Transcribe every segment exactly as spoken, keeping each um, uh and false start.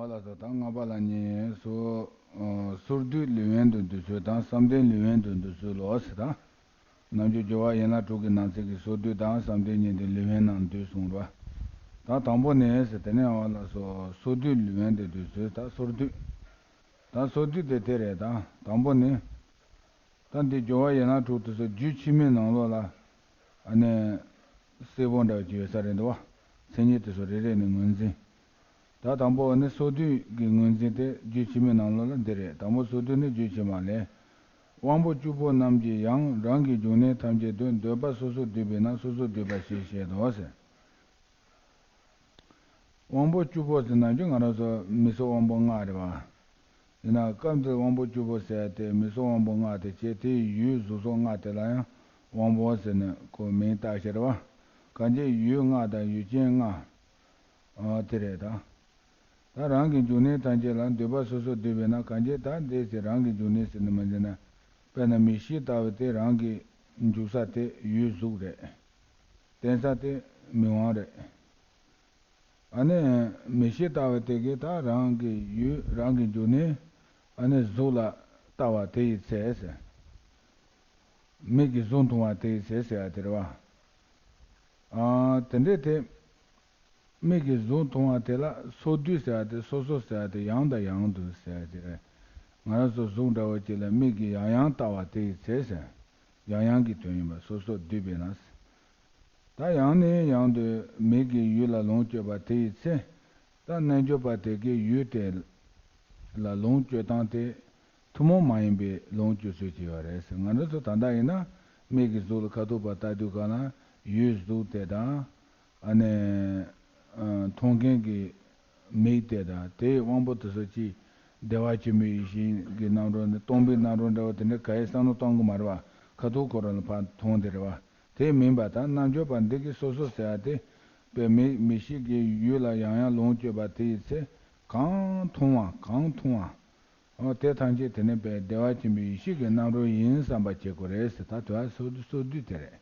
ལགས་སོ། ད་ལྔ་པ་ལ་ཉན་སོ། ཨ། སོར་སྡུད་ལེའུ་ཡན་དུ་འདུ་ཚུལ་དང་བསམ་གཏན་ལེའུ་ཡན་དུ་འདུ་ཚུལ་ལོ་ཟེར་ད། རྣལ་འབྱོར་སྦྱོར་བ་ཡན་ལག་དྲུག་གི་ནང་ཚན་གྱི་སོར་སྡུད་དང་བསམ་གཏན་གཉིས་དེ་ལེའུ་ཡན་ནང་འདུས་སོང་ར། ད་དང་པོ་ནས་ཟེར་དེ་ནས་ཨ་ལགས་སོ། སོར་སྡུད་ལེའུ་ཡན་དུ་འདུ་ཚུལ་ད་སོར་སྡུད། ད་སོར་སྡུད་དེ་དེ་རེད། ད་དང་པོ་ནི། ད་འདི་སྦྱོར་བ་ཡན་ལག་དྲུག་དེ་ཚོ་རྒྱུད་ཕྱི་མའི་ནང་ལོགས་ལ་ཨ་ནི་གསལ་པོ་འདྲ་བ་ཅིག་ཡོད་ས་རེད་འདུག་བ། མཚན་ཉིད་དེ་ཚོ་རེ་རེ་ནས་ངོས་འཛིན། ད་དང་པོ་ནི་སོར་སྡུད་ཀྱི་ངོས་འཛིན་དེ་རྒྱུད་ཕྱི་མའི་ནང་ལོགས་ལ་འདི་རེད། དང་པོ་སོར་སྡུད་ནི་རྒྱུད་ཕྱི་མ་ལས། དབང་པོ་བཅུ་པོ་རྣམས་ཀྱིས་ཡང་རང་གི་འབྱུང་གནས་ཐམས་ཅད་དུ་འདོད་པ་སོ་སོར་བསྡུས་པས་ན་སོ་སོར་བསྡུས་པ་ཞེས་བཤད་དོ་ཟེར། དབང་པོ་བཅུ་པོ་ཟེར་ན་རྒྱུ་ང་རང་ཚོ་མི་གསོད་དབང་པོ་ལྔ་རེད་བ། ཡིན་ན་སྐབས་འདིར་དབང་པོ་བཅུ་པོ་ཟེར་ཏེ་མི་གསོད་དབང་པོ་ལྔ་དེ་བྱས། དེའི་ཡུལ་གཟུགས་སོགས་ལྔ་དེ་ལ་ཡང་དབང་པོ་ཟེར་ནས་ཁོ་མིང་བཏགས་ཤག་རེད་བ། གང་ཅི་ཡུལ་ལྔ་དང་ཡུལ་ཅན་ལྔ། ཨ། དེ་རེད་ད། ད་རང་གི་འབྱུང་གནས་ཐམས་ཅད་ལ་འདོད་པ་སོ་སོར་བསྡུས་པས་ན། གང་ཅི་ད་འདི་ཟེར་རང་གི་འབྱུང་གནས་ཟེར་ནས་མ་ཟེར་ན། དཔེར་ན་མིག་ཤེས་ལྟ་བུ་དེ་རང་གི་འཇུག་ས་དེ་ཡུལ་གཟུགས་རེད། བརྟེན་ས་དེ་མིག་དབང་རེད། ཨ་ནི་མིག་ཤེས་ལྟ་བུ་དེ་གིས་ད་རང་གི་ཡུལ་རང་གི་འབྱུང་གནས་ཨ་ནི་གཟུགས་ལ་ལྟ་བ་དེ་ཡི་ཚེ་ཟེར། མིག་གིས་གཟུགས་མཐོང་བ་དེ་ཡི་ཚེ་ཟེར་ཡ་དེ་རེད་བ། ཨ། དེ་འདྲས་དེ། མིག་གིས་གཟུགས་མཐོང་བ་དེ་ལ་སོར་སྡུད་ཟེར་བ་དེ། སོ་སོ་ཟེར་བ་དེ་ཡང་དང་ཡང་དུ་ཟེར་བ་དེ་རེད། ང་རང་ཚོ་གཟུགས་འདྲ་བོ་ཅིག་ལ་མིག་གིས་ཡང་ཡང་ལྟ་བ་དེ་ཡི་ཚེ་ཟེར། ཡང་ཡང་གི་དོན་ཡིན་པ་སོ་སོར་བསྡུས་པས་ན། ད་ཡང་ནས་ཡང་དུ་མིག་གིས་ཡུལ་ལ་ལོངས་སྤྱོད་པ་དེ་ཡི་ཚེ། ད་རྣལ་འབྱོར་པ་དེ་གིས་ཡུལ་དེ་ལ་ལོངས་སྤྱོད་སྟངས་དེ་ཐུན་མོང་མ་ཡིན་པའི་ལོངས་སྤྱོད་ཚུལ་ཅིག་ཡོད་རེད་ཟེར། ང་རང་ཚོ་ད་ལྟ་ཡིན་ན་མིག་གིས་གཟུགས་ལ་ཁ་ཐུག་པ་ལྟ་དུས་ག་ལ་ཡུལ་གཟུགས་དེ་དང་། ཨ་ནི། ཨ། མཐོང་མཁན་གྱི་མིག་དེ་དང་དེའི་དབང་པོ་དེ་ཚོ་གཅིག་བདེ་བ་ཆེན་པོའི་ཡིད་བཞིན་གྱི་རྣམ་རོལ་ནི་སྟོང་པའི་རྣམ་རོལ་འདྲ་བོ་དེ་འདྲ་ག་ཡེ་བསམ་བློ་གཏོང་གི་མ་རེད་བ། ཁ་ཐུག་ཁོ་རང་ལ་ཕར་མཐོང་དེ་རེད་བ། དེ་མིན་པ་དང་རྣལ་འབྱོར་པ་འདི་གིས་སོ་སོ་ཟེར་བ་དེ། དཔེ་མིག་མིག་ཤེས་ཀྱི་ཡུལ་ལ་ཡང་ཡང་ལོངས་སྤྱོད་པ་དེ་ཡི་ཚེ། གང་མཐོང་བ་གང་མཐོང་བ། འོ་དེ་ཐམས་ཅད་དེ་ནི་དཔེ་བདེ་བ་ཆེན་པོའི་ཡེ་ཤེས་ཀྱི་རྣམ་རོལ་ཡིན་བསམ་པ་བྱེད་དགོས་རེད་ཟེར། ད་དེ་བ་སོ་སོར་བསྡུས་དེ་རེད།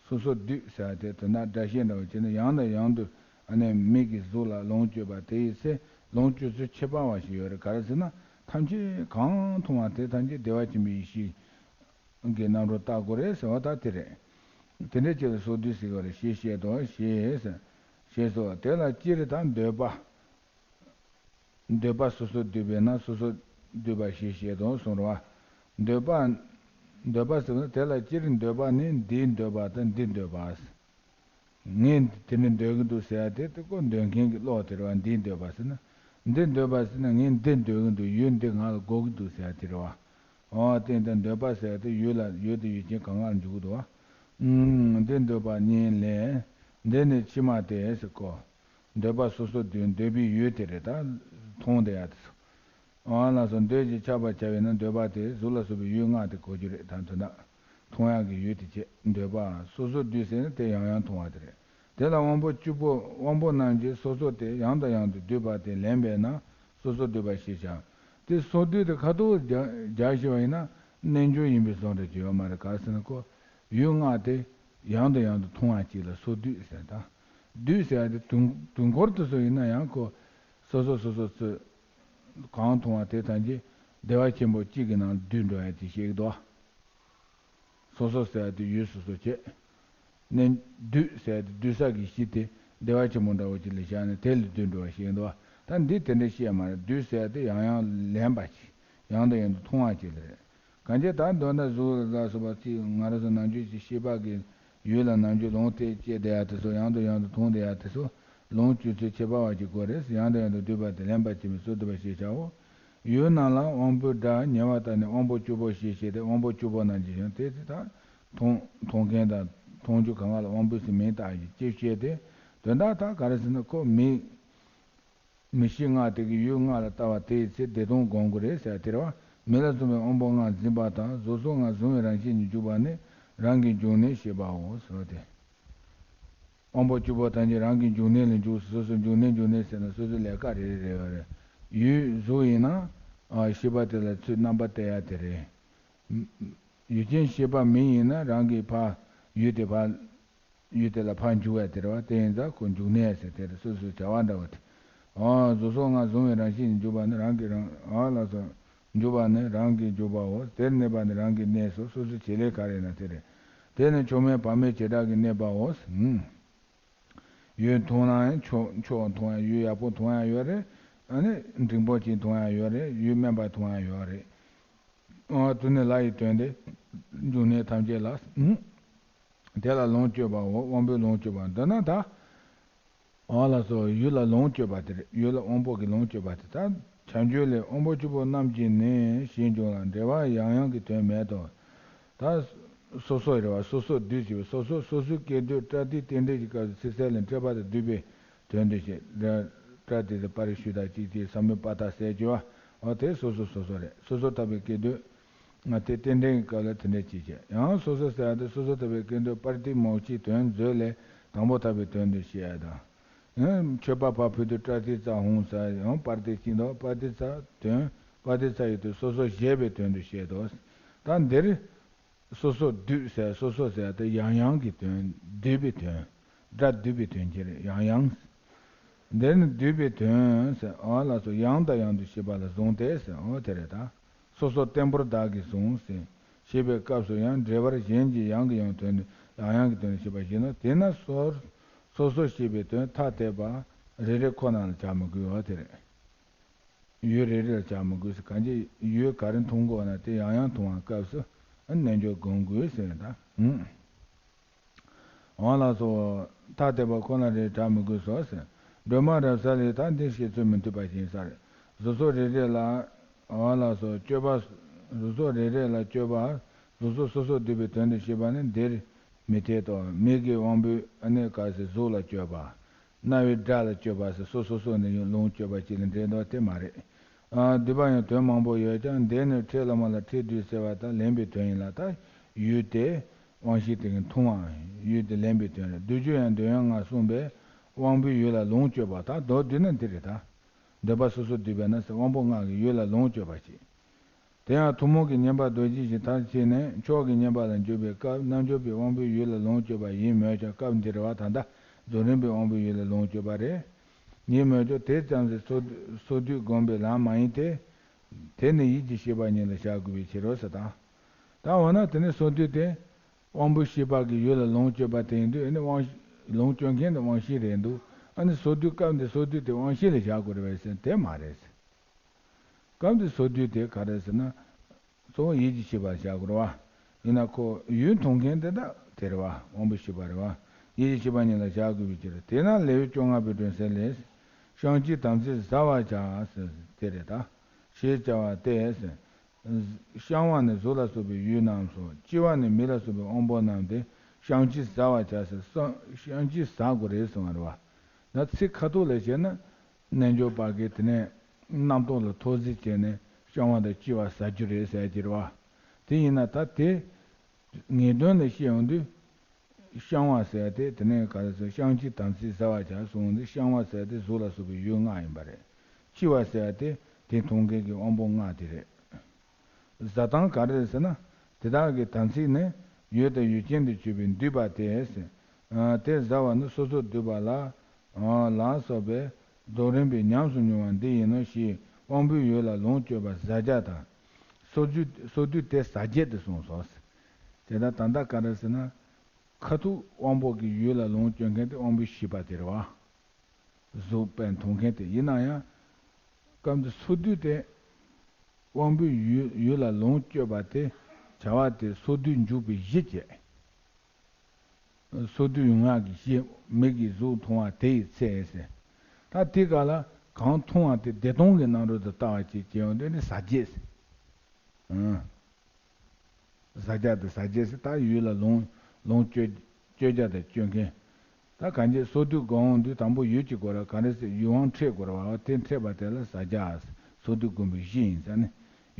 སོ་སོར་བསྡུས་ཟེར་བ་དེ་དོན་དག་སྒྲ་བཤད་འདྲ་བོ་བྱས་ན་ཡང་དང་ཡང་དུ་ཨ་ནི་མིག་གིས་གཟུགས་ལ་ལོངས་སྤྱོད་པ་དེ་ཡི་ཚེ། ལོངས་སྤྱོད་ཚུལ་ཁྱད་པར་བ་ཞིག་ཡོད་རེད། ག་རེ་ཟེར་ན་ཐམས་ཅད་གང་མཐོང་བ་དེ་ཐམས་ཅད་བདེ་བ་ཆེན་པོའི་ཡེ་ཤེས་ཀྱི་རྣམ་རོལ་བལྟ་དགོས་རེད་ཟེར་བ་ད་དེ་རེད། དེ་འདྲའི་ཆེད་ལ་སོར་སྡུད་ཟེར་བ་རེད། ཞེས་བཤད་དོ། ཞེས་ཟེར། ཞེས་སོ། དེ་ལ་སྤྱིར་དང་འདོད་པ། འདོད་པ་སོ་སོར་བསྡུས་པས་ན་སོ་སོར་བསྡུས་པ་ཞེས་བཤད་དོ་གསུངས་རེད་བ། འདོད་པ། འདོད་པ་ཟེར་ན་དེ་ལ་སྤྱིར་འདོད་པ་ནི་འདིའི་འདོད་པ་དང་འདིའི་འདོད་པ། ངས་དེ་འདྲ་འདོད་ཀྱི་འདུག་ཟེར་ཡ་དེ་དེ་ཀོ་འདོད་མཁན་གྱི་བློ་དེ་རེད་བ། འདིའི་འདོད་པ་ཟེར་ན། འདི་འདོད་པ་ཟེར་ན་ངས་འདི་འདོད་ཀྱི་འདུག་ཡུལ་འདི་ང་ལ་དགོས་ཀྱི་འདུག་ཟེར་ཡ་དེ་རེད་བ། འོ་དེ་འདྲ་འདོད་པ་ཟེར་ཡ་དེ་ཡུལ་ལ་ཡུལ་དེ་ཡུལ་ཅན་གང་ག་ལ་འཇུག་གི་འདུག་བ། ཨུམ། འདི་འདོད་པ་གཉིས་ལས། འདི་ནི་ཕྱི་མ་སྟེ་ཟེར་ཀོ། འདོད་པ་སོ་སོར་བསྡུས། འདོད་པའི་ཡུལ་དེ་རེད། ད་མཐོང་བསྡད་ཡ་དེ་ཚོ། ཨ་ལགས་སོ། འདོད་ཅེས་ཁྱབ་པར་བྱ་བས་ན་འདོད་པ་དེ་གཟུགས་ལ་སོགས་པའི་ཡུལ་ལྔ་དེ་གོ་རྒྱུ་རེད། ད་དོན་དག་མཐོང་ཡག་གི་ཡུལ་དེ་བྱས། འདོད་པ་སོ་སོར་བསྡུས་ཟེར་ན་དེ་ཡང་ཡང་མཐོང་བ་དེ་རེད། དེ་ལ་དབང་པོ་བཅུ་པོ་དབང་པོ་རྣམས་ཀྱིས་སོ་སོར་དེ་ཡང་དང་ཡང་དུ་བསྡུས་པ་དེ་ལེན་པས་ན་སོ་སོར་བསྡུས་པ་ཞེས་བྱ། དེ་སོར་སྡུད་དེ་ཁ་ཐུག་རྒྱག་རྒྱག་ཤེས་པ་ཡིན་ན་རྣལ་འབྱོར་ཡིན་པའི་བཟོ་འདྲ་ཅིག་ཡོད་མ་རེད། ག་རེ་ཟེར་ན་ཁོ་ཡུལ་ལྔ་དེ་ཡང་དང་ཡང་དུ་མཐོང་བ་ཅིག་ལ་སོར་སྡུད་ཟེར། ད་སྡུད་ཟེར་ཡ་དེ་དུས་དུས་འཁོར་དུ་སོ་ཡིན་ན་ཡང་ཁོ་སོ་སོ་སོ་སོ་ཚོས་གང་མཐོང་བ་དེ་ཐམས་ཅད་བདེ་བ་ཆེན་པོ་གཅིག་གི་ནང་འདུས་འགྲོ་ཡ་དེ་བཤད་ཀྱི་འདུག་བ། སོ་སོ་ཟེར་ཡ་དེ་ཡུལ་སོ་སོ་བྱས། ནས་སྡུད་ཟེར་ཡ་དེ་སྡུད་ས་གི་གཞི་དེ་བདེ་བ་ཆེན་པོ་འདྲ་བོ་ཅིག་ལ་བཞག་ནས་དེ་ལ་འདུས་འགྲོ་བ་བཤད་ཀྱི་འདུག་བ། ད་འདི་དེ་འདྲ་བཤད་མ་རེད། སྡུད་ཟེར་ཡ་དེ་ཡང་ཡང་ལེན་པ་ཅིག་ཡང་དང་ཡང་དུ་མཐོང་བ་ཅིག་ལ་རེད། གང་ཅི་ད་མདོར་ན་གཟུགས་ལ་སོགས་པ་ཅིག་ང་རང་ཚོ་ནམ་རྒྱུན་ཅིག་ཤེས་པ་གི་ཡུལ་ལ་ནམ་རྒྱུན་ལོངས་སྤྱོད་བསྡད་ཡ་དེ་ཚོ་ཡང་དང་ཡང་དུ་མཐོང་བསྡད་ཡ་དེ་ཚོ་ལོངས་སྤྱོད་ཚུལ་ཁྱད་པར་བ་ཅིག་དགོས་རེད། ཡང་དང་ཡང་དུ་བསྡུས་པ་དེ་ལེན་པར་བྱེད་པའི་སོར་བསྡུ་བ་ཞེས་བྱའོ། ཡུལ་རྣམས་ལ་དབང་པོའི་སྒྲ་ཉེ་བར་བལྟ་ནས་དབང་པོ་བཅུ་པོ་ཞེས་བཤད་དེ། དབང་པོ་བཅུ་པོ་རྣམས་ཀྱིས་ཀྱང་དེ་དེ་དག་མཐོང་མཐོང་མཁན་དང་མཐོང་རྒྱུ་གང་ག་ལ་དབང་པོའི་ཟེར་མིང་བཏགས་ཡོད་ཅེས་བཤད་དེ། དོན་དག་ད་ག་རེ་ཟེར་ན་ཁོ་མིག་མིག་ཤེས་ལྔ་དེ་གིས་ཡུལ་ལྔ་ལ་ལྟ་བ་དེའི་ཚེ་བདེ་སྟོང་སྒོམ་དགོས་རེད་ཟེར་དེ་རེད་བ། མིག་ལ་སོགས་པའི་དབང་པོ་ལྔ་འཛིན་པ་དང་གཟུགས་སོགས་ལྔ་གཟུང་བའི་རང་བཞིན་གྱིས་འཇུག་པ་ནི་རང་གི་འབྱུང་གནས་ཞེས་པའོ་ཟེར་བ་སྟེ། དབང་པོ་བཅུ་པོ་ཐམས་ཅད་རང་གི་འབྱུང་གནས་ལ་འཇུག་སོ་སོ་འབྱུང་གནས་འབྱུང་གནས་ཟེར་ན་སོ་སོའི་ལས་ཀ་རེ་རེ་རེ་བ་རེད། ཡུལ་གཟུགས་ཡིན་ན། ཨ། ཤེས་པ་དེ་ལ་ཚུར་རྣམ་པ་བསྟན་ཡ་དེ་རེད། ཡུལ་ཅན་ཤེས་པ་མིག་ཡིན་ན་རང་གི་ཕ་ཡུལ་དེ་ཕ། ཡུལ་དེ་ལ་ཕར་འཇུག་པ་དེ་རེད་བ། དེ་ཡིན་ཙང་ཁོ་འཇུག་གནས་ཟེར་དེ་རེད། སོ་སོའི་བྱ་བ་འདྲ་བ་དེ། ཨ། གཟུགས་སོགས་ལྔ་གཟུང་བའི་རང་བཞིན་གྱིས་འཇུག་པ་ནི་རང་གི་རང་། ཨ་ལགས་སོ། འཇུག་པ་ནི་རང་གིས་འཇུག་པའོ། དེར་གནས་པ་ནི་རང་གི་གནས་སོ། སོ་སོའི་བྱེད་ལས་ག་རེ་ན་དེ་རེད། དེ་ནི་མཆོག་དམན་བར་མའི་བྱེ་བྲག་གིས་གནས་པའོ། ཨུམ། ཡུལ་མཐོང་ན་ཡང་མཆོག་མཆོག་མཐོང་ཡང་ཡུལ་ཡག་པོ་མཐོང་ཡང་ཡོད་རེད། ཨ་ནི་འབྲིང་པོ་ཅིག་མཐོང་ཡང་ཡོད་རེད། ཡུལ་དམན་པ་མཐོང་ཡང་ཡོད་རེད། ཨ། དེ་ནི་ལ་ཡི་དོན་ཏེ། འབྱུང་གནས་ཐམས་ཅད་ལ། ཨུམ། དེ་ལ་ལོངས་སྤྱོད་པའོ། དབང་པོས་ལོངས་སྤྱོད་པ་འདི་ན་ད། ཨ་ལགས་སོ། ཡུལ་ལ་ལོངས་སྤྱོད་པ་དེ་རེད། ཡུལ་ལ་དབང་པོ་གིས་ལོངས་སྤྱོད་པ་དེ། ད་བྱ་འགྱུར་ལས། དབང་པོ་སྤྱི་པོ་རྣམས་ཀྱིས་ནི་ཞེས་འབྱུང་ལ། འབྲེལ་བ་ཡང་ཡང་གི་དོན་མེད་དོ། ད་སོ་སོ་རེད་བ། སོ་སོ་སྡུད་ཅེས་པའི་སོ་སོ། སོ་སོའི་སྐད་དོད་པྲ་ཏི་རྟེན་འབྲེལ་གྱི་སྐབས་སུ་ཚིག་གསལ་ལས་འཕྲད་པ་དང་བསྡུས་པའི་དོན་དུ་བཤད། པྲ་ཏི་དེ་པ་རི་ཤུ་ད་གཅིག་གཅིག་ས་མུ་པ་ཏ་ཟེར་གྱི་བ། འོ་དེ་སོ་སོ་སོ་སོ་རེད། སོ་སོར་ཐར་པའི་སྐད་དོད། ང་དེ་རྟེན་འབྲེལ་གྱི་སྐབས་ལ་དེ་འདྲ་ཅིག་བྱས། ཡང་སོ་སོ་ཟེར་ཡ་དེ་སོ་སོར་ཐར་པའི་སྐད་དོད་པྲ་ཏི་མོ་ཀ་གི་དོན་མཛོད་ལས་དང་པོ་ཐར་པའི་དོན་དུ་བཤད་ཡ་དང་། ཡང་མཆོད་པ་ཕ་ཕུ་དུ་པྲ་ཏི་ཙ་ཧཱུྃ་ཟེར་ཡང་པྲ་ཏི་གཅིག་དང་པྲ་ཏི་ཙ་དོན། པྲ་ཏི་ཙ་ཡི་དོན་སོ་སོར་བཞེད་པའི་དོན་དུ་བཤད་དོ། ད་འདིར་སོ་སོ་སྡུད་ཟེར། སོ་སོ་ཟེར་ཡ་དེ་ཡང་ཡང་གི་དོན། སྡུད་པའི་དོན། སྒྲ་སྡུད་པའི་དོན་གྱི་རེད། ཡང་ཡང་། འདིར་ནི་སྡུད་པའི་དོན་ཟེར། ཨ་ལགས་སོ། ཡང་དང་ཡང་དུ་བཤད་པ་ལ་བཟུང་སྟེ་ཟེར། འོ་དེ་རེད་ད། སོ་སོར་བརྟན་པོར་བདག་གིས་བཟུང་ཟེར། ཞེས་པའི་སྐབས་སུ་ཡང་འབྲེལ་བར་གཞན་གྱི་ཡང་གི་ཡང་དོན་ནི་ཡང་ཡང་གི་དོན་ནི་བཤད་པ་བཞིན་ནོ། དེས་ན་སོ་སོ་སོར་བཤད་པའི་དོན་ཐ་དད་པ་རེ་རེ་ཁོ་ན་ལ་བྱ་མི་དགོས་པ་དེ་རེད། ཡུལ་རེ་རེ་ལ་བྱ་མི་དགོས་ཟེར། གང་ཅི་ཡུལ་ག་རེ་མཐོང་དགོས་ན་དེ་ཡང་ཡང་མཐོང་བའི་སྐབས་སུ་རྣལ་འབྱོར་སྒོམ་དགོས་ཟེར་ད། ཨུམ། འོ་ལགས་སོ། ཐ་དད་པ་ཁོ་ན་རེ་བྱ་མི་དགོས་སོ་ཟེར། སྒྲོལ་མ་རབ་གསལ་ལས་ད་འདི་བཤད་ཚུལ་མི་མཐུན་པ་ཞིག་ཡིན་ས་རེད། གཟུགས་སོགས་རེ་རེ་ལ། འོ་ལགས་སོ། སྤྱོད་པ། གཟུགས་སོགས་རེ་རེ་ལ་སྤྱོད་པ། གཟུགས་སོགས་སོ་སོར་སྡུད་པའི་དོན་དུ་བཤད་པ་ནི་འདིར་མི་འཐད་དོ། མིག་གི་དབང་པོས་ཨ་ནི་ག་ཟེར་གཟུགས་ལ་སྤྱོད་པ། རྣ་བའི་སྒྲ་ལ་སྤྱོད་པ་ཟེར། སོ་སོ་སོ་ནས་ཡང་ལོངས་སྤྱོད་པ་ཅིག་ལ་འདྲེན་དོ། དེ་མ་རེད། ཨ། སྡུད་པ་ཡང་དོན་མང་པོ་ཡོད་ཀྱང་འདི་ནི་ཕྲད་སློབ་མ་ལ་ཕྲད་སྡུད་ཟེར་བ་དང་ལེན་པའི་དོན་ཡིན་ལ། ད་ཡུལ་དེ་དབང་ཤེས་དེ་གིས་མཐོང་བ། ཡུལ་དེ་ལེན་པའི་དོན་རེད། སྡུད་རྒྱུ་ཡང་འདོད་ཡོན་ལྔ་གསུངས་པས་དབང་པོའི་ཡུལ་ལ་ལོངས་སྤྱོད་པ། ད་མདོར་བསྡུས་ན་འདི་རེད་ད། འདོད་པ་སོ་སོར་སྡུད་པས་ན་ཟེར། དབང་པོ་ལྔ་གིས་ཡུལ་ལ་ལོངས་སྤྱོད་པ་ཅིག་དེ་ཡང་ཐུན་མོང་གི་བསྙེན་པ་རྡོ་རྗེ་བཞིན་མཐར་ཕྱིན་ནས་མཆོག་གི་བསྙེན་པ་ལ་འཇུག་པའི་སྐབས་རྣལ་འབྱོར་པའི་དབང་པོའི་ཡུལ་ལ་ལོངས་སྤྱོད་པ་ཡིན་མོད་ཀྱང་སྐབས་འདིར་བ་ད་ལྟ་རྫོགས་རིམ་པའི་དབང་པོའི་ཡུལ་ལ་ལོངས་སྤྱོད་པ་རེད། ཡིན་མོད་ཀྱང་དེ་ཙམ་ཞིག་སོ་སོར་སྡུད་བསྒོམ་པའི་ལམ་མ་ཡིན་ཏེ། དེ་ནི་ཡིད་ཀྱི་ཤེས་པ་ཉིད་ལ་བཞག་དགོས་པའི་ཕྱིར་རོ་ཟེར་དང་། ད་འོ་ན་དེ་ནི་སོར་སྡུད་དེ། དབང་པོའི་ཤེས་པ་གིས་ཡུལ་ལ་ལོངས་སྤྱོད་པ་དེ་ཡིན་དུས་ཨ་ནི་དབང་། ལོངས་སྤྱོད་མཁན་དེ་དབང་ཤེས་རེད་འདུག་ཨ་ནི་སོར་སྡུད་སྐབས་འདི་སོར་སྡུད་དེ་དབང་ཤེས་ལ་བཞག་དགོས་རེད་པས་ཟེར་ན་དེ་མ་རེད་ཟེར། སྐབས་འདི་སོར་སྡུད་དེ་ག་རེ་ཟེར་ན། གཙོ་བོ་ཡིད་ཀྱི་ཤེས་པ་ལ་བཞག་དགོས་རེད་བ། ཡིན་ན་ཁོ་ཡུལ་མཐོང་མཁན་དེ་དག་དེ་རེད་བ། དབང་པོའི་ཤེས་པ་རེད་བ། ཡིད་ཀྱི་ཤེས་པ་ཉིད་ལ་བཞག་དགོས་པའི་ཕྱིར། དེས་ན་ལེའུ་བཅོ་ལྔ་པའི་སྒྲོན་གསལ་ལས། བཤང་གཅི་དམ་ཚིག་ཟ་བར་བྱ་ཟེར་དེ་རེད་ད། ཞེས་བྱ་བ་སྟེ། བཤང་བ་ནི་གཟུགས་ལ་སོགས་པའི་ཡུལ་རྣམས་སོ། གཅི་བ་ནི་མིག་ལ་སོགས་པའི་དབང་པོ་རྣམས་ཏེ། བཤང་གཅི་ཟ་བར་བྱ་ཟེར། བཤང་གཅི་ཟ་དགོས་རེད་གསུངས་པ་རེད་བ། ད་ཚིག་ཁ་ཐུག་ལ་བྱས་ན། རྣལ་འབྱོར་པ་གིས་དེ་ནས་རྣམ་རྟོག་ལ་ཐོག་གཟིགས་བྱས་ནས་བཤང་བ་དང་གཅི་བ་ཟ་རྒྱུ་རེད་ཟེར་གྱི་རེད་བ། དེ་ཡིན་ན་ད་དེ་ངེས་དོན་ལ་བཤད་ཡོང་དུས། བཤང་བ་ཟེར་ཏེ་དེ་ནས་ག་རེ་ཟེར། བཤང་གཅི་དམ་ཚིག་ཟ་བར་བྱ་གསུངས་ཏེ། བཤང་བ་ཟེར་ཏེ་གཟུགས་ལ་སོགས་པའི་ཡུལ་ལྔ་ཡིན་པ་རེད། གཅི་བ་ཟེར་ཏེ་དེ་མཐོང་མཁན་གྱི་དབང་པོ་ལྔ་དེ་རེད། ཟ་སྟངས་ག་རེ་རེད་ཟེར་ན། དེ་དག་གི་དམ་ཚིག་ནི་ཡུལ་དང་ཡུལ་ཅན་དུ་གྱུར་པའི་འདུས་པ་སྟེ། དེ་ཟ་བ་ནི་སོ་སོར་སྡུད་པ་ལ། ལ་སོགས་པའི་རྫོགས་རིམ་པའི་ཉམས་སུ་མྱོང་བ་འདི་ཡིན་ནོ་ཞེས་དབང་པོའི་ཡུལ་ལ་ལོངས་སྤྱོད་པ་ཟ་རྒྱུ་དང་། སོར་སྡུད་སོར་སྡུད་དེ་ཟ་རྒྱུ་དེ་གསུངས་སོ། དེ་ལྟར་ད་ལྟ་ག་རེ་ཟེར་ན། ཁ་ཐུག་དབང་པོ་གི་ཡུལ་ལ་ལོངས་སྤྱོད་མཁན་དེ་དབང་པོའི་ཤེས་པ་དེ་རེད་བ། གཟུགས་པས་མཐོང་མཁན་དེ་ཡིན་ན་ཡང་། སྐབས་འདི་སོར་སྡུད་དེ། དབང་པོའི་ཡུལ་ཡུལ་ལ་ལོངས་སྤྱོད་པ་དེ། བྱ་བ་དེ་སོར་སྡུད་འཇུག་པའི་གཞི་བྱས། སོར་སྡུད་ཡོང་ཡག་གི་གཞི་མིག་གིས་གཟུགས་མཐོང་བ་དེ་ཡི་ཚེ་ཟེར། ད་དེ་ག་ལ་གང་མཐོང་བ་དེ་བདེ་སྟོང་གི་རྣམ་རོལ་དུ་ལྟ་བ་ཅིག་བྱས་ཡོང་དུས་ནི་ཟ་རྒྱུ་ཟེར། ཨང་། ཟ་རྒྱུ་དང་ཟ་རྒྱུ་ཟེར། ད་ཡུལ་ལ་ལོངས་ལོངས་སྤྱོད་སྤྱོད་རྒྱུ་དང་སྤྱོད་མཁན། ད་གང་ཅི་སོར་སྡུད་སྒོམ་འོང་དུས་དང་པོ་ཡུལ་གྱི་སྒོ་ར་ག་རེ་ཟེར། ཡུལ་དབང་འཕྲད་དགོས་ར་བ། དེ་འཕྲད་པ་དེ་ལ་ཟ་རྒྱུ། སོར་སྡུད་སྒོམ་པའི་གཞི་ཡིན་ཟེར་ནས།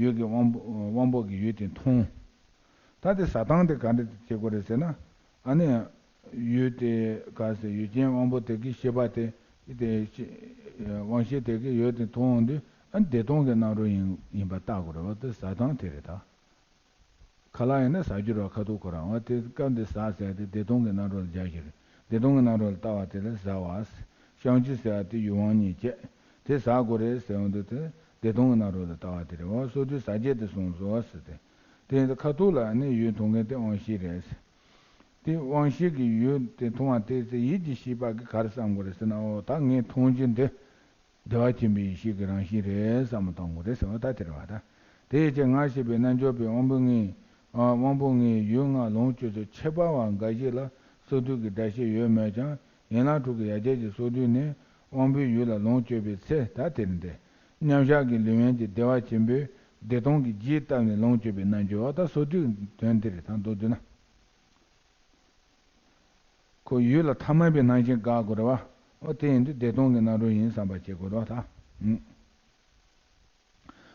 ཡུལ་གྱི་དབང་པོ་དབང་པོ་གི་ཡུལ་དེ་མཐོང་། ད་དེ་ཟ་སྟངས་དེ་ག་འདྲ་བྱེད་དགོས་རེད་ཟེར་ན། ཨ་ནི། ཡུལ་དེ་ག་ཟེར། ཡུལ་ཅན་དབང་པོ་དེ་གི་ཤེས་པ་དེ། དེ་དབང་ཤེས་དེ་གི་ཡུལ་དེ་མཐོང་འོང་དུས་ཨ་ནི་བདེ་སྟོང་གི་རྣམ་རོལ་ཡིན་ཡིན་པ་བལྟ་དགོས་རེད་བ། དེ་ཟ་སྟངས་དེ་རེད་ད། ཁ་ལག་ཡིན་ན་ཟ་རྒྱུ་རེད་བ། ཁ་ཐུག་ཁོ་རང་བ། དེ་སྐབས་འདི་ཟ་ཟེར་དེ་བདེ་སྟོང་གི་རྣམ་རོལ་ལ་སྦྱར་གྱི་རེད། བདེ་སྟོང་གི་རྣམ་རོལ་ལ་ལྟ་བ་དེ་ལ་ཟ་བ། བཤང་གཅི་ཟེར་བ་དེ་ཡུལ་དབང་གཉིས་བྱས། དེ་ཟ་དགོས་རེད་ཟེར་ཡོང་དུས་དེ་བདེ་སྟོང་གི་སྣང་རུང་དུ་ལྟ་བ་དེ་རེད་བ། སོ་བདུན་ཟ་བྱེད་དེ་གསུངས་སོ་ཟེར་ཏེ། དེ་ཡིན་དུས་ཁ་ཐུག་ལ་ནི་ཡུལ་མཐོང་མཁན་དེ་དབང་ཤེས་རེད་ཟེར། དེ་དབང་ཤེས་ཀྱི་ཡུལ་དེ་མཐོང་བ་དེ་ཚེ་ཡིད་ཀྱི་ཤེས་པ་གིས་ག་རེ་བསམ་དགོས་རེད་ཟེར་ན། འོ་ད་ངས་མཐོང་རྒྱུ་འདི་བདེ་བ་ཆེན་པོའི་ཡེ་ཤེས་ཀྱི་རང་བཞིན་རེད་བསམ་བློ་གཏོང་དགོས་རེད་ཟེར་བ་ད་དེ་རེད་བ་ད། དེ་ཡི་ཕྱིར་སྔར་བཤད་པའི་རྣལ་འབྱོར་པའི་དབང་པོ་ལྔའི་ཨ་དབང་པོ་ལྔའི་ཡུལ་ལྔ་ལོངས་སྤྱོད་ཚུལ་ཁྱད་པར་བ་འགའ་ཞིག་ལ་སོ་བདུན་གྱི་སྒྲ་བཤད་ཡོད་མོད་ཀྱང་། ཡན་ལག་དྲུག་གི་ཡ་གྱལ་གྱི་སོ་བདུན་ནི་དབང་པོའི་ཡུལ་ལ་ལོངས་སྤྱོད་པའི་ཚེ་ད་དེར་འདི་མཉམ་བཞག་གི་ལུས་དབེན་གྱི་བདེ་བ་ཆེན་པོའི་བདེ་སྟོང་གི་རྒྱས་བཏབ་ནས་ལོངས་སྤྱོད་པའི་རྣལ་འབྱོར་བ། ད་སོ་བདུན་དོན་འདི་རེད། ད་མདོར་བསྡུས་ན། ཁོ་ཡུལ་ལ་ཐ་མལ་པའི་སྣང་ཞེན་དགག་དགོས་རེད་བ། འོ་དེ་ཡིན་དུས་བདེ་སྟོང་གི་སྣང་རུང་ཡིན་བསམ་པ་བྱེད་དགོས་རེད་བ་ད། ཨུམ།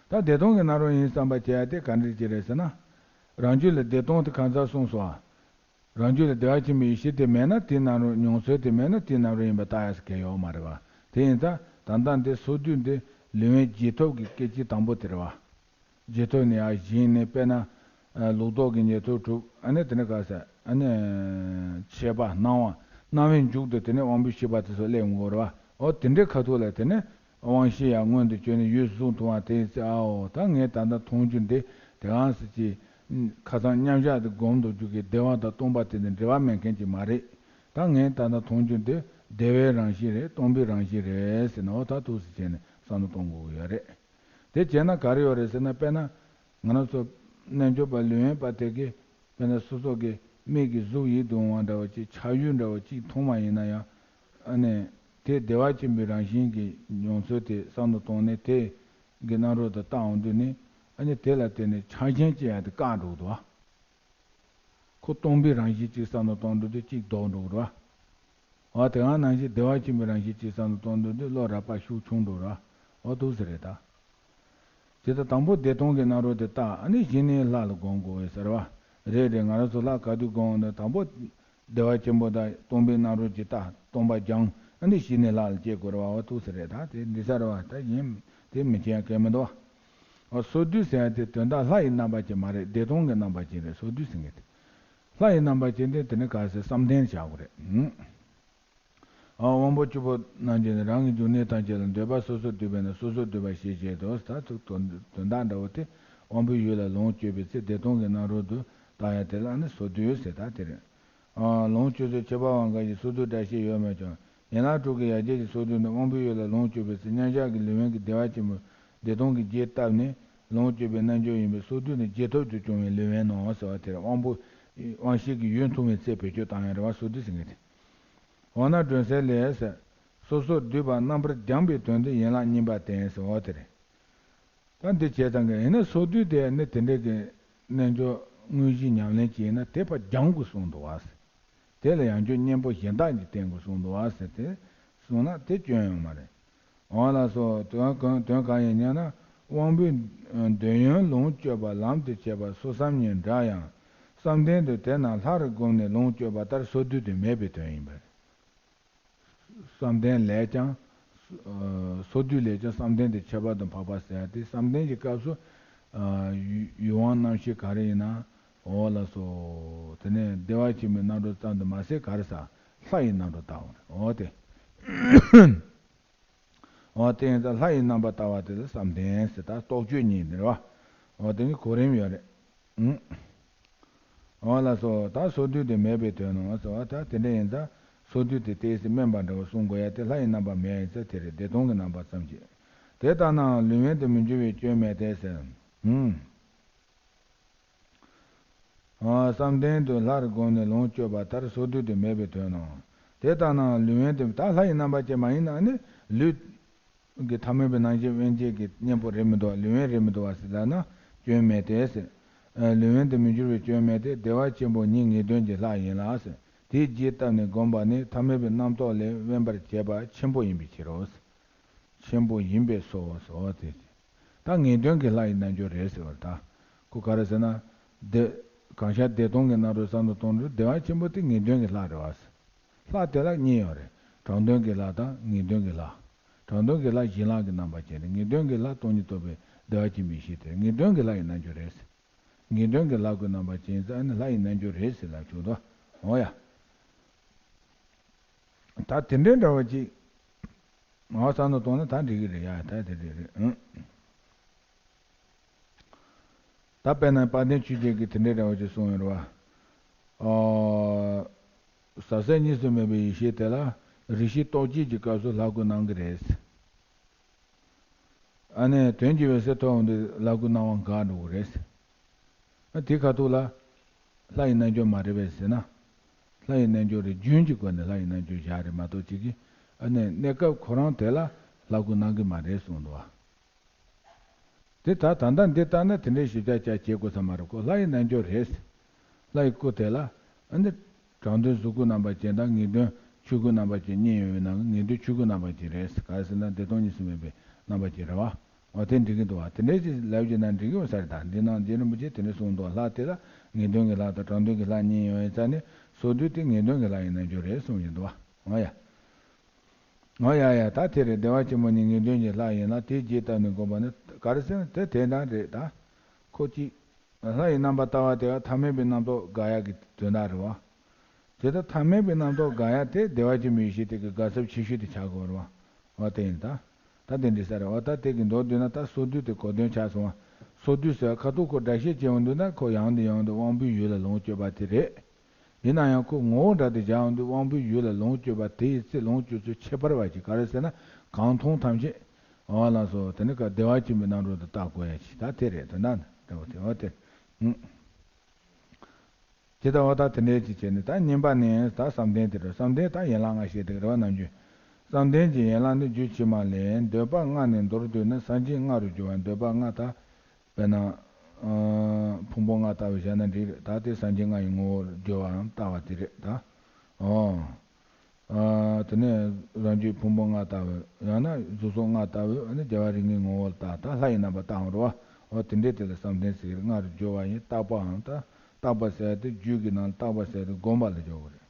ད་བདེ་སྟོང་གི་སྣང་རུང་ཡིན་བསམ་པ་བྱེད་ཡ་དེ་ག་འདྲ་ཅིག་རེད་ཟེར་ན། རང་རྒྱུད་ལ་བདེ་སྟོང་དེ་གང་ཟག་གསུངས་སོ། རང་རྒྱུད་ལ་བདེ་བ་ཆེན་པོའི་ཡེ་ཤེས་དེ་མེད་ན་དེའི་སྣང་རུང་མྱོང་ཚུལ་དེ་མེད་ན་དེའི་སྣང་རུང་ཡིན་པ་ལྟ་ཡ་ཟེར་མཁན་ཡོད་མ་རེད་བ། དེ་ཡིན་ཙང་ད་ལྟ་འདི་སོ་བདུན་འདི་ལུས་དབེན་རྒྱས་ཐོབ་ཀྱི་སྐད་ཅིག་དང་པོ་དེ་རེད་བ། རྗེས་ཐོབ་ནས་ཡར་བཞེངས་ནས་དཔེར་ན། ལུགས་ལྡོག་གི་ཉེར་ཐོབ་གྲུབ། ཨ་ནི་དེ་ནས་ག་ཟེར། ཨ་ནི་ཤེས་པ་སྣང་བ། སྣང་བའི་མཇུག་ཏུ་དེ་ནས་དབང་པོའི་ཤེས་པ་དེ་ཚོ་སླེབས་འོང་གི་རེད་བ། འོ་དེ་འདྲའི་ཁ་ཐུག་ལ་དེ་ནས་དབང་ཤེས་ཡར་མངོན་དུ་གྱུར་ནས་ཡུལ་གཟུགས་མཐོང་བ་དེ་ཡིན་ཚེ། ཨའོ་ད་ངས་ད་ལྟ་མཐོང་རྒྱུ་འདི་དེ་གང་ཟེར་གྱི། ཁ་སང་མཉམ་བཞག་དེ་སྒོམ་འདུག་རྒྱུ་གི་བདེ་བ་དང་སྟོང་པ་དེ་ནི་འབྲེལ་བ་མེད་མཁན་ཅིག་མ་རེད། ད་ངས་ད་ལྟ་མཐོང་རྒྱུ་འདི་བདེ་བའི་རང་བཞིན་རེད། སྟོང་པའི་རང་བཞིན་རེད་ཟེར་ན། འོ་ད་འདུག་སེ་བྱས་ནས་བསམ་བློ་གཏོང་དགོས་ཀྱི་ཡོད་རེད། དེ་བྱས་ན་ག་རེ་ཡོད་རེད་ཟེར་ན། དཔེར་ན་ང་རང་ཚོ་རྣལ་འབྱོར་པ་ལུས་དབེན་པ་དེ་གིས་དཔེར་ན་སོ་སོ་གི་མིག་གིས་གཟུགས་ཡིད་དུ་འོང་བ་འདྲ་བ་ཅིག། ཆགས་ཡུལ་འདྲ་བ་ཅིག་མཐོང་བ་ཡིན་ན་ཡང་། ཨ་ནི་དེ་བདེ་བ་ཆེན་པོའི་རང་བཞིན་གྱི་མྱོང་ཚུལ་དེ་བསམ་བློ་བཏང་ནས་དེ་གི་སྣང་རུང་དུ་བལྟ་འོང་དུས་ནི། ཨ་ནི་དེ་ལ་བརྟེན་ནས་ཆགས་ཞེན་སྐྱེ་ཡ་དེ་བཀག་འགྲོ་གི་འདུག་བ། ཁོ་སྟོང་པའི་རང་བཞིན་གཅིག་བསམ་བློ་གཏོང་འགྲོ་དུས་གཅིག་ལྡོག་འགྲོ་གི་རེད་བ། འོ་དེ་ག་ནང་བཞིན་བདེ་བ་ཆེན་པོའི་རང་བཞིན་གཅིག་བསམ་བློ་གཏོང་འགྲོ་དུས་བློ་རགས་པ་ཤུགས་ཆུང་འགྲོ་རེད་བ། འོ་འདུག་སེ་རེད་ད། ཇི་ལྟར་དང་པོ་བདེ་སྟོང་གི་སྣང་རུང་དེ་བལྟ། ཨ་ནི་གཞི་ནས་ལྷ་ལ་སྒོམ་དགོས་པའི་ཟེར་བ། རེད་རེད། ང་རང་ཚོ་ལྷ་ག་དུས་སྒོམ་འོང་ན་དང་པོ་བདེ་བ་ཆེན་པོ་དང་སྟོང་པའི་སྣང་རུང་གཅིག་བལྟ། སྟོང་པ་སྦྱང་། ཨ་ནི་གཞི་ནས་ལྷ་ལ་སྐྱེ་དགོས་རེད་བ། འོ་འདུག་སེ་རེད་ད། དེ་འདི་ཟེར་བ་ད་ཡིན། དེ་མི་བྱེད་ཡ་གལ་མི་འདུག་བ། འོ་སོ་བདུན་ཟེར་ཡ་དེ་དོན་དག་ལྷ་ཡི་རྣམ་པ་ཅན་མ་རེད། བདེ་སྟོང་གི་རྣམ་པ་ཅན་རེད། སོ་བདུན་ཟེར་མཁན་དེ། ལྷ་ཡི་རྣམ་པ་ཅན་དེ་དེ་ནི་ག་ཟེར། བསམ་གཏན་བྱ་དགོས་རེད། ཨ་དབང་པོ་བཅུ་པོ་རྣམས་ཀྱིས་ནི་རང་གི་འབྱུང་གནས་ཐམས་ཅད་ལ་འདོད་པ་སོ་སོར་བསྡུས་པས་ན་སོ་སོར་བསྡུས་པ་ཞེས་བྱའི་དོན། ད་ཚིག་དོན་དོན་དག་འདྲ་བོ་དེ་དབང་པོའི་ཡུལ་ལ་ལོངས་སྤྱོད་པའི་ཚེ་བདེ་སྟོང་གི་སྣང་རུང་དུ་བལྟ་ཡ་དེ་ལ་ནི་སོ་བདུན་ཟེར། ད་དེ་རེད། ཨ་ལོངས་སྤྱོད་ཚུལ་ཁྱད་པར་བ་འགའ་ཞིག་སོ་བདུན་སྒྲ་བཤད་ཡོད་མོད་ཀྱང་། ཡན་ལག་དྲུག་གི་ཡ་གྱལ་གྱི་སོ་བདུན་ནི་དབང་པོའི་ཡུལ་ལ་ལོངས་སྤྱོད་པའི་ཚེ་མཉམ་བཞག་གི་ལུས་དབེན་གྱི་བདེ་བ་ཆེན་པོའི་བདེ་སྟོང་གི་རྒྱས་བཏབ་ནས་ལོངས་སྤྱོད་པའི་རྣལ་འབྱོར་ཡིན་པས། སོ་བདུན་ནི་རྗེས་ཐོབ་ཏུ་བྱུང་བའི་ལུས་དབེན་ནོ་ཟེར་བ་དེར། དབང་པོ་དབང་ཤེས་ཀྱི་ཡུལ་མཐོང་བའི་ཚེ་བེད་སྤྱོད་བཏང་ཡ་རེད་བ། སོ་བདུན་ཟེར་མཁན་དེ། འོ་ན་སྒྲོན་གསལ་ལས་ཟེར། སོ་སོར་བསྡུས་པ་རྣམ་པར་སྦྱངས་པའི་དོན་དུ་ཡན་ལག་གཉིས་པ་བསྟན་ཟེར་བ་དེ་རེད། ད་འདི་བྱས་ཙང་གི་ཡིན་ན་སོ་བདུན་དེ་ནི་དེ་འདྲའི་གི་རྣལ་འབྱོར་དངོས་གཞི་ཉམས་ལེན་བྱས་ན་དེ་ཕར་སྦྱང་དགོས་གསུངས་འདུག་བ། དེ་ལ་ཡང་ཁྱོད་གཉེན་པོ་གཞན་དག་གིས་བསྟེན་དགོས་གསུངས་འདུག་བ་ཟེར་ཏེ་གསུངས་ན་དེ་སྐྱོན་ཡོང་མ་རེད། འོ་ལགས་སོ། དོན་གང་དོན་གང་ཡིན་སྙམ་ན། དབང་པོའི་འདོད་ཡོན་ལོངས་སྤྱོད་པ་ལམ་དུ་བྱེད་པ་སོ་བསམ་གཉིས་འདྲ་ཡང་། བསམ་གཏན་དུ་དེ་རྣམས་ལྷ་རུ་བསྒོམས་ནས་ལོངས་སྤྱོད་པ་ལྟར་སོ་བདུན་དུ་མེད་པའི་དོན་ཡིན་པ་རེད། བསམ་གཏན་ལས་ཀྱང་། སོ་བདུན་ལས་ཀྱང་བསམ་གཏན་དུ་ཁྱད་པར་དུ་འཕགས་པ་ཟེར་ཡ་དེ། བསམ་གཏན་གྱི་སྐབས་སུ་ཡུལ་དབང་རྣམ་ཤེས་ག་རེ་ཡིན་ན། འོ་ལགས་སོ། དེ་ནས་བདེ་བ་ཆེན་པོའི་རྣམ་གྲོལ་ཙམ་དུ་མ་ཟད་ག་རེ་ཟེར། ལྷ་ཡི་རྣམ་གྲོལ་ལྟ་བུ་རེད། འོ་དེ། འོ་དེ་ཡིན་ཙང་ལྷ་ཡི་རྣམ་པར་ལྟ་བ་དེ་ལ་བསམ་གཏན་ཟེར། ད་རྟོག་དཔྱོད་གཉིས་འདི་རེད་བ། འོ་དེ་གཉིས་གོ་རིམ་ཡོད་རེད། ཨུམ། འོ་ལགས་སོ། ད་སོ་བདུན་དེ་མེད་པའི་དོན་ནོ་ཟེར་བ། ད་དེ་འདྲ་ཡིན་ཙང་སོ་བདུན་དེ་ཏོག་ཙམ་དམན་པ་འདྲ་བོ་གསུང་དགོས་ཡ་དེ། ལྷ་ཡི་རྣམ་པ་མེད་ཡིན་ཙང་དེ་རེད། བདེ་སྟོང་གི་རྣམ་པ་ཙམ་གྱིས། དེ་ལྟ་ནའང་ལུས་དབེན་དུ་མི་འགྱུར་བའི་སྐྱོན་མེད་དེ་ཟེར། ཨུམ། བསམ་གཏན་དུ་ལྷར་བསྒོམས་ནས་ལོངས་སྤྱོད་པ་ལྟར་སོ་བདུན་དུ་མེད་པའི་དོན་ནོ། དེ་ལྟ་ནའང་ལུས་དབེན་དུ། ད་ལྷ་ཡི་རྣམ་པ་ཅན་མ་ཡིན་ན་ནི་ལུས་ཀྱི་ཐ་མལ་པའི་སྣང་ཞེན་དབེན་བྱེད་ཀྱི་གཉེན་པོ་རེད་མི་འདུག་བ། ལུས་དབེན་རེད་མི་འདུག་བ་ཟེར་ལབ་ན་སྐྱོན་མེད་དེ་ཟེར། ལུས་དབེན་དུ་མི་འགྱུར་བའི་སྐྱོན་མེད་དེ། བདེ་བ་ཆེན་པོ་ཉིད་ངེས་དོན་གྱི་ལྷ་ཡིན་ལ་ཟེར། དེའི་རྗེས་བཏབ་ནས་བསྒོམས་པ་ནི་ཐ་མལ་པའི་རྣམ་རྟོག་ལས་དབེན་པར་བྱེད་པ་ཆེན་པོ་ཡིན་པའི་ཕྱིར་རོ། ཆེན་པོ་ཡིན་པས་སོ་ཟེར་བ་དེ། ད་ངེས་དོན་གྱི་ལྷ་ཡི་རྣལ་འབྱོར་རེད་ཟེར་བ་ད། ཁོ་ག་རེ་ཟེར་ན། བདེ། གང་ཤར་བདེ་སྟོང་གི་སྣང་རུང་བསམ་བློ་གཏོང་དུས་བདེ་བ་ཆེན་པོ་དེ་ངེས་དོན་གྱི་ལྷ་རེད་བ། ལྷ་དེ་ལ་གཉིས་ཡོད་རེད། དྲང་དོན་གྱི་ལྷ་དང་ངེས་དོན་གྱི་ལྷ། དྲང་དོན་གྱི་ལྷ་བྱིན་རླབས་ཀྱི་རྣམ་པ་ཅན་རེད། ངེས་དོན་གྱི་ལྷ་སྟོང་ཉིད་རྟོགས་པའི་བདེ་བ་ཆེན་པོའི་གཞི་དེ་རེད། ངེས་དོན་གྱི་ལྷ་ཡི་རྣལ་འབྱོར་རེད་ཟེར། ངེས་དོན་གྱི་ལྷ་སྐུའི་རྣམ་པ་ཅན་ཟེར་ནི་ལྷ་ཡི་རྣལ་འབྱོར་རེད་ཟེར་ལབ་ཆོག་འདུག་འོ་ཡ། ད་དེ་འདྲའི་འདྲ་བ་ཅིག་ང་བསམ་བློ་བཏང་ན་ད་འགྲིག་གི་རེད་ཡ། ད་དེ་རེད་རེད་ཨང་། ད་དཔེར་ན་དཔལ་ལྡན་ཆོས་རྒྱལ་གྱིས་དེ་འདྲའི་འདྲ་བ་ཅིག་གསུངས་ཡོད་རེད་བ། ཨོ། ཟབ་གསལ་གཉིས་སུ་མེད་པའི་ཡེ་ཤེས་དེ་ལ་རིགས་ཤེས་རྟོག་བཅས་ཀྱི་སྐབས་སུ་ལྷ་སྐུ་སྣང་གི་རེད། ཨ་ནི་དོན་གྱི་འོད་གསལ་ཐོབ་འོང་དུས་ལྷ་སྐུ་སྣང་བ་འགག་འགྲོ་གི་རེད། ཨ་དེ་ཁ་ཐུག་ལ་ལྷ་ཡི་རྣལ་འབྱོར་མ་རེད་པས་ཟེར་ན། ལྷ་ཡི་རྣལ་འབྱོར་རེད། རྒྱུན་གྱི་སྒོ་ནས་ལྷ་ཡི་རྣལ་འབྱོར་བཞག་རེད་མ་གཏོགས་ཅིག་གིས་ཨ་ནི་གནས་སྐབས་ཁོ་རང་དེ་ལ་ལྷ་སྐུ་སྣང་གི་མ་རེད་གསུངས་འདུག་བ། དེ་ད་ད་ལྟ་འདི་ལྟ་ན་དེ་འདྲའི་ཞིབ་ཆ་བྱ་བྱེད་དགོས་ས་མ་རེད། ཁོ་ལྷ་ཡི་རྣལ་འབྱོར་རེད། ལྷ་ཡི་སྐུ་དེ་ལ་ཨ་ནི་དྲང་དོན་གཟུགས་སྐུ་རྣམ་པ་ཅན་དང་ངེས་དོན་ཆོས་སྐུ་རྣམ་པ་ཅན་གཉིས་ཡོད་པའི་ནང་གི་ངེས་དོན་ཆོས་སྐུ་རྣམ་པ་ཅན་རེད། ག་རེ་ཟེར་ན་བདེ་སྟོང་གཉིས་སུ་མེད་པའི་རྣམ་པ་ཅན་རེད་བ། འོ་དེ་འགྲིག་གི་འདུག་བ། དེ་འདྲའི་ཅིག་ལབ་བྱས་ན་འགྲིག་གི་ཡོད་ས་རེད། ད་འདི་ནང་རྗེ་རིན་པོ་ཆེས་དེ་འདྲ་གསུངས་འདུག་ལྷ་དེ་ལ་ངེས་དོན་གྱི་ལྷ་དང་དྲང་དོན་གྱི་ལྷ་གཉིས་ཡོད་ཡིན་ཙང་ནི་སོ་བསྡུས་དེ་ངེས་དོན་གྱི་ལྷ་ཡི་རྣལ་འབྱོར་རེད་གསུངས་ཡོད་འདུག་བ། འོ་ཡ། འོ་ཡ་ཡ། ད་དེ་རེད། བདེ་བ་ཆེན་པོ་ཉིད་ངེས་དོན་གྱི་ལྷ་ཡིན་ལ་དེའི་རྗེས་བཏབ་ནས་བསྒོམ་པ་ནི་ག་རེ་ཟེར་ན་དེ་དེ་འདྲ་རེད་ད། ཁོ་གཅིག་ལྷ་ཡི་རྣམ་པར་ལྟ་བ་དེ་ཐ་མལ་པའི་རྣམ་རྟོག་དགག་ཡག་གི་དོན་དག་རེད་བ། དེ་ལྟར་ཐ་མལ་པའི་རྣམ་རྟོག་དགག་ཡག་དེ་བདེ་བ་ཆེན་པོའི་ཡེ་ཤེས་དེ་གི་དགག་ཚབས་ཆེ་ཤོས་དེ་ཆགས་དགོས་རེད་བ། འོ་དེ་ཡིན་ད། ད་དེ་འདྲི་ས་རེད། འོ་ད་དེ་གི་མདོར་བསྡུས་ན་ད་སོ་བསྡུས་དེ་གོ་དོན་ཆགས་སོང་བ། སོ་བསྡུས་ཟེར་བ་ཁ་ཐུག་ཁོ་སྒྲ་བཤད་བྱེད་འོང་དུས་ན་ཁོ་ཡང་དུ་ཡང་དུ་དབང་པོའི་ཡུལ་ལ་ལོངས་སྤྱོད་པ་དེ་རེད། ཡིན་ན་ཡང་ཁོ་ངོ་བོ་འདྲ་དེ་བཞག་འོང་དུས་དབང་པོའི་ཡུལ་ལ་ལོངས་སྤྱོད་པ་དེ་ཡི་ཚེ་ལོངས་སྤྱོད་ཚུལ་ཁྱད་པར་བ་ཅིག་ག་རེ་ཟེར་ན་གང་མཐོང་ཐམས་ཅད། འོ་ལགས་སོ། དེ་ནི་ཀ་བདེ་བ་ཆེན་པོའི་རྣམ་གྲོལ་དུ་བལྟ་དགོས་ཡ་ཅིག་ད་དེ་རེད། དོན་དག་འདི་འདྲ་བོ་དེ་འོ་དེ། ཨུ། དེ་ལྟ་བ་ད་དེ་འདྲའི་ཅིག་བྱས་ནས་ད་བསྙེན་པ་ནི་ད་བསམ་གཏན་དེ་རེད། བསམ་གཏན་ད་ཡན་ལག་ལྔ་བཤད་དེ་རེད་བ་ནམ་རྒྱུན། བསམ་གཏན་གྱི་ཡན་ལག་ནི་རྒྱུད་ཕྱི་མ་ལས་འདོད་པ་ལྔ་ནས་མདོར་བསྡུས་ན་སངས་རྒྱས་ལྔ་རུ་འགྱུར་བ། འདོད་པ་ལྔ་ད། དཔེར་ན། ཨ། ཕུང་པོ་ལྔ་ལྟ་བུ་བཞག་ན་འགྲིག་རེད། ད་དེ་སངས་རྒྱས་ལྔ་ཡི་ངོ་བོར་སྦྱོར་བའམ་ལྟ་བ་དེ་རེད་ད། ཨོ། ཨ། དེ་ནས་རང་རྒྱུད་ཕུང་པོ་ལྔ་ལྟ་བུ་ཡང་ན་གཟུགས་སོགས་ལྔ་ལྟ་བུ་ཨ་ནི་རྒྱལ་བ་རིགས་ལྔའི་ངོ་བོ་ལ་བལྟ། ད་ལྷ་ཡི་རྣམ་པ་བལྟའང་རུང་བ། ཨོ་དེ་འདྲའི་དེ་ལ་བསམ་གཏན་ཟེར་གི་རེད། ལྔ་རུ་སྦྱོར་བ་ཡིན། བརྟག་པའམ་ད་བརྟག་པ་ཟེར་ཡ་དེ་རྒྱུད་ཀྱི་ནང་ལ་བརྟག་པ་ཟེར་ཡ་དེ་སྒོམ་པ་ལ་སྦྱོར་དགོས་རེད།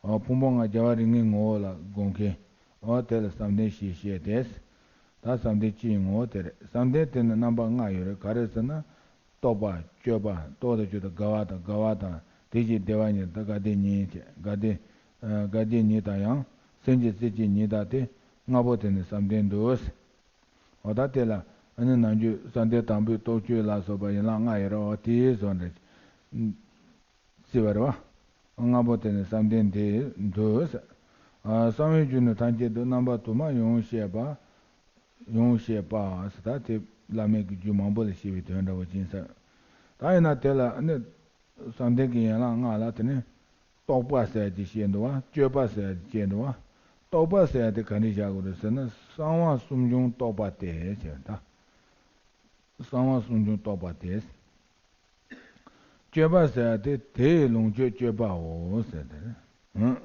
ཨོ་ཕུང་པོ་ལྔ་རྒྱལ་བ་རིགས་ལྔའི་ངོ་བོ་ལ་སྒོམ་མཁན། ཨོ་དེ་ལ་བསམ་གཏན་ཞེས་བཤད་དེ། ད་བསམ་གཏན་སྤྱི་ཡི་ངོ་བོ་དེ་རེད། བསམ་གཏན་དེ་ནི་རྣམ་པ་ལྔ་ཡོད་རེད། ག་རེ་ཟེར་ན། རྟོག་པ། སྤྱོད་པ། རྟོག་དང་སྤྱོད་དང་དགའ་བ་དང་དགའ་བ་དང་དེ་བཞིན་བདེ་བ་ཉིད་དང་དགའ་བདེ་ཉིད་བྱས། དགའ་བདེ། ཨ། དགའ་བདེ་ཉིད་དང་ཡང་སེམས་ཀྱི་རྩེ་གཅིག་ཉིད་དང་དེ་ལྔ་པོ་དེ་ནི་བསམ་གཏན་འདུག། འོ་ད་དེ་ལ་ཨ་ནི་ནམ་རྒྱུན་བསམ་གཏན་དང་པོའི་རྟོག་དཔྱོད་ལ་སོགས་པ་ཡན་ལག་ལྔ་ཡོད་རེད། འོ་དེའི་བཟོ་འདྲ། བརྩི་བ་རེད་བ། ལྔ་པོ་དེ་ནི་བསམ་གཏན་འདི་འདུག་ཟེར། ཨ། གསང་བའི་རྒྱུད་ནི་ཐམས་ཅད་དུ་རྣམ་པ་དུ་མ་ཡོངས་བཤད་པ། ཡོངས་བཤད་པ་ཟེར་ད་དེ་བླ་མེད་ཀྱི་རྒྱུད་མང་པོ་ལ་བཤད་པའི་དོན་འདྲ་བོ་ཅིག་ཡིན་ས། ད་ཡིན་ན་དེ་ལ་ནི་བསམ་གཏན་གྱི་ཡན་ལག་ལྔ་ལ་དེ་ནི་རྟོག་པ་ཟེར་ཡ་དེ་བཤད་འདུག་བ། སྤྱོད་པ་ཟེར་ཡ་དེ་བཤད་འདུག་བ། རྟོག་པ་ཟེར་ཡ་དེ་ག་འདྲ་བཞག་དགོས་རེད་ཟེར་ན་གསང་བ་གསུམ་བྱུང་རྟོག་པ་སྟེ་ཟེར་ད། གསང་བ་གསུམ་བྱུང་རྟོག་པ་སྟེ། སྤྱོད་པ་ཟེར་ཡ་དེ་དེ་ཡི་ལོངས་སྤྱོད་སྤྱོད་པའོ་ཟེར་དེ་རེད།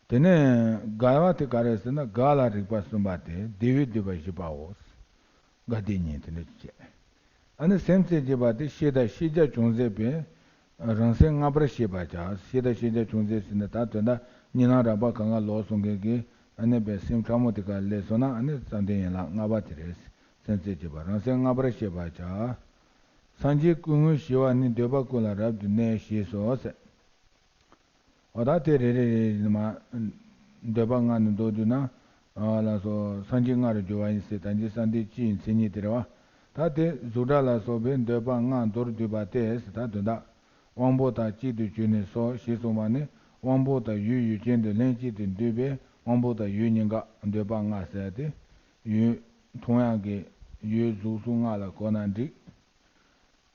དེ་ནས་དགའ་བ་དེ་ག་རེ་ཟེར་ན་དགའ་ལ་རིག་པ་གསུམ་པ་སྟེ་བདེ་བས་བསྡུས་པ་བཞི་པའོ། དགའ་བདེ་གཉིས་དེ་འདྲ་བྱས། ཨ་ནི་སེམས་རྩེ་གཅིག་པ་དེ་ཤེས་དང་ཤེས་བྱ་ཅུང་ཟད་པས་རང་སེམས་ལྔ་པར་ཤེས་པར་བྱ། ཤེས་དང་ཤེས་བྱ་ཅུང་ཟད་ཟེར་ན་ད་དོན་དག་གཉིས་སྣང་རགས་པ་གང་ག་ལོག་སོང་མཁན་གྱི་ཨ་ནི་པའི་སེམས་ཕྲ་མོ་དེ་ག་སླེབས་སོང་ན་ཨ་ནི་བསམ་གཏན་ཡན་ལག་ལྔ་པ་དེ་རེད། སེམས་རྩེ་གཅིག་པ་རང་སེམས་ལྔ་པར་ཤེས་པར་བྱ། སངས་རྒྱས་སྐུ་དངོས་ཞི་བ་ནི་འདོད་པ་ཀུན་ལ་རབ་ཏུ་གནས་ཞེས་སོ་ཟེར། འོ་ད་དེ་རེ་རེ་རེ་རེ་མ། འདོད་པ་ལྔ་ནི་མདོར་བསྡུས་ན། ཨ་ལགས་སོ། སངས་རྒྱས་ལྔ་རུ་འགྱུར་བ་ཡིན་ཟེར། ད་འདི་བསམ་གཏན་སྤྱི་ཡི་མཚན་ཉིད་དེ་རེད་བ། ད་དེ་གཟུགས་སྒྲ་ལ་སོགས་པའི་འདོད་པ་ལྔ་མདོར་བསྡུས་པ་སྟེ་ཟེར། ད་དོན་དག་དབང་པོ་དང་གཅིག་ཏུ་གྱུར་ནས་སོ་ཞེས་གསུངས་པ་ནི་དབང་པོ་དང་ཡུལ་ཡུལ་ཅན་དུ་ལྷན་ཅིག་ཏུ་འདུས་པའི་དབང་པོ་དང་ཡུལ་གཉིས་ཀ་འདོད་པ་ལྔ་ཟེར་ཏེ། ཡུལ་མཐོང་ཡག་གི་ཡུལ་གཟུགས་གཟུགས་ལྔ་ལ་གོ་ན་འགྲིག།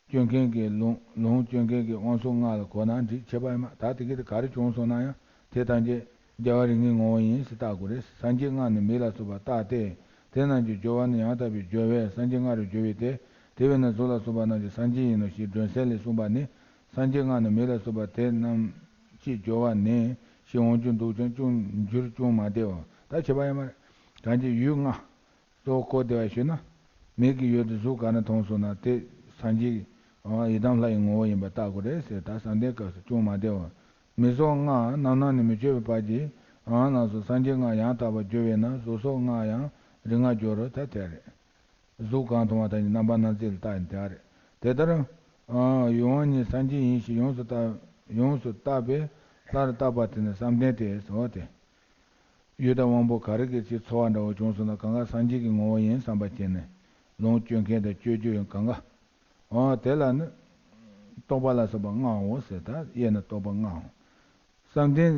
སྤྱོད་མཁན་གྱི་ལོངས་ལོངས་སྤྱོད་མཁན་གྱི་དབང་ཕྱུག་ལྔ་ལ་གོ་ན་འགྲིག། ཁྱད་པར་མ་ད་དེ་གི་དེ་ག་རེ་བྱུང་སོང་ན་ཡང་དེ་ཐམས་ཅད་རྒྱལ་བ་རིགས་ལྔའི་ངོ་བོ་ཡིན་ཞེས་བརྟག་དགོས་རེད། སངས་རྒྱས་ལྔ་ནི་མི་ལ་སོགས་པ་རྟག་སྟེ། དེ་རྣམས་ཀྱི་སྦྱོར་བ་ནི་ཡང་དག་པའི་སྦྱོར་བས་སངས་རྒྱས་ལྔ་རུ་སྦྱོར་བས་ཏེ། དེ་བས་ན་གཟུགས་ལ་སོགས་པ་རྣམས་ཀྱང་སངས་རྒྱས་ཡིན་ནོ་ཞེས་སྒྲོན་གསལ་ལས་གསུངས་པ་ནི། སངས་རྒྱས་ལྔ་ནི་མི་ལ་སོགས་པ་དེ་རྣམས་ཀྱི་སྦྱོར་བ་ནི་ཞེས་དབང་ཕྱུག་འདོགས་ཀྱང་ཅུང་འགྱུར་ཅུང་མ་བདེའོ། ད་ཁྱད་པར་ཡོད་མ་རེད། གང་ཅི་ཡུལ་ལྔ། གཙོ་བོ་གོ་བདེ་བ་ཞུས་ན། མིག་གིས་ཡུལ་དེ་གཟུགས་ག་ན་མཐོང་སོང་ན་དེ་སངས་རྒྱས་ཡི་དམ་ལྷ་ཡི་ངོ་བོ་ཡིན་པར་བརྟག་དགོས་རེད་ཟེར། ད་བསམ་གཏན་སྐབས་སུ་ཅུང་མ་བདེ་བ། མིག་སོགས་ལྔ་རྣམ་སྣང་ནི་མི་ཆོད་པའི་བར་གྱི་ཨང་ལ་སོགས་སངས་རྒྱས་ལྔ་ཡང་དག་པར་སྦྱོར་བས་ན་གཟུགས་སོགས་ལྔ་ཡང་རིགས་ལྔར་སྦྱོར་རོ། ད་དེ་རེད། གཟུགས་གང་མཐོང་བ་དག་ནི་རྣམ་པར་སྣང་མཛད་ལ་བརྟགས་ནས་དེ་རེད། དེ་ལྟར་ཡུལ་དབང་ཉིད་སངས་རྒྱས་ཡིན་ཞེས་ཡོངས་སུ་བརྟག་ཡོངས་སུ་བརྟགས་པས་སླར་བརྟག་པ་དེ་ནི་བསམ་གཏན་ཏེ་ཟེར་བ་སྟེ། ཡུལ་དང་དབང་པོ་ག་རེ་གི་ཚེ་ཚོར་བ་འདྲ་བོ་བྱུང་སོང་ན་གང་ག་སངས་རྒྱས་ཀྱི་ངོ་བོ་ཡིན་བསམ་པ་བྱས་ནས་ལོངས་སྤྱོད་མཁན་དང་སྤྱོད་རྒྱུ་ཡང་གང་ག་འོ་དེ་ལ་ནི་རྟོག་པ་ལ་སོགས་པ་ལྔའོ་ཟེར། ད་དབྱེ་ན་རྟོག་པ་ལྔའོ། བསམ་གཏན་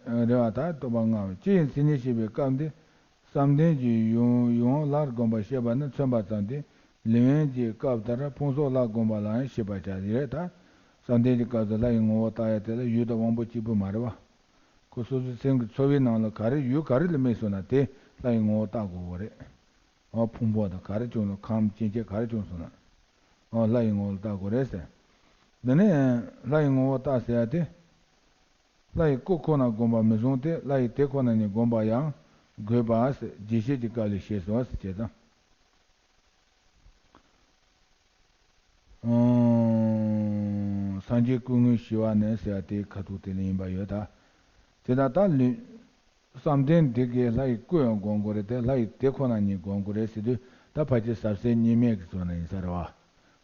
རེད་བ། ད་རྟོག་པ་ལྔའོ། ཅི་ཡི་མཚན་ཉིད་ཤེས་པའི་སྐབས་འདི་བསམ་གཏན་གྱི་ཡུལ་ཡུལ་དབང་ལྷར་བསྒོམ་པ་ཤེས་པ་ནི་མཚོན་པ་ཙམ་སྟེ་ལུས་དབེན་གྱི་སྐབས་ལྟར་ཕུང་སོགས་ལྷར་བསྒོམ་པ་ལའང་ཤེས་པར་བྱ་ཡི་རེད། ད་བསམ་གཏན་གྱི་སྐབས་སུ་ལྷ་ཡི་ངོ་བོ་བཏགས་ཡ་དེ་ལ་ཡུལ་དང་དབང་པོ་གཅིག་པུ་མ་རེད་བ། ཁོ་སོ་སོའི་སེམས་ཀྱི་ཚོར་བའི་ནང་ལ་ག་རེ་ཡུལ་ག་རེ་ལ་དམིགས་སོང་ན་དེ་ལྷ་ཡི་ངོ་བོ་བཏགས་དགོས་པ་རེད། འོ་ཕུང་པོ་དང་ག་རེ་བྱུང་སོང་། ཁམས་སྐྱེ་མཆེད་ག་རེ་བྱུང་སོང་ན། འོ་ལྷ་ཡི་ངོ་བོ་ལ་བལྟ་དགོས་རེད་ཟེར། འདི་ནི་ལྷ་ཡི་ངོ་བོ་ལ་བལྟ་ཟེར་ཡ་དེ། ལྷ་ཡི་སྐུ་ཁོ་ན་བསྒོམ་པ་མི་བཟུང་སྟེ་ལྷ་ཡི་དེ་ཁོ་ན་ཉིད་བསྒོམ་པ་ཡང་དགོས་པ་ཟེར་རྒྱས་བཤད་ཀྱི་སྐབས་ལས་ཤེས་སོ་ཟེར་བྱས་ཙང་། ཨང་། སངས་རྒྱས་སྐུ་དངོས་ཞི་བ་ནི་ཟེར་བ་དེའི་ཁ་ཐུག་དེ་ལ་ཡིན་པ་ཡོད་ད། དེ་ལྟར་ད་ལུས། བསམ་གཏན་འདི་གའི་ལྷ་ཡི་སྐུ་ཡང་བསྒོམ་དགོས་རེད་དེ། ལྷ་ཡི་དེ་ཁོ་ན་ཉིད་བསྒོམ་དགོས་རེད་ཟེར་དུས་ད་ཕལ་ཆེར་ཟབ་གསལ་གཉིས་མེད་ཀྱི་ཚོགས་ནང་ཡིན་ས་རེད་བ།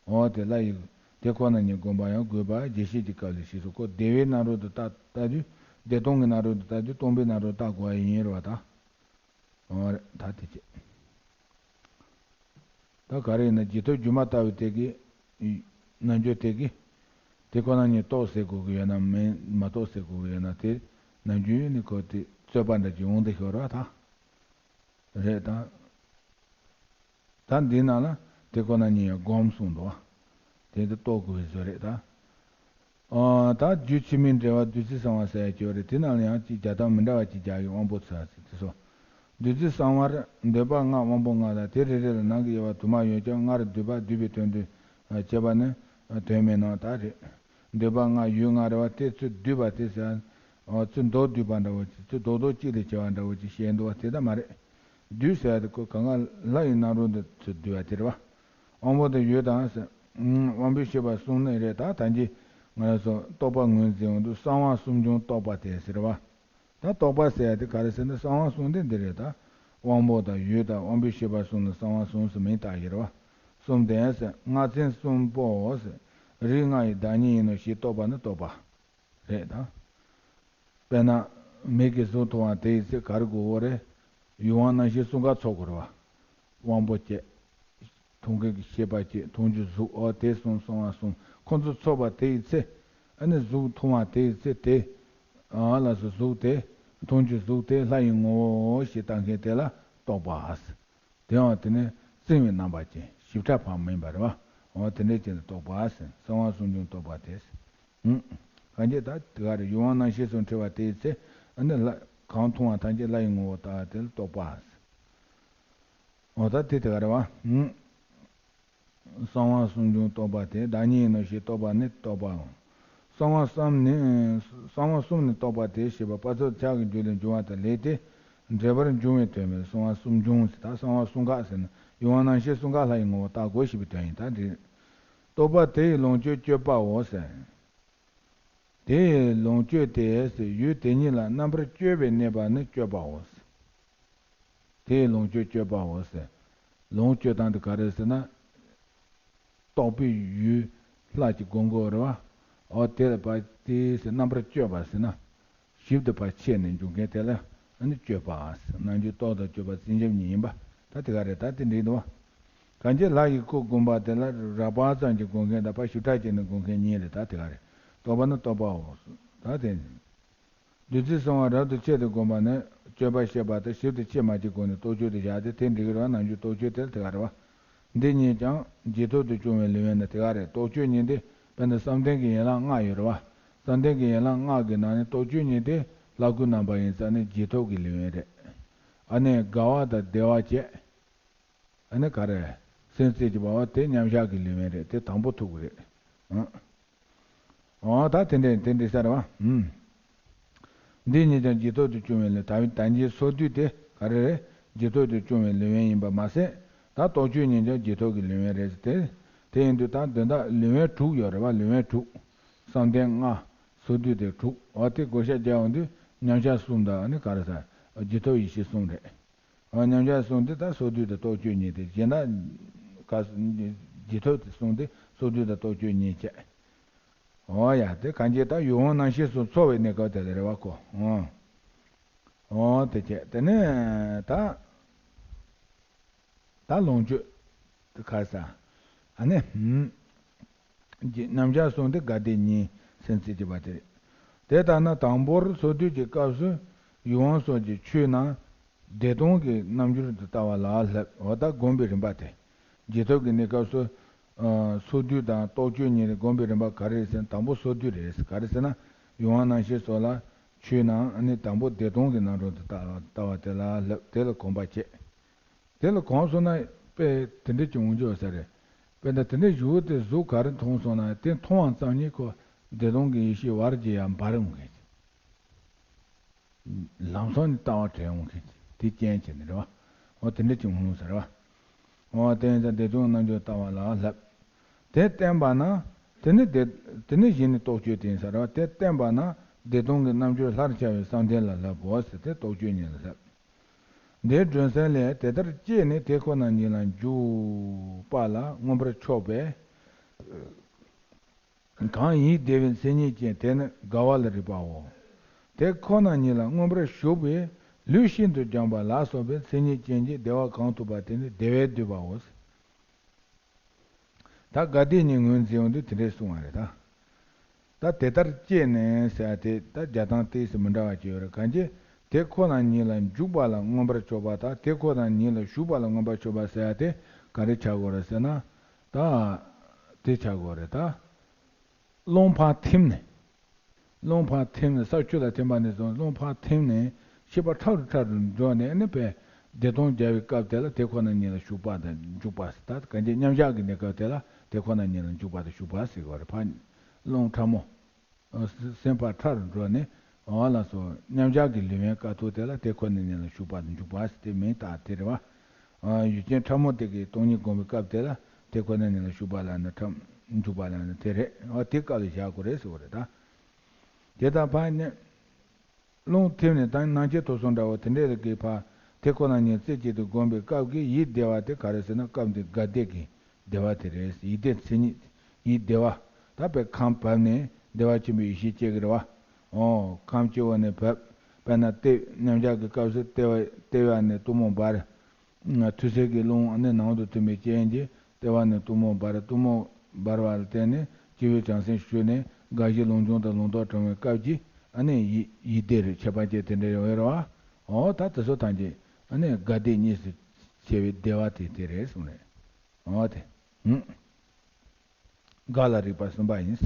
འོ་དེ་ལྷ་ཡི་དེ་ཁོ་ན་ཉིད་བསྒོམ་པ་ཡང་དགོས་པ་རྒྱས་བཤད་ཀྱི་སྐབས་ལ་ཞེས་སོ། ཁོ་བདེ་བའི་གནས་སྐབས་དུ་ལྟ་ལྟ་དུས་བདེ་སྟོང་གི་གནས་སྐབས་དུ་ལྟ་དུས་སྟོང་པའི་གནས་སྐབས་ལྟ་དགོས་པ་ཡིན་རེད་བ་ད། འོ་རེད་ད་དེ་བྱས། ད་ག་རེ་ཡིན་ན་རྗེས་ཐོབ་སྒྱུ་མ་ལྟ་བུ་དེ་གི་རྣལ་འབྱོར་དེ་གི་དེ་ཁོ་ན་ཉིད་རྟོགས་ཟེར་དགོས་ཀྱི་ཡོད་ན་མིན། མ་རྟོགས་ཟེར་དགོས་ཀྱི་ཡོད་ན་དེ་ནམ་རྒྱུན་ནི་ཁོ་དེ་རྩོད་པ་འདྲ་ཅིག་འོང་དེ་ཤོར་བ་ད། རེད་ད། ད་འདི་ནང་ལ་དེ་ཁོ་ན་ཉིད་ཡང་སྒོམ་གསུངས་འདུག་བ། དེ་འདི་རྟོགས་དགོས་པའི་བཟོ་རེད་ད། ཨ། ད་རྒྱུད་ཕྱི་མའི་འགྲེལ་པ་བདུད་རྩི་གསང་བ་ཟེར་ཡ་ཅིག་ཡོད་རེད། དེ་ནང་ལ་ཡང་ཅིག་རྒྱག་སྟངས་མི་འདྲ་བ་ཅིག་རྒྱག་གི། དབང་པོ་ཚར་ཟེར་དེ་སོ། བདུད་རྩི་གསང་བར་འདོད་པ་ལྔ་དབང་པོ་ལྔ་དང་། དེ་རེ་རེ་ལ་ནང་གི་དབྱེ་བ་དུ་མ་ཡོད་ཀྱང་སྔར་བསྡུས་པ་བསྡུས་པའི་དོན་དུ་བྱས་པ་ནི་དོན་མེད་ནོ་ད་རེད། འདོད་པ་ལྔ་ཡུལ་ལྔ་རེད་བ། དེ་ཚུར་བསྡུས་པ་དེ་ཟེར། ཨ། ཚུར་མདོར་བསྡུས་པ་འདྲ་བོ་ཅིག་ཚུར་རྡོག་རྡོག་གཅིག་ལས་བྱས་པ་འདྲ་བོ་ཅིག་བཤད་འདུག་བ། དེ་ལྟ་མ་རེད། བསྡུས་ཟེར་ཡ་དེ་ཁོ་གང་ག་ལྷ་ཡི་རྣམ་རོལ་དུ་ཚུར་བསྡུས་པ་དེ་རེད་བ། དབང་པོ་དང་ཡུལ་དང་ཟེར། དབང་པོའི་ཤེས་པ་གསུམ་ནི་རེད་ད། ད་གིན་ང་རང་ཚོ་རྟོག་པ་ངོས་འཛིན་འོང་དུས་གསང་བ་གསུམ་འབྱུང་རྟོག་པ་དེ་ཟེར་བ། ད་རྟོག་པ་ཟེར་ཡ་དེ་ག་རེ་ཟེར་ན་གསང་བ་གསུམ་དེ་འདི་རེད་ད། དབང་པོ་དང་ཡུལ་དང་དབང་པོའི་ཤེས་པ་གསུམ་ལ་གསང་བ་གསུམ་ཟེར་མིང་བཏགས་ཡོད་རེད་བ། གསུམ་ལྡན་ཟེར། ལྔ་ཚན་གསུམ་པོའོ་ཟེར། རིགས་ལྔ་ཡི་བདག་ཉིད་ཡིན་ནོ་ཞེས་རྟོགས་པ་ནི་རྟོག་པ་རེད་ད། དཔེར་ན། མིག་གིས་གཟུགས་མཐོང་བ་དེ་ཡི་ཚེ་ག་རེ་དགོས་པ་རེད། ཡུལ་དབང་རྣམ་ཤེས་གསུམ་ཀ་ཚོགས་དགོས་རེད་བ། དབང་པོ་སྐྱེ། མཐོང་མཁན་གྱི་ཤེས་པ་སྐྱེ། མཐོང་རྒྱུ་གཟུགས། འོ་དེ་གསུམ་གསང་བ་གསུམ་ཁོ་ཚོ་ཚོགས་པ་དེ་ཡི་ཚེ། ཨ་ནི་གཟུགས་མཐོང་བ་དེ་ཡི་ཚེ་དེ། ཨ་ལ་སོགས་གཟུགས་དེ། མཐོང་རྒྱུ་གཟུགས་དེ་ལྷ་ཡི་ངོ་བོའོ་ཞེས་ལྟ་མཁན་དེ་ལ་རྟོག་པ་ཟེར། དེའང་དེ་ནི་བརྩིང་བའི་རྣམ་པ་ཅན། ཞིབ་ཕྲ་ཕར་མིན་པ་རེད་བ། འོ་དེ་འདྲའི་ཅན་ལ་རྟོག་པ་ཟེར། གསང་བ་གསུམ་འབྱུང་རྟོག་པ་དེ་ཟེར། ཧུམ། གང་ཅི་ད་དེ་ག་རེ་ཡུལ་དབང་རྣམ་ཤེས་སུ་འཁྲུལ་བ་དེའི་ཚེ་ཨ་ནི་ལྷ་གང་མཐོང་བ་ཐམས་ཅད་ལྷ་ཡི་ངོ་བོ་ལྟ་བ་དེ་ལ་རྟོག་པ་ཟེར། འོ་ད་དེ་དེ་ག་རེད་བ། ཧུམ། གསང་བ་གསུམ་འབྱུང་རྟོག་པ་དེ། བདག་ཉིད་ཡིན་ནོ་ཞེས་རྟོགས་པ་ནི་རྟོག་པའོ། གསང་བ་གསུམ་ནི། གསང་བ་གསུམ་ནི་རྟོག་པ་དེ་ཞེས་པ་དཔག་ཚད་ཕྱག་གི་རྒྱུད་ལས་འབྱུང་བ་དང་ལས་དེ་འགྲེལ་པར་འབྱུང་བའི་དོན་མོད། གསང་བ་གསུམ་འབྱུང་ཟེར། ད་གསང་བ་གསུམ་ཀ་ཟེར་ན་ཡུལ་དབང་རྣམ་ཤེས་གསུམ་ཀ་ལྷ་ཡི་ངོ་བོ་ལྟ་དགོས་ཞེས་པའི་དོན་ཡིན། ད་འདི་རྟོག་པ་དེ་ཡི་ལོངས་སྤྱོད་སྤྱོད་པའོ་ཟེར། དེ་ཡི་ལོངས་སྤྱོད་དེ་ཟེར། ཡུལ་དེ་ཉིད་ལ་རྣམ་པར་དཔྱོད་པའི་གནས་པ་ནི་སྤྱོད་པའོ་ཟེར། དེའི་ལོངས་སྤྱོད་སྤྱོད་པའོ་ཟེར། ལོངས་སྤྱོད་སྟངས་དེ་ག་རེ་ཟེར་ན། རྟོག་པའི་ཡུལ་ལྷ་གཅིག་སྒོམ་དགོས་རེད་བ། འོ་དེ་ལ་ཕར་དེ་ཟེར་རྣམ་པར་དཔྱོད་པ་ཟེར་ན། ཞིབ་ཏུ་ཕར་ཕྱེ་ནས་འཇུག་མཁན་དེ་ལ་ཨ་ནི་དཔྱོད་པ་ཟེར། རྣལ་འབྱོར་རྟོག་དང་དཔྱོད་པ་རྩིས་འཇོག་གཉིས་ཡིན་པ་ད་དེ་ག་རེད། ད་དེ་འགྲིག་འདུག་བ། གང་ཅི་ལྷ་ཡི་སྐུ་བསྒོམ་པ་དེ་ལ་རགས་པ་ཙམ་གྱིས་སྒོམ་མཁན་དང་ཕར་ཞིབ་ཕྲ་བྱས་ནས་སྒོམ་མཁན་གཉིས་རེད། ད་དེ་ག་རེད། རྟོག་པ་ནི་རྟོག་པའོ། ད་དེ། བདུད་རྩི་གསང་བ་རབ་ཏུ་ཕྱེ་སྟེ་བསྒོམ་པ་ནི་དཔྱོད་པ་བཤད་པ་དང་ཞིབ་ཏུ་ཕྱེ་མ་ཕྱེ་སྒོ་ནས་རྟོག་དཔྱོད་དུ་བཞག་སྟེ་དེ་འགྲིག་གི་རེད་བ། རྣལ་འབྱོར་རྟོག་དཔྱོད་དེ་དེ་ག་རེད་བ། འདི་གཉིས་ཀྱང་རྗེས་ཐོབ་ཏུ་བྱུང་བའི་ལེའུ་ཡིན་ན་དེ་ག་རེད། རྟོག་དཔྱོད་གཉིས་དེ་དཔེར་ན་བསམ་གཏན་གྱི་ཡན་ལག་ལྔ་ཡོད་རེད་བ། བསམ་གཏན་གྱི་ཡན་ལག་ལྔ་གི་ནང་ནས་རྟོག་དཔྱོད་གཉིས་དེ་ལྷ་སྐུའི་རྣམ་པ་ཡིན་ཙང་ནི་རྗེས་ཐོབ་ཀྱི་ལེའུ་ཡིན་རེད། ཨ་ནི་དགའ་བ་དང་བདེ་བ་བཅས། ཨ་ནི་ག་རེ། སེམས་རྩེ་གཅིག་པ་བ་དེ་མཉམ་བཞག་གི་ལེའུ་ཡིན་རེད། དེ་དང་པོ་ཐུག་གི་རེད། ཨང་། འོ་ད་དེ་འདྲས་དེ་འདྲས་ས་རེད་བ། ཨུམ། འདི་གཉིས་ཀྱང་རྗེས་ཐོབ་ཏུ་བྱུང་བའི་ལེའུ། ད་ད་གིན་སོ་བདུན་དེ་ག་རེ་རེད། རྗེས་ཐོབ་ཏུ་བྱུང་བའི་ལེའུ་ཡིན་པ་མ་ཟད། ད་རྟོག་དཔྱོད་གཉིས་ཀྱང་རྗེས་ཐོབ་ཀྱི་ལེའུ་རེད་ཟེར་ཏེ། དེ་ཡིན་དུས་ད་དོན་དག་ལེའུ་དྲུག་ཡོད་རེད་བ། ལེའུ་དྲུག་བསམ་གཏན་ལྔ། སོ་བདུན་དེ་དྲུག་འོ་དེ་བགོ་བཤའ་རྒྱག་ཡོང་དུས་མཉམ་བཞག་གསུམ་དང་ཨ་ནི་ག་རེ་ཟེར། རྗེས་ཐོབ་ཡེ་ཤེས་གསུམ་རེད། ཨ་མཉམ་གཞག་གསུམ་དེ་ད་སོ་བདུན་དང་རྟོག་དཔྱོད་གཉིས་དེ་གཞན་དག་ག་རྗེས་ཐོབ་དེ་གསུམ་དེ་སོ་བདུན་དང་རྟོག་དཔྱོད་གཉིས་བྱས། འོ་ཡ་དེ་གང་ཅི་ད་ཡུལ་དབང་རྣམ་ཤེས་སུ་ཚོར་བའི་གནས་སྐབས་དེ་ལ་རེད་བ་ཁོ། ཨོ། འོ་དེ་བྱས་དེ་ནས་ད། ད་ལོངས་སྤྱོད་དེ་ཁ་ས། ཨ་ནི། ཧུམ། རྣམ་གཞག་གསུམ་དེ་དགའ་བདེ་གཉིས་སེམས་རྩེ་གཅིག་པ་དེ་རེད། དེ་ལྟར་ན་དང་པོར་སོ་བསྡུས་ཀྱི་སྐབས་སུ་ཡུལ་དབང་སོགས་ཀྱི་ཆོས་རྣམས་བདེ་སྟོང་གི་རྣམ་འགྱུར་དུ་ལྟ་བ་ལ་སླབ། འོ་ད་སྒོམ་པའི་རིམ་པ་དེ། རྗེས་ཐོབ་ཀྱི་གནས་སྐབས་སུ། སོ་བསྡུས་དང་རྟོག་དཔྱོད་གཉིས་ལས་སྒོམ་པའི་རིམ་པ་ག་རེ་རེད་ཟེར་ན། དང་པོ་སོ་བསྡུས་རེད། ག་རེ་ཟེར་ན། ཡུལ་དབང་རྣམ་ཤེས་སོགས་ལ་ཆོས་རྣམས་ཨ་ནི་དང་པོ་བདེ་སྟོང་གི་རྣམ་གྲངས་དུ་ལྟ་ལྟ་བ་དེ་ལ་སླབ། དེ་ལ་གོམས་པ་བྱེད། དེ་ལ་གོམས་སོང་ན་དཔེ་དེ་འདྲ་ཅིག་འོང་རྒྱུ་ཡོད་ས་རེད། དཔེར་ན་དེ་འདྲ་བཞུགས་དེ་གཟུགས་ག་རེ་མཐོང་སོང་ན་དེ་མཐོང་བ་ཙམ་གྱིས་ཁོ་བདེ་སྟོང་གི་ཡེ་ཤེས་བར་གྱི་ཡང་འབར་འོང་མཁན་ཅིག་ལམ་སང་ནི་ལྟ་བ་དྲན་འོང་མཁན་ཅིག་དེ་རྐྱེན་བྱས་ནས་རེད་བ། འོ་དེ་འདྲ་ཅིག་འོང་ས་རེད་བ། འོ་དེ་ཡིན་ཙང་བདེ་སྟོང་རྣམ་འགྱུར་ལྟ་བ་ལ་སླབ། དེ་བསྟན་པ་ན། དེ་ནི་བདེ། དེ་ནི་གཞི་ནི་རྟོག་དཔྱོད་དེ་ཡིན་ས་རེད་བ། དེ་བསྟན་པ་ན་བདེ་སྟོང་གི་རྣམ་འགྱུར་ལྷར་འཆར་བའི་བསམ་གཏན་ལ་སླབ་བོ་ཟེར་ཏེ་རྟོག་དཔྱོད་གཉིས་ལ་སླབ། འདིར་སྒྲོན་གསལ་ལས་དེ་ལྟར་སྐྱེས་ནས་དེ་ཁོ་ན་ཉིད་ལ་འཇུག་པ་ལ་མངོན་པར་ཕྱོགས་པས། གང་ཡིད་བདེ་བའི་མཚན་ཉིད་ཅན་དེ་ནི་དགའ་བ་ལ་རིགས་པའོ། དེ་ཁོ་ན་ཉིད་ལ་མངོན་པར་ཞུགས་པས་ལུས་ཤིན་ཏུ་སྦྱངས་པ་ལ་སོགས་པའི་མཚན་ཉིད་ཅན་གྱི་བདེ་བ་གང་ཐོབ་པ་དེ་ནི་བདེ་བས་བསྡུས་པའོ། ད་དགའ་བདེ་གཉིས་ངོས་འཛིན་ཡོང་དུས་དེ་འདྲས་གསུངས་པ་རེད་ད། ད་དེ་ལྟར་སྐྱེས་ནས་ཟེར་ཡ་དེ་ད་རྒྱག་སྟངས་ཏོག་ཙམ་མི་འདྲ་བ་ཅིག་ཡོད་རེད། གང་ཅི། དེ་ཁོ་ན་ཉིད་ལ་འཇུག་པ་ལ་མངོན་པར་ཕྱོགས་པ་དང་དེ་ཁོ་ན་ཉིད་ལ་ཞུགས་པ་ལ་མངོན་པར་ཕྱོགས་པ་ཟེར་ཡ་དེ་ག་རེ་ཆགས་དགོས་རེད་ཟེར་ན། ད། དེ་ཆགས་དགོས་རེད་ད། རླུང་ཕར་ཐིམ་ནས། རླུང་ཕར་ཐིམ་ནས་ས་ཆུ་ལ་ཐིམ་པ་ནས་བཟུང་རླུང་ཕར་ཐིམ་ནས་ཤེས་པ་ཕྲ་རུ་ཕྲ་རུ་འགྲོ་ནས་ཨ་ནི་བས་བདེ་སྟོང་རྒྱལ་བའི་སྐབས་དེ་ལ་དེ་ཁོ་ན་ཉིད་ལ་ཞུགས་པ་དང་འཇུག་པ་ཟེར། ད་གང་ཅི་མཉམ་བཞག་གི་གནས་སྐབས་དེ་ལ་དེ་ཁོ་ན་ཉིད་ལ་འཇུག་པ་དང་ཞུགས་པ་ཟེར་དགོས་རེད། ཕར་རླུང་ཕྲ་མོ། སེམས་པ་ཕྲ་རུ་འགྲོ་ནས་འོ་ལགས་སོ། མཉམ་བཞག་གི་ལུས་པའི་དཀའ་ཐུབ་དེ་ལ་དེ་ཁོ་ན་ཉིད་ལ་ཞུགས་པ་དང་འཇུག་པ་ཟེར་དེ་མིང་བཏགས་དེ་རེད་བ། ཡུལ་ཅན་ཕྲ་མོ་དེ་གི་སྟོང་ཉིད་སྒོམ་པའི་སྐབས་དེ་ལ་དེ་ཁོ་ན་ཉིད་ལ་ཞུགས་པ་ལ་ནི་ཕྲ། འཇུག་པ་ལ་ནི་དེ་རེད། འོ་དེ་སྐབས་ལ་བཞག་དགོས་རེད་ཟེར་བ་རེད་ད། དེ་དང་ཕར་ནི། རླུང་ཐིམ་ནས་ད་སྣང་མཆེད་དུ་སོང་འདྲ་བོ་དེ་འདྲས་ཀྱི་ཕར་དེ་ཁོ་ན་ཉིད་རྩེ་གཅིག་ཏུ་བསྒོམས་པའི་སྐབས་ཀྱི་ཡིད་བདེ་བ་དེ་ག་རེ་ཟེར་ན་སྐབས་འདིའི་དགའ་བདེ་གི་བདེ་བ་དེ་རེད། ཡིད་བདེ་མཚན་ཉིད། ཡིད་བདེ་བ། ད་དཔེ་ཁམས་བབས་ནས་བདེ་བ་ཆེན་པོའི་ཡེ་ཤེས་སྐྱེ་གི་རེད་བ། འོ། ཁམས་སྤྱི་བོ་ནས་བབས། དཔེར་ན་ལྟེ་མཉམ་བཞག་གི་སྐབས་སུ་ལྟེ་བ་ལྟེ་བ་ནས་གཏུམ་མོ་འབར། ཐུར་སེལ་གྱི་རླུང་ཨ་ནི་ནང་དུ་ཐིམ་པའི་རྐྱེན་གྱིས་ལྟེ་བ་ནས་གཏུམ་མོ་འབར། གཏུམ་མོ་འབར་བ་ལ་བརྟེན་ནས་སྤྱི་བོའི་བྲམ་ཟེ་ཞུགས་ནས་དགའ་བཞི་ལོངས་སྤྱོད་དང་ལོངས་རྟོག་གྲོལ་བའི་སྐབས་ཀྱི་ཨ་ནི་ཡིད་ཡིད་བདེ་རེད། ཁྱད་པར་ཅན་དེ་འདྲ་ཡོད་རེད་བ། འོ་ད་དེ་ཚོ་ཐམས་ཅད་ཨ་ནི་དགའ་བདེ་གཉིས་སུ་ཕྱེ་བའི་བདེ་བ་དེ་དེ་རེད་གསུངས་རེད། འོ་དེ། ཧུམ། དགའ་ལ་རིགས་པ་གསུམ་པ་ཡིན།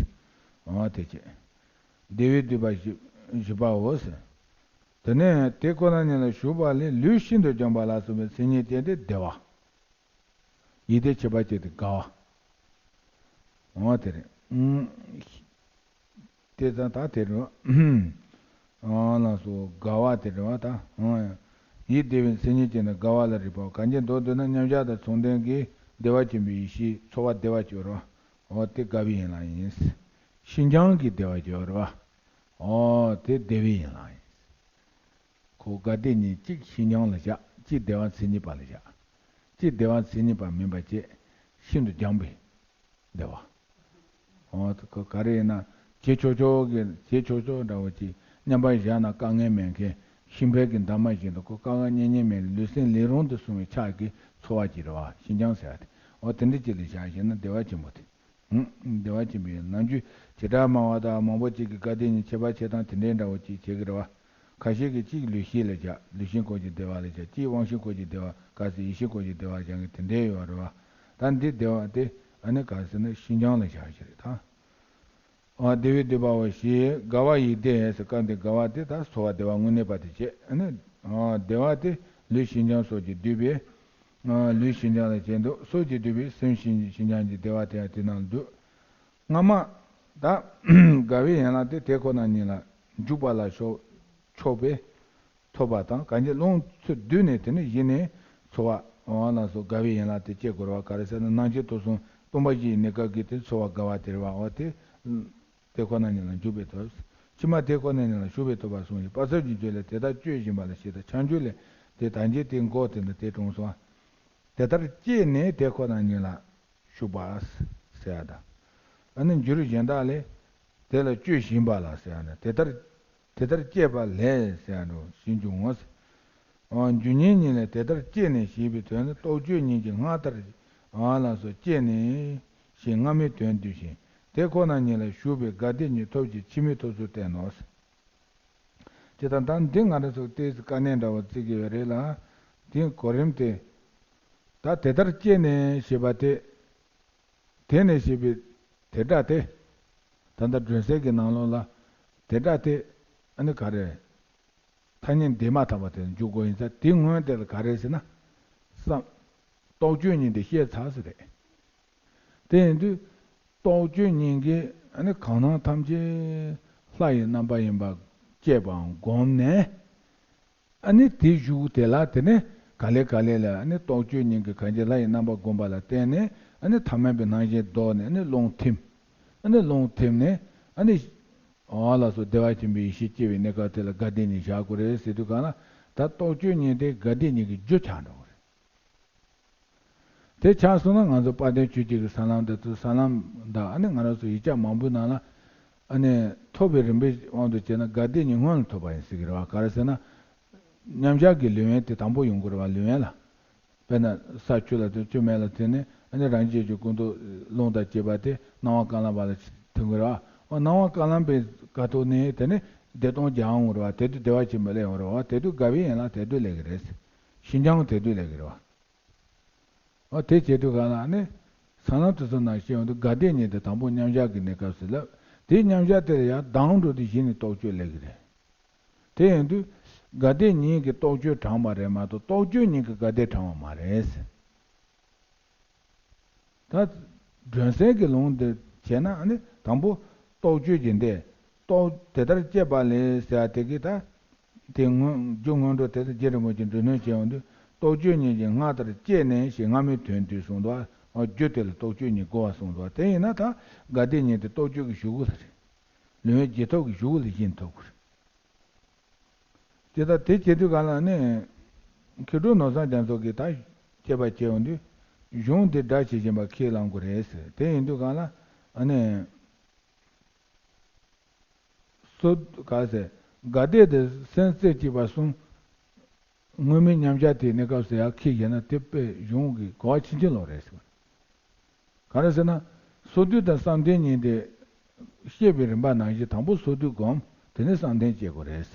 འོ་དེ་བྱས། བདེ་བས་བསྡུས་པ་བཞི་བཞི་པའོ། དེ་ནས་དེ་ཁོ་ན་ཉིད་ལ་ཞུགས་པ་ལས་ལུས་ཤིན་ཏུ་སྦྱངས་པ་ལ་སོགས་པའི་མཚན་ཉིད་ཅན་དེ་བདེ་བ། ཡིད་བདེ་ཁྱད་པར་ཅན་དེ་དགའ་བ། འོ་དེ་རེད། དེ་ཙང་ད་དེ་རུ། ཨ་ལགས་སོ། དགའ་བ་དེ་རེད་བ་ད། ཨ། ཡིད་བདེ་བའི་མཚན་ཉིད་ཅན་ནི་དགའ་བ་ལ་རིགས་པའོ། གང་ཅི་མདོར་བསྡུ་ན་མཉམ་བཞག་དང་མཚུངས་ལྡན་གྱི་བདེ་བ་ཆེན་པོའི་ཡེ་ཤེས་ཚོར་བ་བདེ་བ་སྐྱེ་བ་རེད་བ། འོ་དེ་དགའ་བའི་ཡན་ལག་ཡིན། ཤིན་སྦྱངས་ཀྱི་བདེ་བ་སྐྱེ་བ་རེད་བ། འོ་དེ་བདེ་བའི་ཡན་ལག་ཡིན། ཁོ་དགའ་བདེ་གཉིས་གཅིག་ཤིན་སྦྱངས་ལ་བཞག་གཅིག་བདེ་བ་མཚན་ཉིད་པ་ལ་བཞག་གཅིག་བདེ་བ་མཚན་ཉིད་པ་མིན་པ་བཅས་ཤིན་ཏུ་སྦྱངས་པའི་བདེ་བ། འོ་ད་ཁོ་ག་རེ་ཡིན་ན་བྱེད་ཆོག་ཆོག་གི་བྱེད་ཆོག་ཆོག་འདྲ་བོ་ཅིག་མཉམ་པར་བཞག་ན་དཀའ་ངལ་མེད་མཁན་ཤིང་བལ་གྱི་འདབ་མ་བཞིན་དུ་ཁོ་དཀའ་ངལ་རྙེད་རྙེད་མེད་ལུས་སེམས་ལས་རུང་དུ་སོང་བའི་ཆགས་ཀྱི་ཚོར་བ་ཅིག་རེད་བ། ཤིན་སྦྱངས་ཟེར་ཡ་དེ། འོ་དེ་འདྲ་ཅིག་ལ་བཞག་བཞག་ན་བདེ་བ་ཆེན་པོ་དེ། ཧུམ། བདེ་བ་ཆེན་པོའི་ནམ་རྒྱུན་བྱེ་བྲག་སྨྲ་བ་དང་མང་པོ་ཅིག་གིས་དགའ་བདེ་གཉིས་ཁྱད་པར་ཕྱེ་སྟངས་དེ་འདྲའི་འདྲ་བོ་ཅིག་བྱེད་ཀྱི་རེད་བ། ཁ་ཤས་ཀྱིས་གཅིག་ལུས་ཤེས་ལ་བཞག་ལུས་ཤེས་སྐོར་གྱི་བདེ་བ་ལ་བཞག་གཅིག་དབང་ཤེས་སྐོར་གྱི་བདེ་བ་ག་ཟེར་ཡིད་ཤེས་སྐོར་གྱི་བདེ་བ་སྦྱང་གི་དེ་འདྲའི་ཡོད་རེད་བ། ད་འདི་བདེ་བ་དེ་ཨ་ནི་ག་ཟེར་ན་ཤིན་སྦྱངས་ལ་བཞག་གི་རེད་ད། ཨ་བདེ་བས་བསྡུས་པའོ་ཞེས་དགའ་བ་ཡིད་བདེ་ཟེར་སྐབས་འདི་དགའ་བ་དེ་ད་ཚོར་བ་བདེ་བ་དངོས་གནས་པ་དེ་བྱས་ཨ་ནི། ཨ་བདེ་བ་དེ་ལུས་ཤིན་སྦྱངས་སོགས་ཀྱིས་བསྡུས་པས། ཨ་ལུས་ཤིན་སྦྱངས་ལ་བྱེད་འདུག་སོགས་ཀྱིས་བསྡུས་པས་སེམས་ཤིན་ཤིན་སྦྱངས་ཀྱི་བདེ་བ་དེ་ཡང་དེ་ནང་འདུས། སྔ་མ། ད། དགའ་བའི་ཡན་ལག་དེ་དེ་ཁོ་ན་ཉིད་ལ་འཇུག་པ་ལ་ཕྱོགས་ཕྱོགས་པས་ཐོབ་པ་དང་གང་ཅི་རླུང་ཚུར་བསྡུས་ནས་དེ་ནི་གཞི་ནས་ཚོར་བ་འོ་ལ་སོགས་དགའ་བའི་ཡན་ལག་དེ་སྐྱེ་དགོས་རེད་བ། ག་རེ་ཟེར་ན་སྣང་མཆེད་དུ་སོང་སྟོང་པ་བཞིའི་གནས་སྐབས་ཀྱི་དེ་ཚོར་བ་དགའ་བ་དེ་རེད་བ། འོ་དེ། དེ་ཁོ་ན་ཉིད་ལ་འཇུག་པས་ཐོབ། ཕྱི་མ་དེ་ཁོ་ན་ཉིད་ལ་ཞུགས་པས་ཐོབ་པར་གསུངས་ཤིང་དཔག་བསམ་གྱི་རྒྱུད་ལས་དེ་ལྟར་སྤྱོད་བཞིན་པ་ལ་ཞེས་དང་ཕྱག་འཇུག་ལས་དེ་དང་རྗེས་དེ་འགོག་དེ་འདི་དེ་དྲངས་སོ། དེ་ལྟར་སྐྱེས་ནས་དེ་ཁོ་ན་ཉིད་ལ་ཞུགས་པ་ཟེར་ཡ་དང་། ཨ་ནི་འགྱུར་གཞན་དག་ལས་དེ་ལ་སྤྱོད་བཞིན་པ་ལ་ཟེར་ཡ་ནི་དེ་ལྟར་ དེ་ལྟར་སྐྱེས་པ་ལས་ཟེར་ཡ་འགྲོ་ཞེས་འབྱུང་ངོ་། འོ་རྒྱུ་གཉིས་གཉིས་ལས་དེ་ལྟར་སྐྱེས་ནས་ཞེས་པའི་དོན་ནི་རྟོག་དཔྱོད་གཉིས་ཀྱིས་སྔར་ལྟར་འོ་ལ་སོགས་སྐྱེས་ནས་ཞེས་སྔ་མའི་དོན་བསྡུས་ཤིང་དེ་ཁོ་ན་ཉིད་ལ་ཞུགས་པའི་དགའ་བདེ་གཉིས་ཐོབ་ཀྱི་ཕྱི་མའི་ཐོབ་ཚུལ་བསྟན་ནོ། དེ་དང་ད་འདི་ང་རང་ཚོ་ཏོག་ཙམ་དཀའ་གནད་འདྲ་བོ་བརྩི་གི་ཡོད་རེད་ལ། དེའི་གོ་རིམ་དེ། ད་དེ་ལྟར་སྐྱེས་ནས་ཞེས་པ་དེ། དེ་ནས་ཞེས་པའི་དེ་སྒྲ་དེ། ད་ལྟ་སྒྲོན་གསལ་གྱི་ནང་ལོགས་ལ། དེ་སྒྲ་དེ། ཨ་ནི་ག་རེ། ཐ་སྙད་འདས་མ་ཐག་པ་དེ་ལ་འཇུག་དགོས་ཡིན་ཙང་དེ་སྔོན་དེ་ལ་ག་རེ་ཟེར་ན། བསམ། རྟོག་དཔྱོད་གཉིས་དེ་བཤད་ཚར་ཟེར་རེད། དེ་ཡིན་དུས། རྟོག་དཔྱོད་གཉིས་ཀྱིས་ཨ་ནི་གང་སྣང་ཐམས་ཅད་ལྷ་ཡི་རྣམ་པ་ཡིན་པ་བཅས་པའང་བསྒོམས་ནས། ཨ་ནི་དེའི་གཞུག་དེ་ལ་དེ་ནས་ག་ལེ་ག་ལེ་ལ་ཨ་ནི་རྟོག་དཔྱོད་གཉིས་ཀྱིས་གང་ཅི་ལྷ་ཡི་རྣམ་པ་བསྒོམས་པ་ལ་བརྟེན་ནས་ཨ་ནི་ཐ་མལ་པའི་སྣང་ཞེན་ལྡོག་ནས་ཨ་ནི་རླུང་ཐིམ། ཨ་ནི་རླུང་ཐིམ་ནས་ཨ་ནི། འོ་ལགས་སོ། བདེ་བ་ཆེན་པོའི་ཡེ་ཤེས་སྐྱེ་བའི་གནས་སྐབས་དེ་ལ་དགའ་བདེ་གཉིས་བཞག་དགོས་རེད་ཟེར་དུས་གང་ལ། ད་རྟོག་དཔྱོད་གཉིས་དེ་དགའ་བདེ་གཉིས་ཀྱི་རྒྱུ་ཆགས་འགྲོ་གི་རེད། དེ་ཆགས་སོང་ན་ང་ཚོ་དཔལ་ལྡན་ཆོས་ཀྱི་གི་ས་ལམ་དེ་ཚོ་ས་ལམ་དང་ཨ་ནི་ང་རང་ཚོ་ཡིག་ཆ་མང་པོའི་ནང་ལ་ཨ་ནི་ཐོབ་པའི་རིམ་པའི་དབང་དུ་བྱས་ན་དགའ་བདེ་གཉིས་སྔོན་ལ་ཐོབ་པ་ཡིན་ཟེར་གི་རེད་བ། ག་རེ་ཟེར་ན། མཉམ་བཞག་གི་ལུས་དབེན་དེ་དང་པོ་ཡོང་གི་རེད་བ། ལུས་དབེན་ལ། དཔེར་ན་ས་ཆུ་ལ་ཐིམ། ཆུ་མེ་ལ་ཐིམ་ནས་ཨ་ནི་རང་རྒྱལ་གྱི་ཀུན་རྟོག་རླུང་དང་བཅས་པ་དེ་སྣང་བ་རྐང་ལམ་པ་ལ་ཐིམ་གི་རེད་བ། འོ་སྣང་བ་རྐང་ལམ་པའི་སྐབས་ཐོག་ནས་དེ་ནི་བདེ་སྟོང་རྒྱལ་འོང་གི་རེད་བ། དེ་དུས་བདེ་བ་ཆེན་པོ་སླེབས་ཡོང་གི་རེད་བ། དེ་དུས་དགའ་བའི་ཡན་ལག་དེ་དུས་སླེབས་གི་རེད། ཞི་འཇམ་དེ་དུས་སླེབས་གི་རེད་བ། འོ་དེ་བྱེད་དུས་གང་ལ་ནི། ས་ལམ་དེ་ཚོ་ནང་བཤད་ཡོང་དུས་དགའ་བདེ་གཉིས་དེ་དང་པོ་མཉམ་བཞག་གི་གནས་སྐབས་སུ་སླེབས། དེའི་མཉམ་བཞག་དེ་ལ་ཡང་ལྡང་འགྲོ་དུས་གཞི་ནས་རྟོག་དཔྱོད་སླེབས་ཀྱི་རེད། དེ་ཡིན་དུས། དགའ་བདེ་གཉིས་ཀྱིས་རྟོག་དཔྱོད་དྲངས་པ་རེད་མ་གཏོགས་རྟོག་དཔྱོད་གཉིས་ཀྱིས་དགའ་བདེ་དྲངས་པ་མ་རེད། ད། སྒྲོན་གསལ་གྱི་ལུང་དེ་བྱས་ན་ནི་དང་པོ་རྟོག་དཔྱོད་ཀྱི་འདི། རྟོག་དེ་ལྟར་སྐྱེས་པ་ལས་ཟེར་བ་དེ་གིས་ད། དེ་སྔོན་རྒྱུ་སྔོན་འགྲོ་དེ་ལ་རྗེ་རིན་པོ་ཆེས་འགྲོ་དོན་བྱས་ཡོང་དུས་རྟོག་དཔྱོད་གཉིས་ཀྱིས་སྔར་ལྟར་སྐྱེས་ནས་ཞེས་སྔ་མའི་དོན་བསྡུས་གསུངས་འདུག། ཨ་རྒྱུ་དེ་ལ་རྟོག་དཔྱོད་གཉིས་གོ་བ་གསུངས་འདུག། དེ་ཡིན་ན་ད་དགའ་བདེ་གཉིས་དེ་རྟོག་དཔྱོད་ཀྱི་གཞུག་གུ་ལ་རེད། ལུས་དབེན་རྗེས་ཐོབ་ཀྱི་གཞུག་གུ་ལ་གཞི་ནས་ཐོབ་དགོས་རེད། དེ་ལྟར་དེ་བྱེད་དུས་གང་ལ་ནི། མཁས་གྲུབ་ནོར་བཟང་རྒྱ་མཚོ་གིས་ད་དཔྱད་པ་བྱས་ཡོང་དུས། གཞུང་འདི་སྒྲ་ཇི་བཞིན་པ་ཁས་བླང་དགོས་རེད་ཟེར། དེ་ཡིན་དུས་གང་ལ་ཨ་ནི། སོ། ག་ཟེར། དགའ་བདེ་དེ་སེམས་རྩེ་གཅིག་པ་གསུམ། སྔོན་མའི་མཉམ་བཞག་དེའི་གནས་སྐབས་སུ་ཡང་ཁས་བཞེས་ན་དེ་དཔེ་གཞུང་གི་གོ་བ་ཕྱིན་ཅི་ལོག་རེད་ཟེར་བ། ག་རེ་ཟེར་ན། སོ་བསྡུ་དང་བསམ་གཏན་གཉིས་དེ། བཤད་པའི་རིམ་པ་ནང་བཞིན་དང་པོ་སོ་བསྡུ་སྒོམ། དེ་ནས་བསམ་གཏན་བྱེད་དགོས་རེད།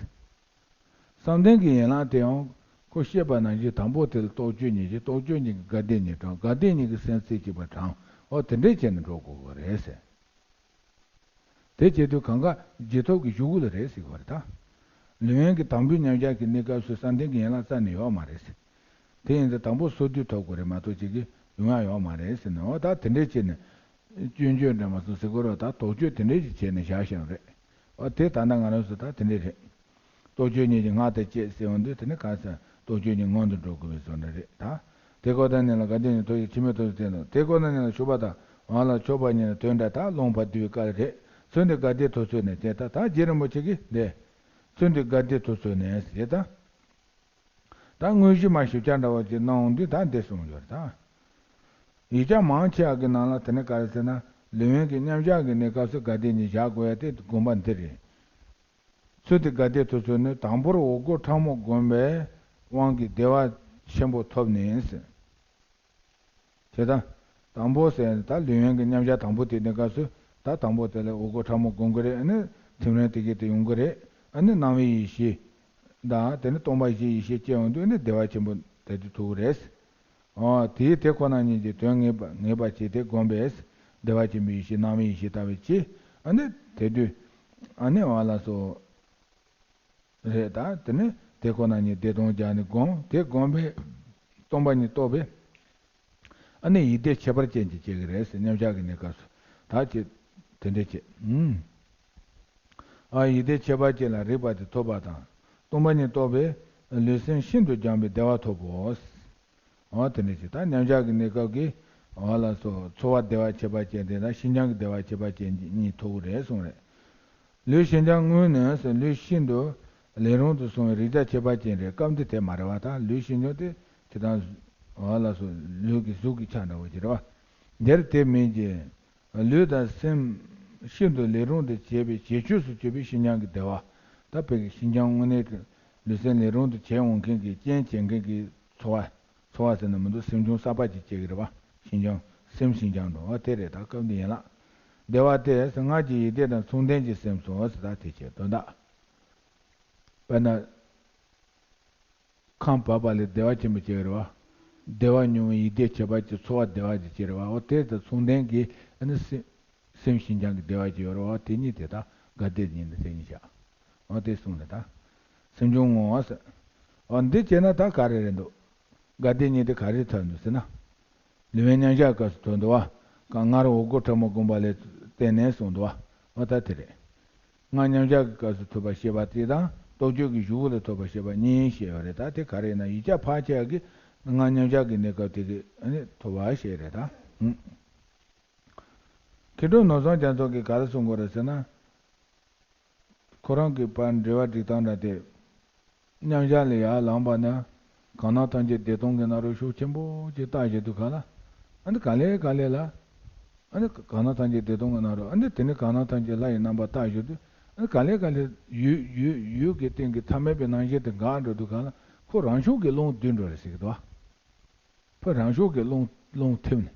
བསམ་གཏན་གྱི་ཡན་ལག་དེའང་ཁོ་བཤད་པ་ནང་བཞིན་དང་པོ་དེ་ལ་རྟོག་དཔྱོད་གཉིས་ཀྱིས་རྟོག་དཔྱོད་གཉིས་ཀྱིས་དགའ་བདེ་གཉིས་དྲངས། དགའ་བདེ་གཉིས་ཀྱིས་སེམས་རྩེ་གཅིག་པ་དྲངས། འོ་དེ་འདྲས་བྱས་ནས་འགྲོ་དགོས་པ་རེད་ཟེར། དེ་བྱེད་དུས་གང་ག་རྗེས་ཐོབ་ཀྱི་གཞུག་གུ་ལ་རེད་ཟེར་བ་རེད་ད། ལུས་དབེན་གྱི་དང་པོའི་མཉམ་བཞག་གི་གནས་སྐབས་སུ་བསམ་གཏན་གྱི་ཡན་ལག་རྩ་ནས་ཡོད་མ་རེད་ཟེར། དེ་ཡིན་ཙང་དང་པོ་སོ་བསྡུ་ཐོབ་དགོས་རེད་མ་གཏོགས་ཅིག་གི་ཡོང་ཡ་ཡོད་མ་རེད་ཟེར་ནས། འོ་ད་དེ་འདྲས་བྱས་ནས། སྐྱོན་བརྗོད་འདྲ་མ་སོང་ཟེར་དགོས་རེད་བ། ད་དོགས་གཅོད་དེ་འདྲས་ཅིག་བྱས་ནས་བཞག་བཞག་རེད། འོ་དེ་ད་ལྟ་ང་རང་ཚོ་ད་དེ་འདྲས་རེད། རྟོག་དཔྱོད་གཉིས་ཀྱིས་སྔར་ལྟར་སྐྱེས་ཟེར་ཡོང་དུས་དེ་ནི་ག་ས་རྟོག་དཔྱོད་གཉིས་སྔོན་དུ་འགྲོ་དགོས་པའི་བཟོ་འདྲ་རེད་ད། དེ་ཁོ་ན་ཉིད་ལ་དགའ་བདེ་གཉིས་ཐོབ་ཀྱི་ཕྱི་མའི་ཐོབ་ཚུལ་བསྟན་ནོ། དེ་ཁོ་ན་ཉིད་ལ་ཞུགས་པ་དང་འོ་ལ་ཕྱོགས་པ་གཉིས་ལ་དོན་འདྲ་དག་ལུང་པ་བསྡུ་བའི་སྐབས་རེད། ཚུལ་འདི་དགའ་བདེ་ཐོབ་ཚུལ་ནས་དེ་ལྟ། ད་རྗེ་རིན་པོ་ཆེ་གིས་འདི། ཚུལ་འདི་དགའ་བདེ་ཐོབ་ཚུལ་ནས་ཞེས་ད། ད་དངོས་གཞི་མ་ཞིབ་ཆ་འདྲ་བོ་ཅིག་གནང་འོང་དུས་ད་འདི་གསུངས་ཡོད་རེད་ད། ཡིག་ཆ་མང་ཆེ་བ་གི་ནང་ལ་དེ་ནི་ག་རེ་ཟེར་ན་ལུས་དབེན་གྱི་མཉམ་བཞག་གི་གནས་སྐབས་སུ་དགའ་བདེ་གཉིས་བཞག་དགོས་ཡ་དེ་དགོངས་པ་འདི་རེད། ཚུལ་དེ་དགའ་བདེ་ཐོབ་ཚུལ་ནི་དང་པོར་འོག་སྒོ་ཕྲ་མོ་བསྒོམས་པའི་དབང་གིས་བདེ་བ་ཆེན་པོ་ཐོབ་ནས་ཟེར། དེ་དང་། དང་པོ་ཟེར་ད་ལུས་དབེན་གྱི་མཉམ་བཞག་དང་པོ་དེ་ནི་སྐབས་སུ་ད་དང་པོ་དེ་ལ་འོག་སྒོ་ཕྲ་མོ་བསྒོམ་གྱི་རེད། ཨ་ནི་ཐིམ་རིམ་དེ་གས་དེ་ཡོང་གི་རེད། ཨ་ནི་སྣང་བའི་ཡེ་ཤེས་དང་དེ་ནི་སྟོང་པ་བཞིའི་ཡེ་ཤེས་སྐྱེ་ཡོང་དུས་ཨ་ནི་བདེ་བ་ཆེན་པོ་དེ་དུས་ཐོབ་ཀྱི་རེད། འོ་དེའི་དེ་ཁོ་ན་ཉིད་ཀྱི་དོན་ངེས་པ་ངེས་པ་བྱས་ཏེ་བསྒོམས་པས་བདེ་བ་ཆེན་པོའི་ཡེ་ཤེས་སྣང་བའི་ཡེ་ཤེས་ལྟ་བུའི་ཕྱིར། ཨ་ནི་དེ་དུས་ཨ་ནི་འོ་ལགས་སོ། རེད་ད། དེ་ནི་དེ་ཁོ་ན་ཉིད་བདེ་སྟོང་སྦྱར་ནས་བསྒོམ། དེ་བསྒོམས་པས་སྟོང་པ་ཉིད་རྟོགས་པས། ཨ་ནི་ཡིད་བདེ་ཁྱད་པར་ཅན་གྱི་སྐྱེ་གི་རེད་ཟེར། མཉམ་བཞག་གི་གནས་སྐབས་སུ་ད་ཅི་དེ་འདྲས་བྱེད། ཨུམ། ཨ་ཡིད་བདེ་ཁྱད་པར་ཅན་ལ་རེག་པ་དེ་ཐོབ་པ་དང་། སྟོང་པ་ཉིད་རྟོགས་པས་ལུས་སེམས་ཤིན་ཏུ་སྦྱངས་པའི་བདེ་བ་ཐོབ་བོ། འོ་དེ་འདྲ་ཞིག་ད་མཉམ་བཞག་གི་གནས་སྐབས་ཀྱི་འོ་ལགས་སོ། ཚོར་བ་བདེ་བ་ཁྱད་པར་ཅན་དེ་དང་ཤིན་སྦྱངས་ཀྱི་བདེ་བ་ཁྱད་པར་ཅན་གཉིས་ཐོབ་ཀྱི་རེད་གསུངས་རེད། ལུས་ཤིན་སྦྱངས་དངོས་ནི་ལུས་ཤིན་ཏུ་ལས་རུང་དུ་སོང་བའི་རེག་བྱ་ཁྱད་པར་ཅན་རེད། སྐབས་འདི་དེ་མ་རེད་བ། ད་ལུས་ཤིན་སྦྱངས་དེ་ཇི་ལྟར་འོ་ལགས་སོ་ལུས་ཀྱི་གཟུགས་ཀྱི་ཆ་འདྲ་བོ་ཅིག་རེད་བ། འདིར་དེ་མིན་གྱི། ལུས་དང་སེམས་ཤིན་ཏུ་ལས་རུང་དུ་བྱས་པའི་བྱེད་ཆོས་སུ་གྱུར་པའི་ཤིན་སྦྱངས་ཀྱི་བདེ་བ། ད་བོད་ཀྱི་ཤིན་སྦྱངས་དངོས་གནས་ཀྱི་ལུས་སེམས་ལས་རུང་དུ་བྱེད་འོང་མཁན་གྱི་རྐྱེན་བྱེད་མཁན་གྱི་ཚོར་བ། ཚོར་བ་ཟེར་ན་མི་འདུག་སེམས་བྱུང་གསར་པ་ཅིག་སྐྱེ་གི་རེད་བ། ཤིན་སྦྱངས་སེམས་ཤིན་སྦྱངས་འགྲོ་བ་དེ་རེད། ད་སྐབས་འདི་ཡན་ལག་བདེ་བ་སྟེ་སྔར་གྱི་ཡིད་བདེ་དང་མཚུངས་ལྡན་གྱི་སེམས་སོ་ཟེར། ད་དེ་བྱས་དོན་དག་དཔེར་ན། ཁམས་བབས་པ་ལས་བདེ་བ་ཆེན་པོ་སྐྱེ་གི་རེད་བ། བདེ་བ་མྱོང་བའི་ཡིད་བདེ་ཁྱད་པར་གྱི་ཚོར་བ་བདེ་བ་ཅིག་སྐྱེ་རེད་བ། འོ་དེ་དང་མཚུངས་ལྡན་གྱི་ཨ་ནི་སེམས་སེམས་ཤིན་སྦྱངས་ཀྱི་བདེ་བ་ཅིག་ཡོད་རེད་བ། དེ་གཉིས་དེ་དག་དགའ་བདེ་གཉིས་ནི་དེ་གཉིས་བཞག་འོ་དེ་གསུངས་རེད་ད། སེམས་བྱུང་ངོ་བོ་ཟེར། འོ་འདི་བྱས་ན་ད་ག་རེ་རེད་འདུག་དགའ་བདེ་གཉིས་དེ་ག་རེ་ཐོན་འདུག་ཟེར་ན། ལུས་དབེན་མཉམ་བཞག་སྐབས་སུ་ཐོན་འདུག་བ། གང་སྔར་འོག་སྒོ་ཕྲ་མོ་བསྒོམས་པ་ལས་བརྟེན་ནས་གསུངས་འདུག་བ། འོ་ད་དེ་རེད། སྔར་མཉམ་བཞག་གི་སྐབས་སུ་ཐོས་པ་ཞེས་པ་དེ་དང་རྟོག་དཔྱོད་ཀྱི་གཞུག་གུ་ལ་ཐོས་པ་ཞེས་པ་གཉིས་བཤད་ཡོད་རེད། ད་དེ་ག་རེ་ཡིན་ན་ཡིག་ཆ་ཕལ་ཆེ་བ་གིས་སྔར་མཉམ་བཞག་གི་གནས་སྐབས་དེ་གི་ཨ་ནི་ཐོས་པ་བཤད་ཡོད་རེད་ད། ཧུམ། མཁས་གྲུབ་ནོར་བཟང་རྒྱ་མཚོ་གིས་ག་རེ་གསུང་གི་ཡོད་རེད་ཟེར་ན། ཁོ་རང་གི་པར་འགྲེལ་པ་སྒྲིག་སྟངས་འདྲ་དེ། མཉམ་བཞག་ལས་ཡར་ལངས་པ་ན། གང་སྣང་ཐམས་ཅད་བདེ་སྟོང་གི་སྣང་རུང་ཤུགས་ཆེན་པོ་ཅིག་བལྟ་བཞིན་དུ་ག་ལ། ཨ་ནི་ག་ལེ་ག་ལེ་ལ། ཨ་ནི་གང་སྣང་ཐམས་ཅད་བདེ་སྟོང་གི་སྣང་རུང་། ཨ་ནི་དེ་ནི་གང་སྣང་ཐམས་ཅད་ལྷ་ཡི་རྣམ་པ་བལྟ་བཞིན་དུ། ཨ་ནི་ག་ལེ་ག་ལེ་ཡུལ་ཡུལ་ཡུལ་གྱི་སྟེང་གི་མཚམས་མེད་པའི་སྣང་ཞེན་དེ་འགག་འགྲོ་དུས་ག་ལ། ཁོ་རང་ཤུགས་ཀྱིས་རླུང་བསྡུས་འགྲོ་རེད་ཟེར་གི་འདུག་ཁོ་རང་ཤུགས་ཀྱིས་རླུང་རླུང་ཐིམ་ནས།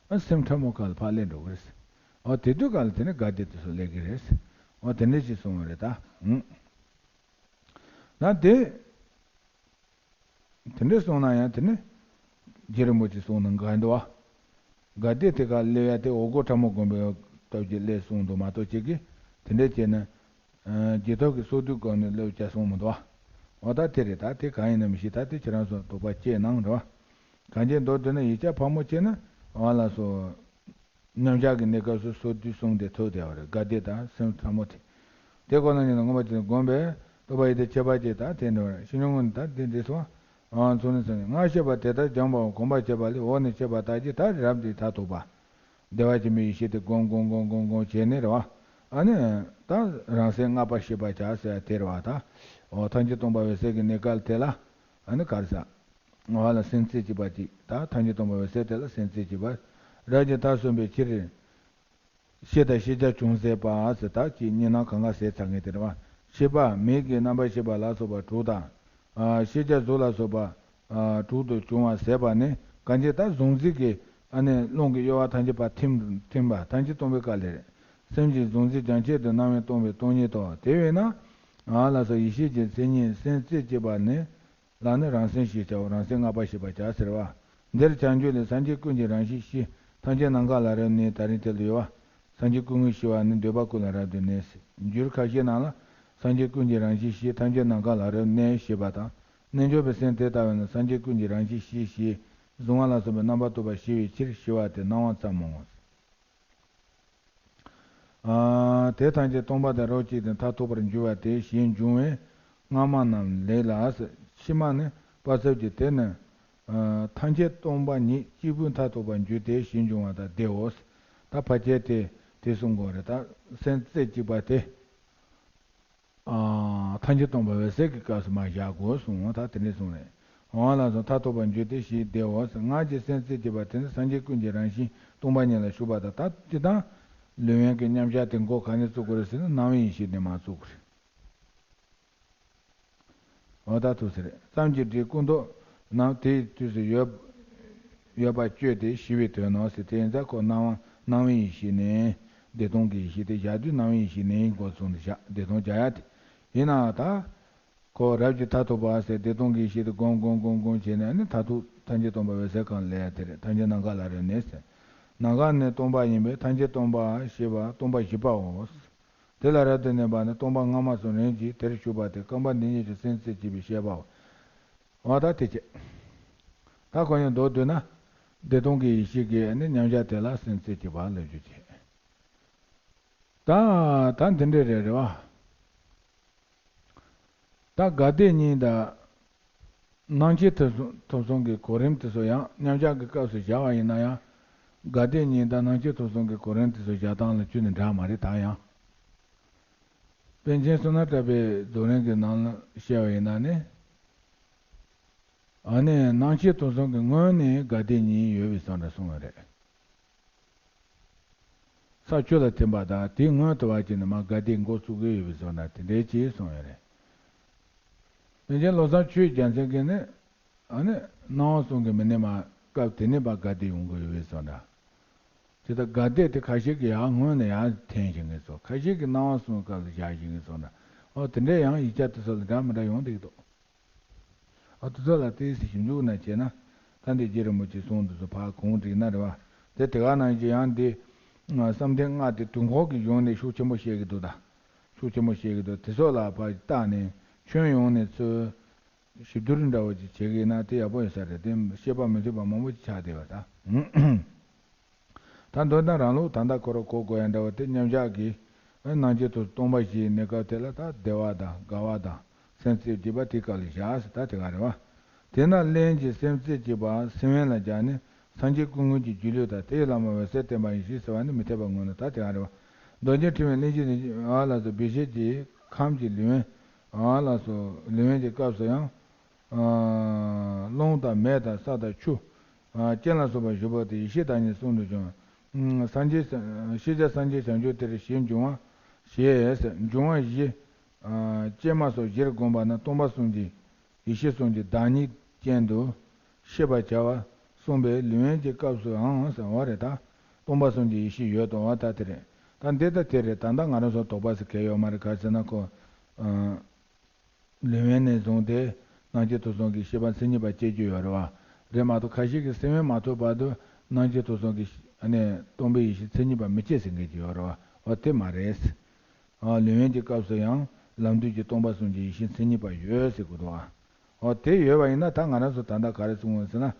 ཨ་སེམས་ཕྲ་མོ་ག་ལ་ཕར་སླེབས་འགྲོ་གི་རེད་ཟེར། འོ་དེ་དུས་ག་ལ་དེ་ནི་དགའ་བདེ་དེ་ཚོ་སླེབས་ཀྱི་རེད་ཟེར། འོ་དེ་འདྲ་ཞིག་གསུངས་པ་རེད་ད། ཧུམ། ན་དེ། དེ་འདྲ་སོང་ན་ཡང་དེ་ནི། རྗེ་རིན་པོ་ཆེ་གསུངས་ན་འགལ་འདུག་བ། དགའ་བདེ་དེ་ག་སླེབས་ཡ་དེ་འོག་སྒོ་ཕྲ་མོ་བསྒོམ་པའི་སྟོབས་ཀྱིས་སླེབས་གསུངས་འདུག་མ་གཏོགས་ཅིག་གིས་དེ་འདྲ་བྱས་ན། རྗེས་ཐོབ་ཀྱི་སོ་བསྡུས་སྒོམ་ནས་སླེབས་བྱ་གསུངས་མི་འདུག་བ། འོ་ད་དེ་རེད་ད། དེ་གང་ཡིན་ན་མི་ཤེས། ད་དེ་ཁྱེད་རང་ཚོ་དོགས་པ་སྐྱེས་གནང་རེད་བ། གང་ཅི་མདོར་བསྡུས་ན་ཡིག་ཆ་ཕལ་མོ་ཆེ་ན་འོ་ལགས་སོ། མཉམ་བཞག་གི་གནས་སྐབས་སུ་སོ་བསྡུས་གསུམ་དེ་ཐོབ་བསྡད་པ་རེད། དགའ་བདེ་དང་སེམས་ཕྲ་མོ་དེ། དེ་ཁོ་ན་ཉིད་ལ་མངོན་པར་བྱས་ནས་བསྒོམས་པས་རྟོགས་པ་ཡི་དེ་ཁྱད་པར་ཅན་དང་དེ་འདྲ་བར་ཤེས་མྱོང་ངོ་ནི་ད་དེ་འདྲ་སོང་། ཨང་ཚུལ་ནི་ཚུལ་ནི་སྔར་ཤེས་པ་དེ་ལྟར་སྦྱངས་པའམ་གོམས་པར་བྱས་པ་ལས་འོག་ནས་བཤད་པ་ལྟར་གྱི་མཐར་རབ་ཏུ་མཐར་ཐུག་པ། བདེ་བ་ཆེན་པོའི་ཡེ་ཤེས་དེ་བསྒོམ་བསྒོམ་བསྒོམ་བསྒོམ་བསྒོམ་བྱས་ནས་རེད་བ། ཨ་ནི། ད་རང་སེམས་ལྔ་པ་ཤེས་པར་བྱ་ཟེར་དེ་རེད་བ་ད། འོ་ཐམས་ཅད་སྟོང་པ་འོད་གསལ་གྱི་གནས་སྐབས་དེ་ལ། ཨ་ནི་ག་རེ་ཟེར། འོ་ལ་སེམས་རྩེ་གཅིག་པ་གཅིག་ད་ཐམས་ཅད་སྟོང་པ་འོད་གསལ་དེ་ལ་སེམས་རྩེ་གཅིག་པ། རབ་ཀྱི་མཐར་སོན་པའི་ཕྱིར། ཤེས་དང་ཤེས་བྱ་ཅུང་ཟད་པ་ཟེར་ད་ཅིག་གཉིས་སྣང་གང་ག་ཟད་ཚར་མཁན་དེ་རེད་བ། ཤེས་པ་མིག་གི་རྣམ་པར་ཤེས་པ་ལ་སོགས་པ་དྲུག་དང་། ཨ་ཤེས་བྱ་གཟུགས་ལ་སོགས་པ། ཨ་དྲུག་ཏུ་བྱུང་བ་ཟད་པ་ནི་གང་ཅི་ད་གཟུང་འཛིན་གྱི་ཨ་ནི་རླུང་གི་གཡོ་བ་ཐམས་ཅད་པ་ཐིམ་ཐིམ་པ་ཐམས་ཅད་སྟོང་པའི་དཀའ་ལས་རེད། སེམས་ཀྱི་གཟུང་འཛིན་རྒྱང་ཆད་དུ་སྣང་བས་སྟོང་པའི་སྟོང་ཉིད་དོ། དེ་བས་ན། ཨ་ལ་སོགས་ཡེ་ཤེས་ཀྱི་མཚན་ཉིད་སེམས་རྩེ་གཅིག་པ་ནི། ལ་ནི་རང་སེམས་ཞེས་བྱའོ། རང་སེམས་ལྔ་པ་ཤེས་པར་བྱ་ཟེར་བ། འདིར་བྱ་འགྱུར་ལས་སངས་རྒྱས་ཀུན་གྱི་རང་བཞིན་ཤེས་ཐམས་ཅད་ནམ་མཁའ་ལ་རབ་གནས་ད་རིང་དེ་ལ་ཡོད་བ། སངས་རྒྱས་ཀུན་དངོས་ཤེས་པ་ནི་འདོད་པ་ཀུན་ལ་རབ་ཏུ་གནས། འགྱུར་ཁ་ཤས་ནང་ལ། སངས་རྒྱས་ཀུན་གྱི་རང་བཞིན་ཤེས་ཐམས་ཅད་ནམ་མཁའ་ལ་རབ་གནས་ཞེས་པ་དང་། རྣལ་འབྱོར་པའི་སེམས་དེ་ལྟ་བས་ན་སངས་རྒྱས་ཀུན་གྱི་རང་བཞིན་ཤེས་ཞེས་གཟུང་བ་ལ་སོགས་པའི་རྣམ་པར་རྟོག་པ་ཞི་བའི་ཕྱིར་ཞེས་པ་དེ་སྣང་བ་ཙམ་མོ། ཨ་དེ་ཐམས་ཅད་སྟོང་པ་དང་རབ་གཅིག་ཏུ་མཐར་ཐུག་པར་འགྱུར་བ་དེ་ཞེས་འབྱུང་བས་སྔ་མ་རྣམས་ལས་ལ། ཕྱི་མ་ནི་པ་ཚབ་ཀྱི་དེ་ནི། ཨ་ཐམས་ཅད་སྟོང་པ་ཉིད་གཅིག་པུས་མཐར་ཐུག་པར་འགྱུར་ཏེ་ཞེས་འབྱུང་བ་དང་བདེའོ། ད་ཕལ་ཆེར་དེ་དེ་གསུང་དགོས་རེད་ད། སེམས་རྩེ་གཅིག་པ་དེ། ཨ་ཐམས་ཅད་སྟོང་པ་འོད་གསལ་གྱི་སྐབས་སུ་མ་བཞག་དགོས་གསུངས། ད་དེ་འདྲ་གསུངས་རེད། འོང་བ་ལ་སོགས་མཐར་ཐུག་པར་འགྱུར་ཏེ་ཞེས་བདེའོ། སྔར་གྱི་སེམས་རྩེ་གཅིག་པ་དེ་ནི་སངས་རྒྱས་ཀུན་གྱི་རང་བཞིན་སྟོང་པ་ཉིད་ལ་ཞུགས་པ་དང་། ད་སྤྱིར་བཏང་ལུས་དབེན་གྱི་མཉམ་བཞག་དེ་འགོ་ག་ནས་བཙུགས་དགོས་རེད་ཟེར་ན་སྣང་བའི་ཡེ་ཤེས་ནས་མར་བཙུགས་དགོས་རེད། འོ་ད་ཐུགས་ཟེར་རེད། བསམ་གྱིས་བྲིས་སྐུ་མདོག་ནམ་དེའི་དུས་སུ་ཡོད་ཡོད་པ་བཅོས་ཏེ་ཞི་བའི་དོན་ནོ་ཟེར། དེ་ཡིན་ཙང་ཁོ་སྣང་བ་སྣང་བའི་ཡེ་ཤེས་ནས་བདེ་སྟོང་གི་ཡེ་ཤེས་དེ་བཞག་དུས་སྣང་བའི་ཡེ་ཤེས་ནས་འགོ་བཟུང་སྟེ་བཞག་བདེ་སྟོང་བཞག་ཡ་དེ། ཡིན་ནའང་ད་ཁོ་རབ་ཀྱི་མཐར་ཐུག་པ་ཟེར་བདེ་སྟོང་གི་ཡེ་ཤེས་དེ་བསྒོམ་བསྒོམ་བསྒོམ་བསྒོམ་བྱས་ནས་ནི་མཐར་ཐུག་ཐམས་ཅད་སྟོང་པ་འོད་གསལ་གང་ལས་དེ་རེད། ཐམས་ཅད་ནམ་མཁའ་ལ་རབ་གནས་ཟེར། ནམ་མཁའ་ནི་སྟོང་པ་ཡིན་པས་ཐམས་ཅད་སྟོང་པ་ཞེས་པ་སྟོང་པ་བཞི་པའོ། དེ་ལ་རབ་ཏུ་གནས་པ་ནི་སྟོང་པ་སྔ་མ་གསུམ་རིམ་གྱིས་དེར་ཞུགས་པ་སྟེ་རྐང་པ་འདི་ཉིད་ཀྱི་སེམས་རྩེ་གཅིག་པའི་བཤད་པའོ། འོ་ད་དེ་བྱས། ད་ཁོ་ཡང་མདོར་བསྡུས་ན། བདེ་སྟོང་གི་ཡེ་ཤེས་ཀྱི་ནི་མཉམ་བཞག་དེ་ལ་སེམས་རྩེ་གཅིག་པ་ལབ་རྒྱུ་བྱས། ད་ད་འདི་འདྲ་རེད་རེད་བ། ད་དགའ་བདེ་གཉིས་དང་། སྣང་མཆེད་ཐོབ་གསུམ་ཐོབ་གསུམ་གྱི་གོ་རིམ་དེ་ཚོ་ཡང་མཉམ་བཞག་གི་སྐབས་སུ་བཞག་པ་ཡིན་ན་ཡང་། དགའ་བདེ་གཉིས་དང་སྣང་མཆེད་ཐོབ་གསུམ་གྱི་གོ་རིམ་དེ་ཚོ་བཞག་སྟངས་ལ་ཁྱོན་ནས་འདྲ་མ་རེད་ད་ཡང་། པཎ་ཆེན་བསོད་ནམས་གྲགས་པའི་རྫོགས་རིམ་གྱི་ནང་ལ་བཤད་པ་ཡིན་ན་ནི། ཨ་ནི་སྣང་མཆེད་ཐོབ་གསུམ་གྱི་སྔོན་ནས་དགའ་བདེ་གཉིས་ཡོད་པའི་བཟོ་འདྲ་གསུངས་པ་རེད། ས་ཆུ་ལ་ཐིམ་པ་དང་དེའི་སྔོན་དུ་བ་ཅིག་ནས་མར་དགའ་ལྡན་འགོ་བཙུགས་ཀྱི་ཡོད་པའི་བཟོ་འདྲ་དེ་འདྲའི་ཅིག་གསུངས་ཡོད་རེད། རིན་ཆེན་བློ་བཟང་ཆོས་རྒྱལ་མཚན་གྱིས་ནི། ཨ་ནི་སྣང་བ་གསུམ་གྱི་མི་ནི་མ་སྐབས་དེ་ནས་མར་དགའ་ལྡན་ཡོང་གི་ཡོད་པའི་བཟོ་འདྲ། དེ་ལྟར་དགའ་ལྡན་དེ་ཁ་ཤས་ཀྱིས་ཡར་སྔོན་ནས་ཡར་འཐེན་བཞིན་གྱི་བཟོ། ཁ་ཤས་ཀྱིས་སྣང་བ་གསུམ་སྐབས་ལ་བཞག་བཞིན་གྱི་བཟོ་འདྲ། ཨོ་དེ་འདྲའི་ཡང་ཡིག་ཆ་དེ་ཚོ་ལ་འདྲ་མི་འདྲ་ཡོང་བསྡད་ཀྱི་འདུག་ཨ་དེ་ཚོ་ལ་ཏོག་ཙམ་ཞིབ་འཇུག་ན་བྱས་ན། ད་འདི་རྗེ་རིན་པོ་ཆེས་གསུངས་དེ་ཚོ་ཕར་གོང་བསྒྲིགས་ན་རེད་བ། དེ་དེ་ག་ནང་བཞིན་ཡང་འདི། བསམ་གཏན་ལྔ་དེ་དུས་འཁོར་གྱི་གཞུང་ནས་ཤུགས་ཆེན་པོ་བཤད་ཀྱི་འདུག་ད། ཤུགས་ཆེན་པོ་བཤད་ཀྱི་འདུག་དེ་ཚོ་ལ་ཕར་བལྟས་ནས་ཁྱོན་ཡོངས་ནས་ཚུར། ཞིབ་བསྡུར་འདྲ་བོ་ཅིག་བྱེད་ཀྱི་ཡིན་ན་དེ་ཡག་པོ་ཡིན་ས་རེད། དེ་བཤད་པ་མི་མཐུན་པ་མང་པོ་ཅིག་ཆགས་བསྡད་པ་ད། ད་མདོར་ན་རང་ལུགས་ད་ལྟ་ཁོ་རང་གོ་དགོས་ཡ་འདྲ་བོ་དེ་མཉམ་བཞག་གི་སྣང་བྱེད་དུ་སྟོང་པ་བཞིའི་གནས་སྐབས་དེ་ལ་ད་བདེ་བ་དང་དགའ་བ་དང་སེམས་རྩེ་གཅིག་པ་དེ་སྐབས་ལ་བཞག་ཟེར་ད་དེ་ག་རེད་བ། དེས་ན་རླན་གྱི་སེམས་རྩེ་གཅིག་པ་སེམས་དབེན་ལ་སྦྱར་ནས་སངས་རྒྱས་ཀུན་མཁྱེན་གྱི་སྒྱུ་ལུས་དང་དེའི་བླ་མ་འོད་གསལ་བསྟན་པ་ཡིན་ཞེས་ཟེར་བ་ནི་མི་འཐད་པར་ངེས་ན་ད་དེ་ག་རེད་བ། མདོ་རྒྱུད་ཕྲེང་བའི་གླེང་གཞི་ནི་ཨ་ལ་སོགས་བི་ཤེས་ཀྱི་ཁམས་ཀྱི་ལུས་དབེན། ཨ་ལ་སོགས་ལུས་དབེན་གྱི་སྐབས་སུ་ཡང་། ཨ་རླུང་དང་མེ་དང་ས་དང་ཆུ། ཨ་རྐྱེན་ལ་སོགས་པ་བཞི་པོ་དེ་ཡེ་ཤེས་བདག་ཉིད་གསུམ་དུ་བྱུང་། ཨ་སངས་རྒྱས་ཤེས་བྱ་སངས་རྒྱས་བྱང་ཆུབ་དེར་ཞེས་འབྱུང་བ་ཞེས་འབྱུང་བ་བཞི། ཨ་སྐྱེས་མ་སོགས་བཞིར་བསྒོམས་པ་ན་སྟོང་པ་གསུམ་གྱི་ཡེ་ཤེས་གསུམ་གྱི་བདག་ཉིད་ཅན་དུ་ཤེས་པར་བྱ་བ་གསུངས་པས་ལུས་དབེན་གྱི་སྐབས་སུའང་ཟེར་བ་རེད་ད། སྟོང་པ་གསུམ་གྱི་ཡེ་ཤེས་ཡོད་དོ་བ་ད་དེ་རེད། ད་འདི་ད་དེ་རེད། ད་ལྟ་ང་རང་ཚོ་དོགས་པ་ཟེར་གལ་ཡོད་མ་རེད། ག་རེ་ཟེར་ན་ཁོ། ཨ། ལུས་དབེན་ནས་བཟུང་སྟེ་སྣང་མཆེད་དུ་གསུམ་གྱི་ཤེས་པ་མཚན་ཉིད་པ་སྐྱེ་རྒྱུ་ཡོད་རེད་བ། རེད་མ་གཏོགས་ཁ་ཤས་ཀྱིས་སེམས་དབེན་མ་ཐོབ་བར་དུ་སྣང་མཆེད་དུ་གསུམ་གྱི་ཨ་ནི་སྟོང་པའི་ཡེ་ཤེས་མཚན་ཉིད་པ་མི་སྐྱེ་ཟེར་མཁན་ཅིག་ཡོད་རེད་བ། འོ་དེ་མ་རེད། ཨ་ལུས་དབེན་གྱི་སྐབས་སུ་ཡང་ལམ་དུས་ཀྱི་སྟོང་པ་གསུམ་གྱི་ཡེ་ཤེས་མཚན་ཉིད་པ་ཡོད་ཟེར་དགོས་འདུག་ཨ། འོ་དེ་ཡོད་པ་ཡིན་ན་ད་ང་རང་ཚོ་ད་ལྟ་ག་རེ་གསུང་དགོས་ཟེར་ན།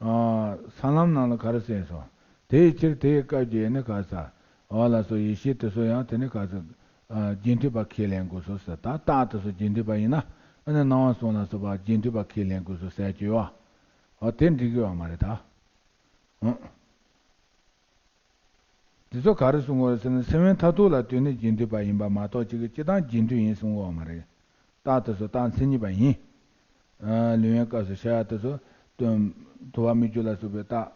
ཨ་ས་ལམ་ནང་ལ་ག་རེ་གསུངས་སོང་། དེའི་ཕྱིར་དེའི་སྐབས་ཀྱི་ནི་ག་ས། འོ་ལགས་སོ། ཡེ་ཤེས་དེ་ཚོ་ཡང་དེ་ནི་ག་ས། ཨ་རྒྱུན་མཐུད་པ་ཁས་ལེན་དགོས་སོ་ཟེར། ད་རྟགས་དེ་ཚོ་རྒྱུན་མཐུད་པ་ཡིན་ན་ཨ་ནི་སྣང་བ་གསུམ་ལ་སོགས་པ་རྒྱུན་མཐུད་པ་ཁས་ལེན་དགོས་སོ་ཟེར་གྱི་ཡོད། འོ་དེ་འགྲིག་གི་ཡོད་མ་རེད་ད། འོ། འདི་ཚོ་ག་རེ་གསུང་གི་ཡོད་ཟེར་ན་སེམས་དབེན་མཐར་ཐུག་ལ་ལྟོས་ནས་རྒྱུན་མཐུད་པ་ཡིན་པ་མ་གཏོགས་གཅིག་གི་སྤྱིར་བཏང་རྒྱུན་མཐུད་ཡིན་གསུང་གི་ཡོད་མ་རེད། རྟགས་དེ་ཚོ་རྟགས་མཚན་ཉིད་པ་ཡིན། ཨ་ལུས་དབེན་སྐབས་སུ་ཤར་ཡ་དེ་ཚོ་དོན་དུ་བ་སྨིག་རྒྱུ་ལ་སོགས་པའི་རྟགས།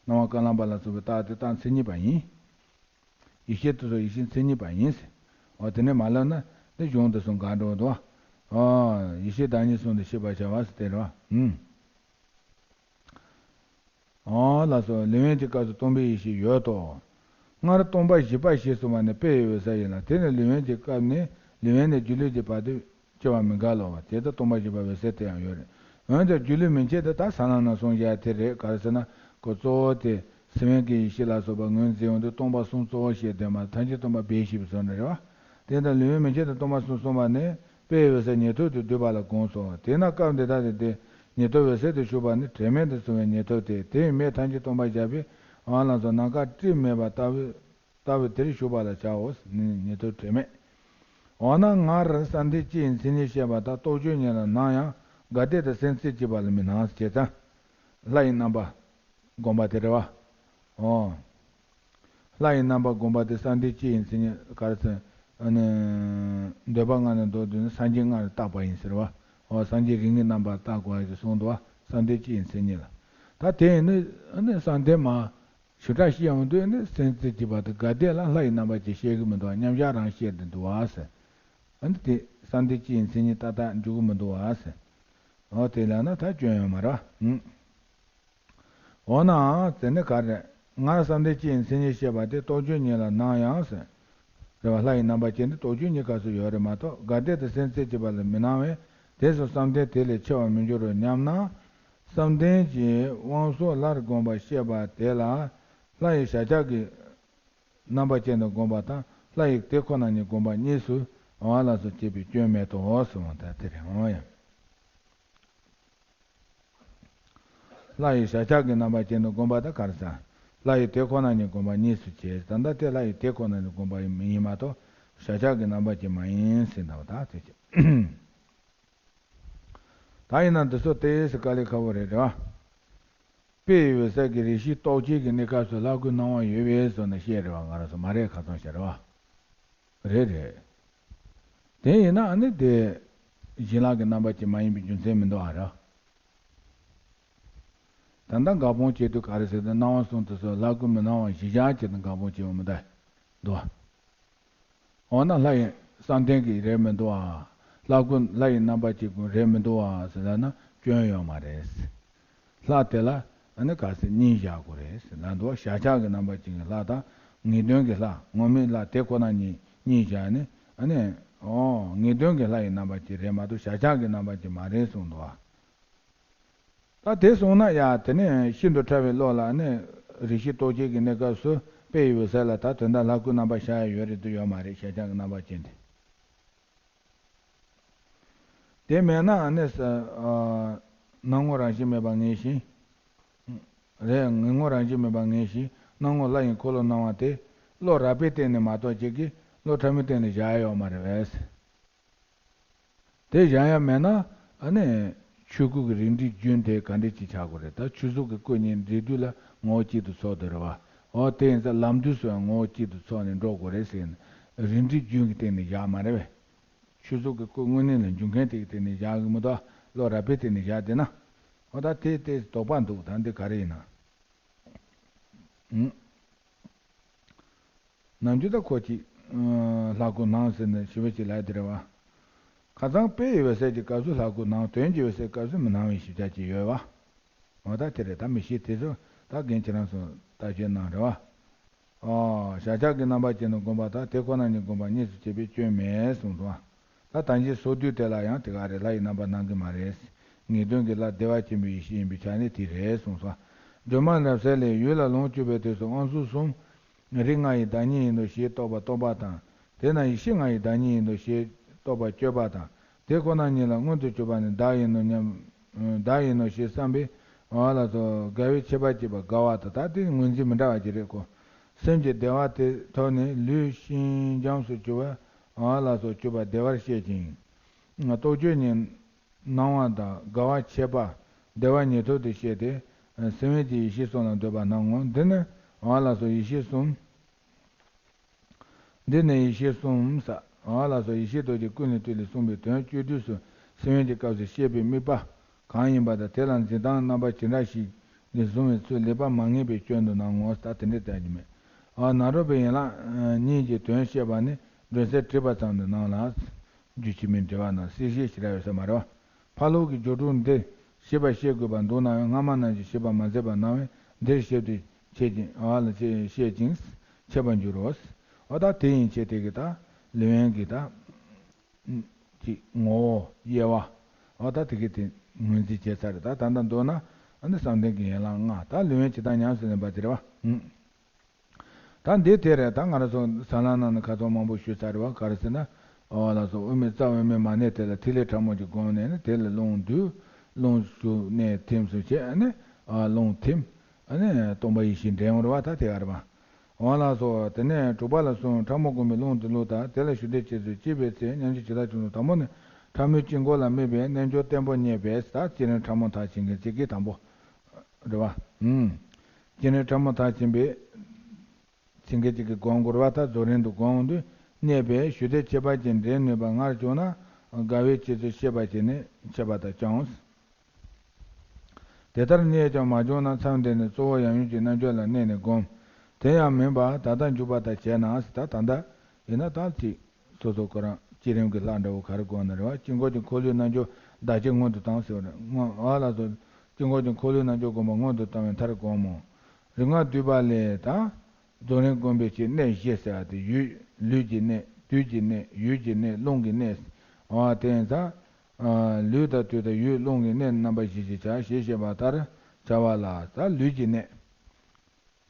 སྣང་བ་ཀ་ལམ་པ་ལ་སོགས་པའི་རྟགས་དེ་རྟགས་མཚན་ཉིད་པ་ཡིན། ཡེ་ཤེས་དེ་ཚོ་ཡེ་ཤེས་མཚན་ཉིད་པ་ཡིན་ཟེར། འོ་དེ་ནས་མ་ལབ་ན་དེ་གཞུང་དེ་ཚོ་འགལ་འགྲོ་འདུག་བ། ཨ་ཡེ་ཤེས་བདག་ཉིད་གསུམ་དུ་ཤེས་པར་བྱ་བ་ཟེར་དེ་རེད་བ། ཨུམ། ཨོ་ལགས་སོ། ལུས་དབེན་གྱི་སྐབས་སུ་སྟོང་པའི་ཡེ་ཤེས་ཡོད་དོ། སྔར་སྟོང་པ་བཞི་པ་ཞེས་གསུངས་པ་ནི་དཔེ་ཡི་འོད་གསལ་ཡིན་ལ་དེ་ནི་ལུས་དབེན་གྱི་སྐབས་ནས་ལུས་དབེན་ནས་སྒྱུ་ལུས་ཀྱི་བར་དུ་སྐྱེ་བ་མི་འགལ་ལོ། དེ་ལྟར་སྟོང་པ་བཞི་པ་འོད་གསལ་དེ་ཡང་ཡོད་རེད། འོན་ཀྱང་སྒྱུ་ལུས་མན་ཆད་དེ་ད་ས་ལམ་ན་གསུངས་བཞག་དེ་རེད། ག་རེ་ཟེར་ན་ཁོ་གཙོ་བོ་དེ་སེམས་དབེན་གྱི་ཡེ་ཤེས་ལ་སོགས་པ་ངོས་འཛིན་འོང་དུས་སྟོང་པ་གསུམ་གཙོ་བོ་ཞེས་འདོད་མ་ཐམས་ཅད་སྟོང་པ་སྦས་ཞེས་པའི་ཚུལ་ནི་རེད་བ། དེ་ལྟར་ལུས་དབེན་མན་ཆད་དུ་སྟོང་པ་གསུམ་གསུངས་པ་ནི། དཔེ་འོད་གསལ་ཉན་ཐོས་དེ་བསྡུས་པ་ལ་དགོངས་སོ། དེས་ན་སྐབས་འདི་དག་ཏུ་དེ་ཉན་ཐོས་འོད་གསལ་དུ་ཞུགས་པ་ནི་དྲན་མེད་དུ་སོང་བའི་ཉན་ཐོས་ཏེ། དེ་ཡི་མིག་ཐམས་ཅད་སྟོང་པར་བཞག་པས་འོ་ལགས་སོ། ནམ་མཁའ་སྤྲིན་མེད་པ་ལྟ་བུ་ལྟ་བུ་དེར་ཞུགས་པ་ལ་བྱའོ། ནི་ཉན་ཐོས་དྲན་མེད། འོ་ན་སྔར་བསམ་གཏན་སྤྱི་ཡི་མཚན་ཉིད་བཤད་པ་དག་རྟོགས་བརྗོད་གཉིས་ལ་སྣང་ཡང་དགའ་བདེ་དང་སེམས་རྩེ་གཅིག་པ་ལ་མི་སྣང་ཞེས་ཙང་། ལྷ་ཡི་རྣམ་པ་བསྒོམ་པ་དེ་རེད་བ། འོ། ལྷ་ཡི་རྣམ་པ་བསྒོམ་པ་དེ་བསམ་གཏན་སྤྱི་ཡི་མཚན་ཉིད་ག་རེ་ཟེར། ཨ་ནི། འདོད་པ་ལྔ་ནས་འདོད་དུས་ནི་སངས་རྒྱས་ལྔ་ལ་བཏགས་པ་ཡིན་ཟེར་བ། འོ་སངས་རྒྱས་རིགས་ལྔའི་རྣམ་པར་བཏགས་དགོས་ཀྱི་གསུངས་འདུག་བ། བསམ་གཏན་སྤྱི་ཡི་མཚན་ཉིད་ལ། ད་དེ་ཡིན་ནི་ཨ་ནི་བསམ་གཏན་མ། ཞུ་དག་ཤི་ཡོང་དུས་ནི་སེམས་རྩེ་གཅིག་པ་དེ་དགའ་བདེ་ལ་ལྷ་ཡི་རྣམ་པ་ཅིག་བཤད་གི་མི་འདུག་བ། མཉམ་གཞག་རང་བཤད་དེ་འདུག་བ་ཟེར། ཨ་ནི་དེ་བསམ་གཏན་སྤྱི་ཡི་མཚན་ཉིད་ཏག་ཏག་འཇུག་གི་མི་འདུག་བ་ཟེར། འོ་དེ་ལ་ན་ད་སྐྱོན་ཡོད་མ་རེད་བ། འོ་ན་དེ་ནི་ག་རེ། སྔར་བསམ་གཏན་སྤྱི་ཡི་མཚན་ཉིད་བཤད་པ་དེ་རྟོགས་བརྗོད་གཉིས་ལ་སྣང་ཡང་ཟེར། རེད་བ། ལྷ་ཡི་རྣམ་པ་ཅན་དེ་རྟོགས་བརྗོད་གཉིས་ཀ་སུ་ཡོད་རེད་མ་གཏོགས་དགའ་བདེ་དང་སེམས་རྩེ་གཅིག་པ་ལ་མི་སྣང་བས་དེ་སུ་བསམ་གཏན་དེ་ལས་ཆེ་བར་མི་འགྱུར་རོ་སྙམ་ན། བསམ་གཏན་གྱི་དབང་སོགས་ལྷར་བསྒོམ་པ་བཤད་པ་དེ་ལ་ལྷ་ཡི་བྱ་བྱེད་ཀྱི་རྣམ་པ་ཅན་དུ་བསྒོམ་པ་དང་ལྷ་ཡི་དེ་ཁོ་ན་ཉིད་བསྒོམ་པ་གཉིས་སུ་འོ་ལ་སོགས་བྱེད་པའི་སྐྱོན་མེད་དོ་གསུངས་པ་དེ་རེད། འོ་ཡང་། ལྷ་ཡི་བྱ་བྱེད་ཀྱི་རྣམ་པ་ཅན་དུ་བསྒོམ་པ་དང་ག་རེ་ཟེར། ལྷ་ཡི་དེ་ཁོ་ན་ཉིད་བསྒོམ་པ་གཉིས་སུ་བྱེད། ད་ལྟ་དེ་ལྷ་ཡི་དེ་ཁོ་ན་ཉིད་བསྒོམ་པ་ཡིན་མ་གཏོགས་བྱ་བྱེད་ཀྱི་རྣམ་པ་ཅན་མ་ཡིན་ཟེར་འདུག་ད་དེ་བྱེད། ད་ཡིན་ན་འདི་ཚོ་ཏོག་ཙམ་དཀའ་ལས་ཁག་པོ་རེད་རེད་བ། དཔེ་ཡི་འོད་གསལ་གྱི་རེ་ཞིག་རྟོག་བཅས་ཀྱི་གནས་སྐབས་སུ་ལྷ་སྐུའི་སྣང་བ་ཡོད་པའི་བཟོ་ནས་བཤད་རེད་བ། ང་རང་ཚོ་མ་རེད་ཁ་ཚོན་བཤད་རེད་བ། རེད་རེད། དེ་ཡིན་ན་ཨ་ནི་དེ་བྱིན་རླབས་ཀྱི་རྣམ་པ་ཅན་མ་ཡིན་པའི་རྒྱུ་མཚན་མི་འདུག་ཨ་ར། ད་ལྟ་འགལ་སྤོང་བྱེད་དུས་ག་རེ་ཟེར་ཏེ་སྣང་བ་གསུམ་དུ་སོགས་ལྷ་སྐུ་མི་སྣང་བ་གཞི་བཞག་བྱས་ཏེ་འགལ་སྤོང་བྱེད་འོང་མི་འདུག་འདུག་འོ་ན་ལྷ་ཡི་བསམ་གཏན་གྱི་རེད་མི་འདུག་ཨ། ལྷ་སྐུ་ལྷ་ཡི་རྣམ་པ་གཅིག་པུ་རེད་མི་འདུག་ཨ་ཟེར་ལབ་ན་སྐྱོན་ཡོད་མ་རེད། ལྷ་དེ་ལ་ཨ་ནི་ག་ཚོད་གཉིས་བཞག་དགོས་རེད་ཟེར་ལབ་འདུག་བཞག་བྱ་གི་རྣམ་པ་གཅིག་གི་ལྷ་དང་ངེས་དོན་གྱི་ལྷ་ངོ་མའི་ལྷ་དེ་ཁོ་ན་གཉིས་གཉིས་བཞག་ནས་ཨ་ནི་ཨོ་ངེས་དོན་གྱི་ལྷ་ཡི་རྣམ་པ་གཅིག་རེད་མ་གཏོགས་བཞག་བྱ་གི་རྣམ་པ་གཅིག་མ་རེད་གསུངས་འདུག་བ། ད་དེ་སོང་ན་ཡ་དེ་ནས་ཤིན་ཏུ་ཕྲ་བའི་བློ་ལ་ནི་རིགས་ཤེས་རྟོག་བཅས་ཀྱི་གནས་སྐབས་སུ་དཔེ་ཡི་འོད་གསལ་ལ་ད་དོན་དག་ལྷ་སྐུའི་རྣམ་པ་བཞག་ཡ་ཡོད་རེད་དུ་ཡོད་མ་རེད་བཞག་བྱ་གི་རྣམ་པ་ཅན་དེ། དེ་མེད་ན་ནི་ས་ཨ་སྣང་ངོ་རང་བཞིན་མེད་པ་ངེས་ཤིང་། རེད་ངེས་ངོ་རང་བཞིན་མེད་པ་ངེས་ཤིང་སྣང་ངོ་ལྷ་ཡི་འཁོར་ལོ་སྣང་བ་དེ་བློ་རགས་པའི་སྟེང་ནས་མ་གཏོགས་ཅིག་གིས་བློ་ཕྲ་མོའི་སྟེང་ནས་བཞག་ཡ་ཡོད་མ་རེད་པས། དེ་གཞན་ཡང་མེད་ན་ཨ་ནི་ཆོས་སྐུ་གི་རིགས་འགྲེའི་རྒྱུན་དེ་ག་འདྲས་ཅིག་ཆགས་དགོས་རེད། ད་ཆོས་གཟུགས་ཀྱི་སྐུ་གཉིས་འབྲེལ་དུས་ལ་ངོ་བོ་གཅིག་ཏུ་ཚོགས་དེ་རེད་བ། འོ་དེ་ཡིན་ཙང་ལམ་དུས་སུ་ཡང་ངོ་བོ་གཅིག་ཏུ་ཚོགས་ནས་འགྲོ་དགོས་རེད་ཟེར་ནས་རིགས་འགྲེའི་རྒྱུན་གྱི་སྟེང་ནས་བཞག་མ་རེད་བས། ཆོས་གཟུགས་ཀྱི་སྐུ་དངོས་གནས་ལ་འབྱུང་མཁན་དེ་གི་སྟེང་ནས་བཞག་གི་མི་འདུག་བློ་རགས་པའི་སྟེང་ནས་བཞག་བསྡད་ན། འོ་ད་དེ་དེ་དོགས་པ་འདུག་ད་འདི་ག་རེ་ཡིན་ན། ནམ་རྒྱུན་ད་ཁོ་ཅིག་ལྷ་སྐུ་སྣང་ཟེར་ནས་ཞི་བ་ཅིག་ལབ་དེ་རེད་བ། ཁ་སང་དཔེ་ཡི་འོད་གསལ་གྱི་སྐབས་སུ་ལྷ་སྐུ་སྣང་དོན་གྱི་འོད་གསལ་སྐབས་སུ་མི་སྣང་བའི་ཞིབ་ཆ་ཅིག་ཡོད་བ། འོ་ད་དེ་རེད་ད་མི་ཤེས་དེ་ཚོ་ད་རྒན་ཁྱེད་རང་ཚོ་ལྟ་དཔྱད་གནང་རེད་བ། ཨོ། བཞག་བྱ་གི་རྣམ་པ་ཅན་དུ་བསྒོམ་པ་དང་དེ་ཁོ་ན་ཉིད་བསྒོམ་པ་གཉིས་སུ་ཕྱེ་བའི་སྐྱོན་མེད་གསུངས་སོ། ད་ད་ཅི་སོ་བསྡུས་དེ་ལ་ཡང་དེ་ག་རེ་ལྷ་ཡི་རྣམ་པ་སྣང་གི་མ་རེད། ངེས་དོན་གྱི་ལྷ་བདེ་བ་ཆེན་པོའི་ཡེ་ཤེས་ཡིན་པའི་ཆ་ནས་དེ་རེད་གསུངས་སོ། སྒྲོལ་མ་རབ་གསལ་ལས་ཡུལ་ལ་ལོངས་སྤྱོད་པའི་དུས་སུ་དབང་ཕྱུག་གསུམ། རིགས་ལྔ་ཡི་བདག་ཉིད་ཡིན་ནོ་ཞེས་རྟོགས་པ་སྟོང་པ་དང་། དེས་ན་ཡེ་ཤེས་ལྔ་ཡི་བདག་ཉིད་ཡིན་ནོ་ཞེས་རྟོགས་པ་གཅོད་པ་དང་། དེ་ཁོ་ན་ཉིད་ལ་མངོན་དུ་གྱུར་པ་ནི་བདག་ཡིན་ནོ་སྙམ། བདག་ཡིན་ནོ་ཞེས་བསམ་པས། འོ་ལགས་སོ། དགའ་བའི་ཁྱད་པར་བསྐྱེད་པ་དགའ་བ་དང་ད་དེ་ངོས་འཛིན་མི་འདྲ་བ་ཅིག་རེད་ཀོ། སེམས་ཀྱི་བདེ་བ་དེ་ཐོབ་ནས་ལུས་ཤིན་འཇམ་སུ་གྱུར་པ། འོ་ལགས་སོ། གྱུར་པ་བདེ་བར་བཤད་ཅིང་། རྟོག་དཔྱོད་ཉིད་སྣང་བ་དང་དགའ་བ་ཁྱད་པར་བདེ་བ་ཉིད་ཐོབ་སྟེ་བཤད་དེ། སེམས་དབེན་གྱི་ཡེ་ཤེས་གསུམ་ལ་འདོད་པ་སྣང་ངོ་། འདི་ནི་འོ་ལགས་སོ་ཡེ་ཤེས་གསུམ། འདི་ནི་ཡེ་ཤེས་གསུམ་ས། འོ་ལགས་སོ་ཡེ་ཤེས་རྡོ་རྗེ་ཀུན་ལས་བཏུས་ལས་གསུངས་པའི་དོན་སྤྱོད་བསྡུས་སུ་སེམས་དབེན་གྱི་སྐབས་སུ་བཤད་པའི་དམིགས་པ་གང་ཡིན་པ་དང་དེ་ལ་འཛིན་སྟངས་རྣམ་པ་ཇི་འདྲ་ཞིག་ལས་བཟུང་བའི་ཚུལ་ལེགས་པར་མ་ངེས་པའི་སྐྱོན་དུ་སྣང་ངོ་། ད་དེ་འདྲའི་ལྟ་རྒྱུ་མེད། འོ་ནཱ་རོ་པའི་ཡན་ལག་གཉིས་ཀྱི་དོན་བཤད་པ་ནི་སྒྲོན་གསལ་བྲིས་པ་ཙམ་དུ་སྣང་ལ། རྒྱུད་ཕྱི་མའི་འགྲེལ་པ་ན་གསལ་བཤད་ཞེ་དྲག་ཡོད་ས་མ་རེད་བ། ཕ་ལུགས་ཀྱི་སྦྱོར་དྲུག་འདི་ཞིབ་པར་བཤད་དགོས་པར་འདུག་ན་ཡང་སྔ་མ་རྣམས་ཀྱིས་ཞིབ་པར་མ་མཛད་པར་སྣང་བས་འདིར་ཞིབ་ཏུ་འཆད་ཅིང་འོ་ལ་བཤད་ཅིང་འཆད་པར་འགྱུར་རོ། འོ་ད་དེ་ཡིན་ཕྱིར་དེ་གི་ད་ལེའུ་ཡན་གྱི་ད་ཅིག་ངོ་བོ་དབྱེ་བ། འོ་ད་དེ་གི་དེ་ངོས་འཛིན་བྱས་ཚར་རེད། ད་ད་ལྟ་མདོར་ན་ཨ་ནི་བསམ་གཏན་གྱི་ཡན་ལག་ལྔ་ད་ལེའུ་ཡན་ཇི་ལྟར་ཉམས་སུ་ལེན་པ་དེ་རེད་བ། ད་འདི་དེ་རེད། ད་ང་རང་ཚོ་ཟ་ལམ་ནང་ནས་ཁ་ཐོག་མང་པོ་ཞུས་ཚར་བ་ག་རེ་ཟེར་ན། ཨོ་ལགས་སོ། དབུ་མའི་རྩ་དབུ་མའི་མ་ཎི་དེ་ལ་ཐིག་ལེ་ཕྲ་མོ་གཅིག་བསྒོམས་ནས་ནི་དེ་ལ་རླུང་བསྡུས། རླུང་ཞུགས་གནས་ཐིམ་སུ་བྱས་ནས་ཨ་རླུང་ཐིམ། ཨ་ནི་སྟོང་པ་ཡེ་ཤེས་འདྲེན་འོང་རེད་བ་ད་དེ་ག་རེད་བ། ཨོ་ལགས་སོ། དེ་ནས་དྲུག་པ་ལ་གསུངས་ཕྲ་མོ་བསྒོམས་པའི་རླུང་དེ་བླུགས་དང་དེ་ལ་ཞུ་བདེ་བྱེད་ཚུལ་ཅེས་པའི་ཚེ་སྙམ་བྱེད་ཇི་ལྟར་བྱུང་ནོ། དང་པོ་ནི་ཕྲ་མོའི་དཀྱིལ་འཁོར་ལ་དམིགས་པའི་རྣལ་འབྱོར་བརྟན་པོ་རྙེད་པས་ད་བསྐྱེད་རིམ་ཕྲ་མོ་མཐར་ཕྱིན་མཁན་གཅིག་གིས་དང་པོ། རེད་བ། ཨུམ། བསྐྱེད་རིམ་ཕྲ་མོ་མཐར་ཕྱིན་པའི། ཕྱིན་མཁན་གཅིག་གིས་སྒོམ་དགོས་རེད་བ། ད་རྫོགས་རིམ་དུ་སྒོམ་དུས་གནས་པས་ཞུ་བདེ་ཁྱད་པར་ཅན་འདྲེན་ནུས་པ་སྔར་བྱུང་ན་དགའ་བའི་བྱེད་ཚུལ་ཤེས་པ་བྱས་ནས་འཆད་པ་དང་བཅས་འོང་། དེ་ལྟར་གནས་ཀྱང་མ་བྱུང་ན་མཚམས་འདི་ནས་གཙོ་བོ་ཡང་ཡུམ་གྱི་རྣལ་འབྱོར་ལ་གནས་ནས་སྒོམ། དེ་ཡང་མིན་པར་ད་ལྟ་འཇུག་པ་དང་བྱས་ན་ཟེར་ད་ད་ལྟ་ཡིན་ན་ད་ཅིག་སོ་སོ་ཁོ་རང་བསྐྱེད་རིམ་གྱི་ལྷ་འདྲ་བོ་ག་རེ་སྒོམ་ན་རེད་བ། དཀྱིལ་འཁོར་གྱི་འཁོར་ལོའི་རྣལ་འབྱོར་བདག་བསྐྱེད་སྔོན་དུ་བཏང་ཟེར་བ་རེད། སྔོན་ཨ་ལ་སོ། དཀྱིལ་འཁོར་གྱི་འཁོར་ལོའི་རྣལ་འབྱོར་སྒོམ་པ་སྔོན་དུ་བཏང་བའི་མཐར་སྒོམ་མོ། རིམ་ལྔ་བསྡུས་པ་ལས་ད། རྫོགས་རིམ་སྒོམ་པའི་ཕྱིར་གནས་བཞི་ཟེར་བ་དེ་ཡུལ་ལུས་ཀྱི་གནས་དུས་ཀྱི་གནས་ཡུལ་གྱི་གནས་རླུང་གི་གནས། འོ་དེ་ཡིན་ཙང་། ལུས་དང་དུས་དང་ཡུལ་རླུང་གི་གནས་རྣམ་པ་བཞི་ཞེས་བྱ་ཞེས་བཤད་པ་ལྟར་བྱ་བ་ལ་ད་ལུས་ཀྱི་གནས།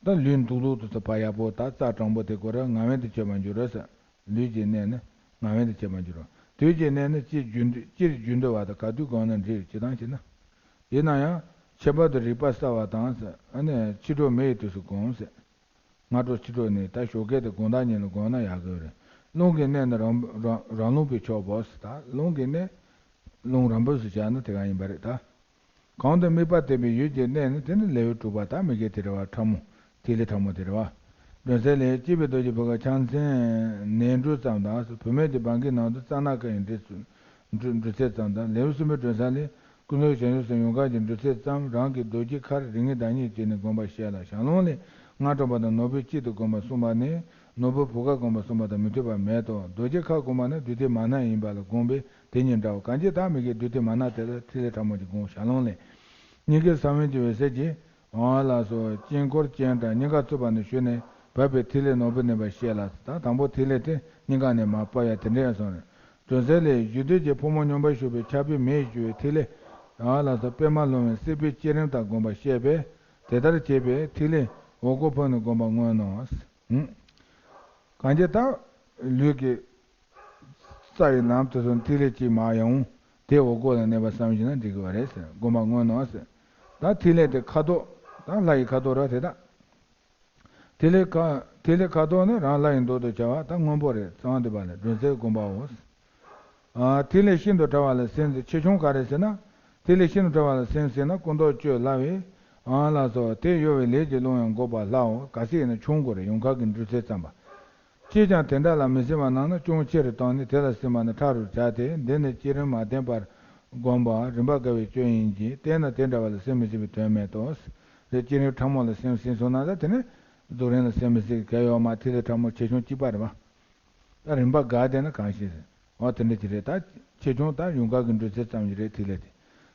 ད་ལུས་འདུག་ལུག་ཏུ་ཚུད་པ་ཡག་པོ་ད་རྩ་དྲང་པོ་དེ་ཀོ་ར་ངག་དབང་དུ་བྱེད་པར་འགྱུར་རོ་ཟེར། ལུས་ཀྱི་གནས་ནི་ངག་དབང་དུ་བྱེད་པར་འགྱུར་རོ། དུས་ཀྱི་གནས་ནི་སྤྱིར་རྒྱུན་སྤྱིར་རྒྱུན་དུ་བ་དང་ག་དུས་གང་ན་འགྲིག་ཇི་ལྟར་བྱེད་ན། ཡིན་ན་ཡང་ཁྱད་པར་དུ་རིག་པ་གསལ་བ་དང་ཟེར་ཨ་ནི་ཕྱི་དྲོ་མེ་ཡི་དུས་སུ་སྒོམ་ཟེར། སྔ་དྲོ་ཕྱི་དྲོ་ནས་ད་ཞོགས་ཀས་དེ་དགོང་དག་ཉིན་ལ་སྒོམ་ན་ཡག་གི་རེད། རླུང་གི་གནས་ནི་རང་རང་རང་རླུང་པའི་ཕྱོགས་པོ་ཟེར་ད་རླུང་གི་གནས། རླུང་རང་བབས་སུ་བཞག་ན་དེ་ག་ཡིན་པ་རེད་ད། གང་དུ་དམིགས་པ་བསྟན་པའི་ཡུལ་གྱི་གནས་ནི་དེ་ནི་ལེའུ་དྲུག་པ་ད་མི་དགེ་དེ་རེད་བ་ཕྲ་མོ། ཐིག་ལེ་ཕྲ་མོ་དེ་རེད་བ། སྒྲོན་གསལ་ལས་སྐྱེས་པའི་རྡོ་རྗེ་བུ་ག་ཕྱག་མཚན་ནས་འབྲུ་ཙམ་དང་བུད་མེད་ཀྱི་བང་གི་ནང་དུ་རྩ་སྣ་ཁ་ཡི་འབྲུ་འབྲུ་ཚད་ཙམ་དང་ལེའུ་གསུམ་པའི་སྒྲོན་གསལ་ལས་ཀུན་རྫོབ་བྱང་ཆུབ་སེམས་ཡུངས་ཀར་གྱི་འབྲུ་ཚད་ཙམ་རང་གི་རྡོ་རྗེ་ཁར་རིགས་ངེས་བདག་ཉིད་བྱས་ནས་བསྒོམ་པར་བཤད་ལ་ཞང་ལུང་ལས་སྔ་དྲོ་པ་དང་ནོར་བུའི་དཀྱིལ་དུ་བསྒོམ་པར་གསུངས་པ་ནི་ ནོར་བུ་བུ་ག་བསྒོམ་པ་གསུངས་པ་དང་མི་མཐུན་པ་མེད་དོ། རྡོ་རྗེ་ཁ་བསྒོམ་པ་ནི་བདུད་སྡེ་མ་ན་ཡིན་པ་ལ་བསྒོམས་པས་དེ་གཉིས་འདྲའོ། གང་ཇི་ལྟར་མི་དགེ་བདུད་སྡེ་མ་ན་དེ་ལ་ཐིག་ལེ་ཕྲ་མོ་གཅིག་བསྒོམ། ཞལ་ལུང་ལས། སྙིང་གའི་ས་བོན་གྱི་འོད་ཟེར་གྱིས། འོ་ལགས་སོ། དཀྱིལ་འཁོར་སྤྱན་དང་སྙིང་ག་བཙུགས་པ་ནས་ཞུས་ནས་བབས་པའི་ཐིག་ལེ་ནོར་བུ་བསྣམས་པ་བཤད་ལ། ད་དང་པོ་ཐིག་ལེ་དེ་སྙིང་ག་ནས་མར་བབས་ཡ་དེ་འདྲ་སོང་ནས། སྒྲོན་གསལ་ལས། བཞུགས་དུས་ཀྱི་ཕོ་མོ་སྙོམས་པར་ཞུགས་པའི་ཆར་པའི་མེས་བསྐྱོད་པའི་ཐིག་ལེ། འོ་ལགས་སོ། པདྨ་ལོང་བའི་སྲིད་པའི་བསྐྱེད་རིམ་དང་བསྒོམ་པ་བཤད་པས། དེ་ལྟར་བྱས་པས་ཐིག་ལེ་འོག་སྒོ་ཕུག་ནས་བསྒོམ་པ་མངོན་ནོ། ཧུམ། གང་ཇི་ལྟར་ལུས་ཀྱི་རྩ་ཡི་ལམ་དུ་སོང་ཐིག་ལེ་གཅིག་མར་ཡོང་། དེ་འོག་སྒོ་ལ་གནས་པ་བསམ་བཞིན་ན་འགྲིག་གི་བ་རེད་ཟེར། བསྒོམ་པ་མངོན་ནོ་ཟེར། ད་ཐིག་ལེ་དེ་ཁ་དོག་ད་ལྷ་ཡི་ཁ་དོག་ར་དེ་དག་ཐིག་ལེ་ཁ་ཐིག་ལེ་ཁ་དོག་ནི་རང་ལྷ་ཡི་མདོག་ཏུ་བྱ་བ་ད་སྔོན་པོ་རེད། གསང་བ་འདུས་པ་ལས་སྒྲོན་གསལ་བསྒོམ་པའོ། ཨ། ཐིག་ལེ་ཤིན་ཏུ་ཕྲ་བ་ལ་སེམས་ཟེར། ཆེ་ཆུང་ག་རེ་ཟེར་ན། ཐིག་ལེ་ཤིན་ཏུ་ཕྲ་བ་ལ་སེམས་ཟེར་ན་སྐུ་མདོག་བཅོས་སླ་བས། ཨ་ལགས་སོ། དེ་གཡོ་བའི་ལས་ཀྱི་རླུང་ཡང་འགོག་པར་སླའོ། གལ་སྲིད་ཡིན་ན་ཆུང་དགོས་རེད། ཡོངས་གྲགས་ཀྱི་འབྲུ་ཚད་ཙམ་པ། ཅིས་ཀྱང་དེ་འདྲ་ལ་མི་སེམས་པ་རྣམས་ནི་ཅུང་ཆེ་རུ་བཏང་ནས་དེ་ལ་སེམས་པ་ནི་ཕྲ་རུ་བྱ་སྟེ། འདི་ནི་བསྐྱེད་རིམ་མ་བསྟན་པར་བསྒོམ་པ་རིམ་པ་དགའ་བའི་སྐྱོན་ཡིན་གྱི། དེས་ན་དེ་འདྲ་བ་ལ་སེམས་མི་སྲིད་པའི་དོན་མེད་དོ། དེ་བསྐྱེད་རིམ་ཕྲ་མོ་ལ་སེམས་ཟིན་སོང་ན་ད་དེ་ནི་རྫོགས་རིམ་ལ་སེམས་མི་སྲིད་གལ་ཡོད་མ། ཐིག་ལེ་ཕྲ་མོ་ཆེ་ཆུང་གཅིག་པ་རེད་པ། ད་རིམ་པ་འགའ་བསྟན་ན་གང་ཞིག་ཟེར། འོ་དེ་འདྲ་ཅིག་རེད། ད་ཆེ་ཆུང་ད་ཡོངས་གྲགས་ཀྱི་འབྲུ་ཚད་ཙམ་ཞིག་རེད། ཐིག་ལེ་དེ།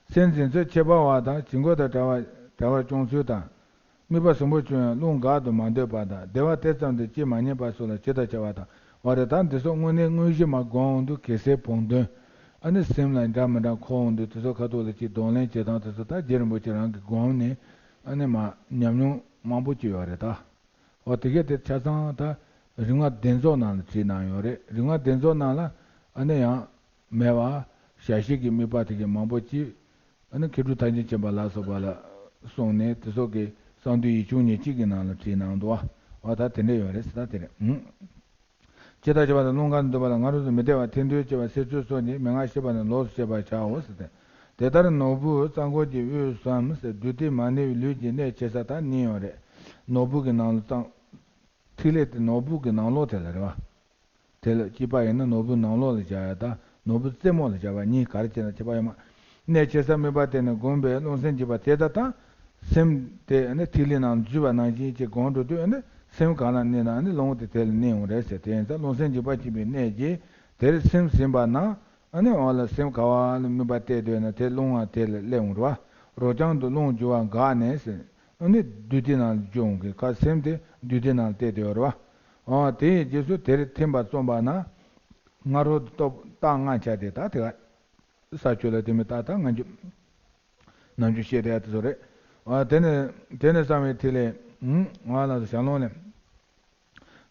སེམས་འཛིན་ཚུལ་ཁྱད་པར་བ་དང་། བྱིང་རྒོད་དང་བྲལ་བ་བྲལ་བར་སྐྱོང་ཚུལ་དང་། དམིགས་པ་ཟབ་མོ་ཆུང་ཡང་རླུང་འགག་ཏུ་མ་འདོད་པ་དང་། བདེ་བ་དེ་ཙམ་དུ་ཅིས་མ་རྙེད་པ་སོགས་ལ་ཇི་ལྟར་བྱ་བ་དང་། འོ་རེད། ད་འདི་ཚོ་དངོས་གནས་དངོས་གཞི་མར་བསྒོམ་འོང་དུས་གེགས་སེལ་བོགས་འདོན། ཨ་ནི་སེམས་ལ་འདྲ་མི་འདྲ་འཁོར་འོང་དུས་དེ་ཚོ་ཁ་ཐུག་ལ་ཅིག་གདོང་ལེན་བྱེད་སྟངས་དེ་ཚོ་ད་རྗེ་རིན་པོ་ཆེ་རང་གིས་བསྒོམས་ནས་ཨ་ནི་མར་ཉམས་མྱོང་མང་པོ་ཅིག་ཡོད་རེད་ད། འོ་དེ་གས་དེ་ཆ་ཚང་ད་རིག་སྔགས་བདེན་རྫོགས་ནང་ལ་བྲིས་གནང་ཡོད་རེད། རིག་སྔགས་བདེན་རྫོགས་ནང་ལ་ཨ་ནི་ཡང་མེད་པ་ཞལ་བཞེས་ཀྱི་དམིགས་པ་དེ་གས་མང་པོ་ཅིག་ཨ་ནི་མཁས་གྲུབ་ཐར་རྒྱན་ཅན་པ་ལ་སོགས་པ་ལ་གསུངས་ནས་དེ་ཚོ་གི་གསང་འདུས་ཡིག་ཆུང་ཉེར་གཅིག་གི་ནང་ལ་བྲིས་གནང་འདུག་བ། འོ་ད་དེ་འདྲ་ཡོད་རེད་ཟེར། ད་དེ་རེད། ཨུམ། ཇི་ལྟར་བྱེད་པ་དང་རླུང་འགག་ནས་འདུ་བ་ལ་ང་རོ་སོགས་མི་བདེ་བ་ཐེར་འདོན་བྱེད་པ་སེལ་ཚུལ་སོགས་ཀྱི་མན་ངག་བཤད་པ་ནི་ལོགས་སུ་བཤད་པར་བྱའོ་ཟེར་ཏེ། དེ་ལྟར་ནོར་བུ་རྩ་འཁོར་གྱི་དབུས་སམ་ཟེར། བདུད་སྡེ་མ་ནིའི་ལུས་ཀྱི་གནས་ཕྱེ་ས་ད་གཉིས་ཡོད་རེད། ནོར་བུ་གི་ནང་ལོགས་གཙང་། ཐིག་ལེ་དེ་ནོར་བུ་གི་ནང་ལོགས་དེ་ལ་རེད་བ། དེ་ལ་གཅིག་པ་ཡིན་ན་ནོར་བུ་ནང་ལོགས་ལ་བཞག་ཡ་ད་ནོར་བུ་རྩེ་མོ་ལ་བཞག་པ་གཉིས་ག་རེ་བྱས་ན་ཁྱད་པར་ཡོད་མ། གནས་ཕྱེ་ས་དམིགས་པ་གཏད་ནས་བསྒོམས་པས་རླུང་སེམས་འཇུག་པ་དེ་ལྟ་སྟངས། སེམས་དེ་ནི་ཐིག་ལེ་ནང་འཛུལ་བ་ནང་བཞིན་གྱི་སྒོམ་འགྲོ་དུས་ནི་སེམས་གང་ལ་གནས་ན་ནི་རླུང་དེ་དེ་ལ་གནས་འོང་རེད་ཟེར། དེ་ཡིན་ཙང་རླུང་སེམས་འཇུག་པ་གཅིག་པའི་གནས་ཀྱིས་དེར་སེམས་ཟིན་པ་ན་ནི་འོག་ལ་སེམས་ག་བ་ལ་དམིགས་པ་གཏད་འདོད་ན་དེ་རླུང་བ་དེ་ལ་སླེབས་འོང་རེད་བ། རོ་རྐྱང་དུ་རླུང་རྒྱུ་བ་འགགས་ནས་ཟེར། ནི་བདུད་སྡེ་ནང་ལ་འཇུག་འོང་གི་ཁ་སེམས་དེ་བདུད་སྡེ་ནང་ལ་གཏད་དེ་ཡོད་རེད་བ། ཨ་དེ་ཡི་རྗེས་སུ་དེར་ཐིམ་པ་རྩོམ་པ་ན། སྔ་རོལ་དུ་སྟོབས་རྟགས་ལྔ་ཆ་དེ་ད་དེ་ག་ས་ཆུ་ལ་དེ་མི་རྟག་ད་ང་ཚོ་ནམ་རྒྱུན་བཤད་བསྡད་ཡ་དེ་ཚོ་རེད། ཨ་དེ་ནས་དེ་ནས་གསང་བའི་ཐིག་ལེ། ཨུམ། ང་ལ་ཞལ་ལུང་ནས།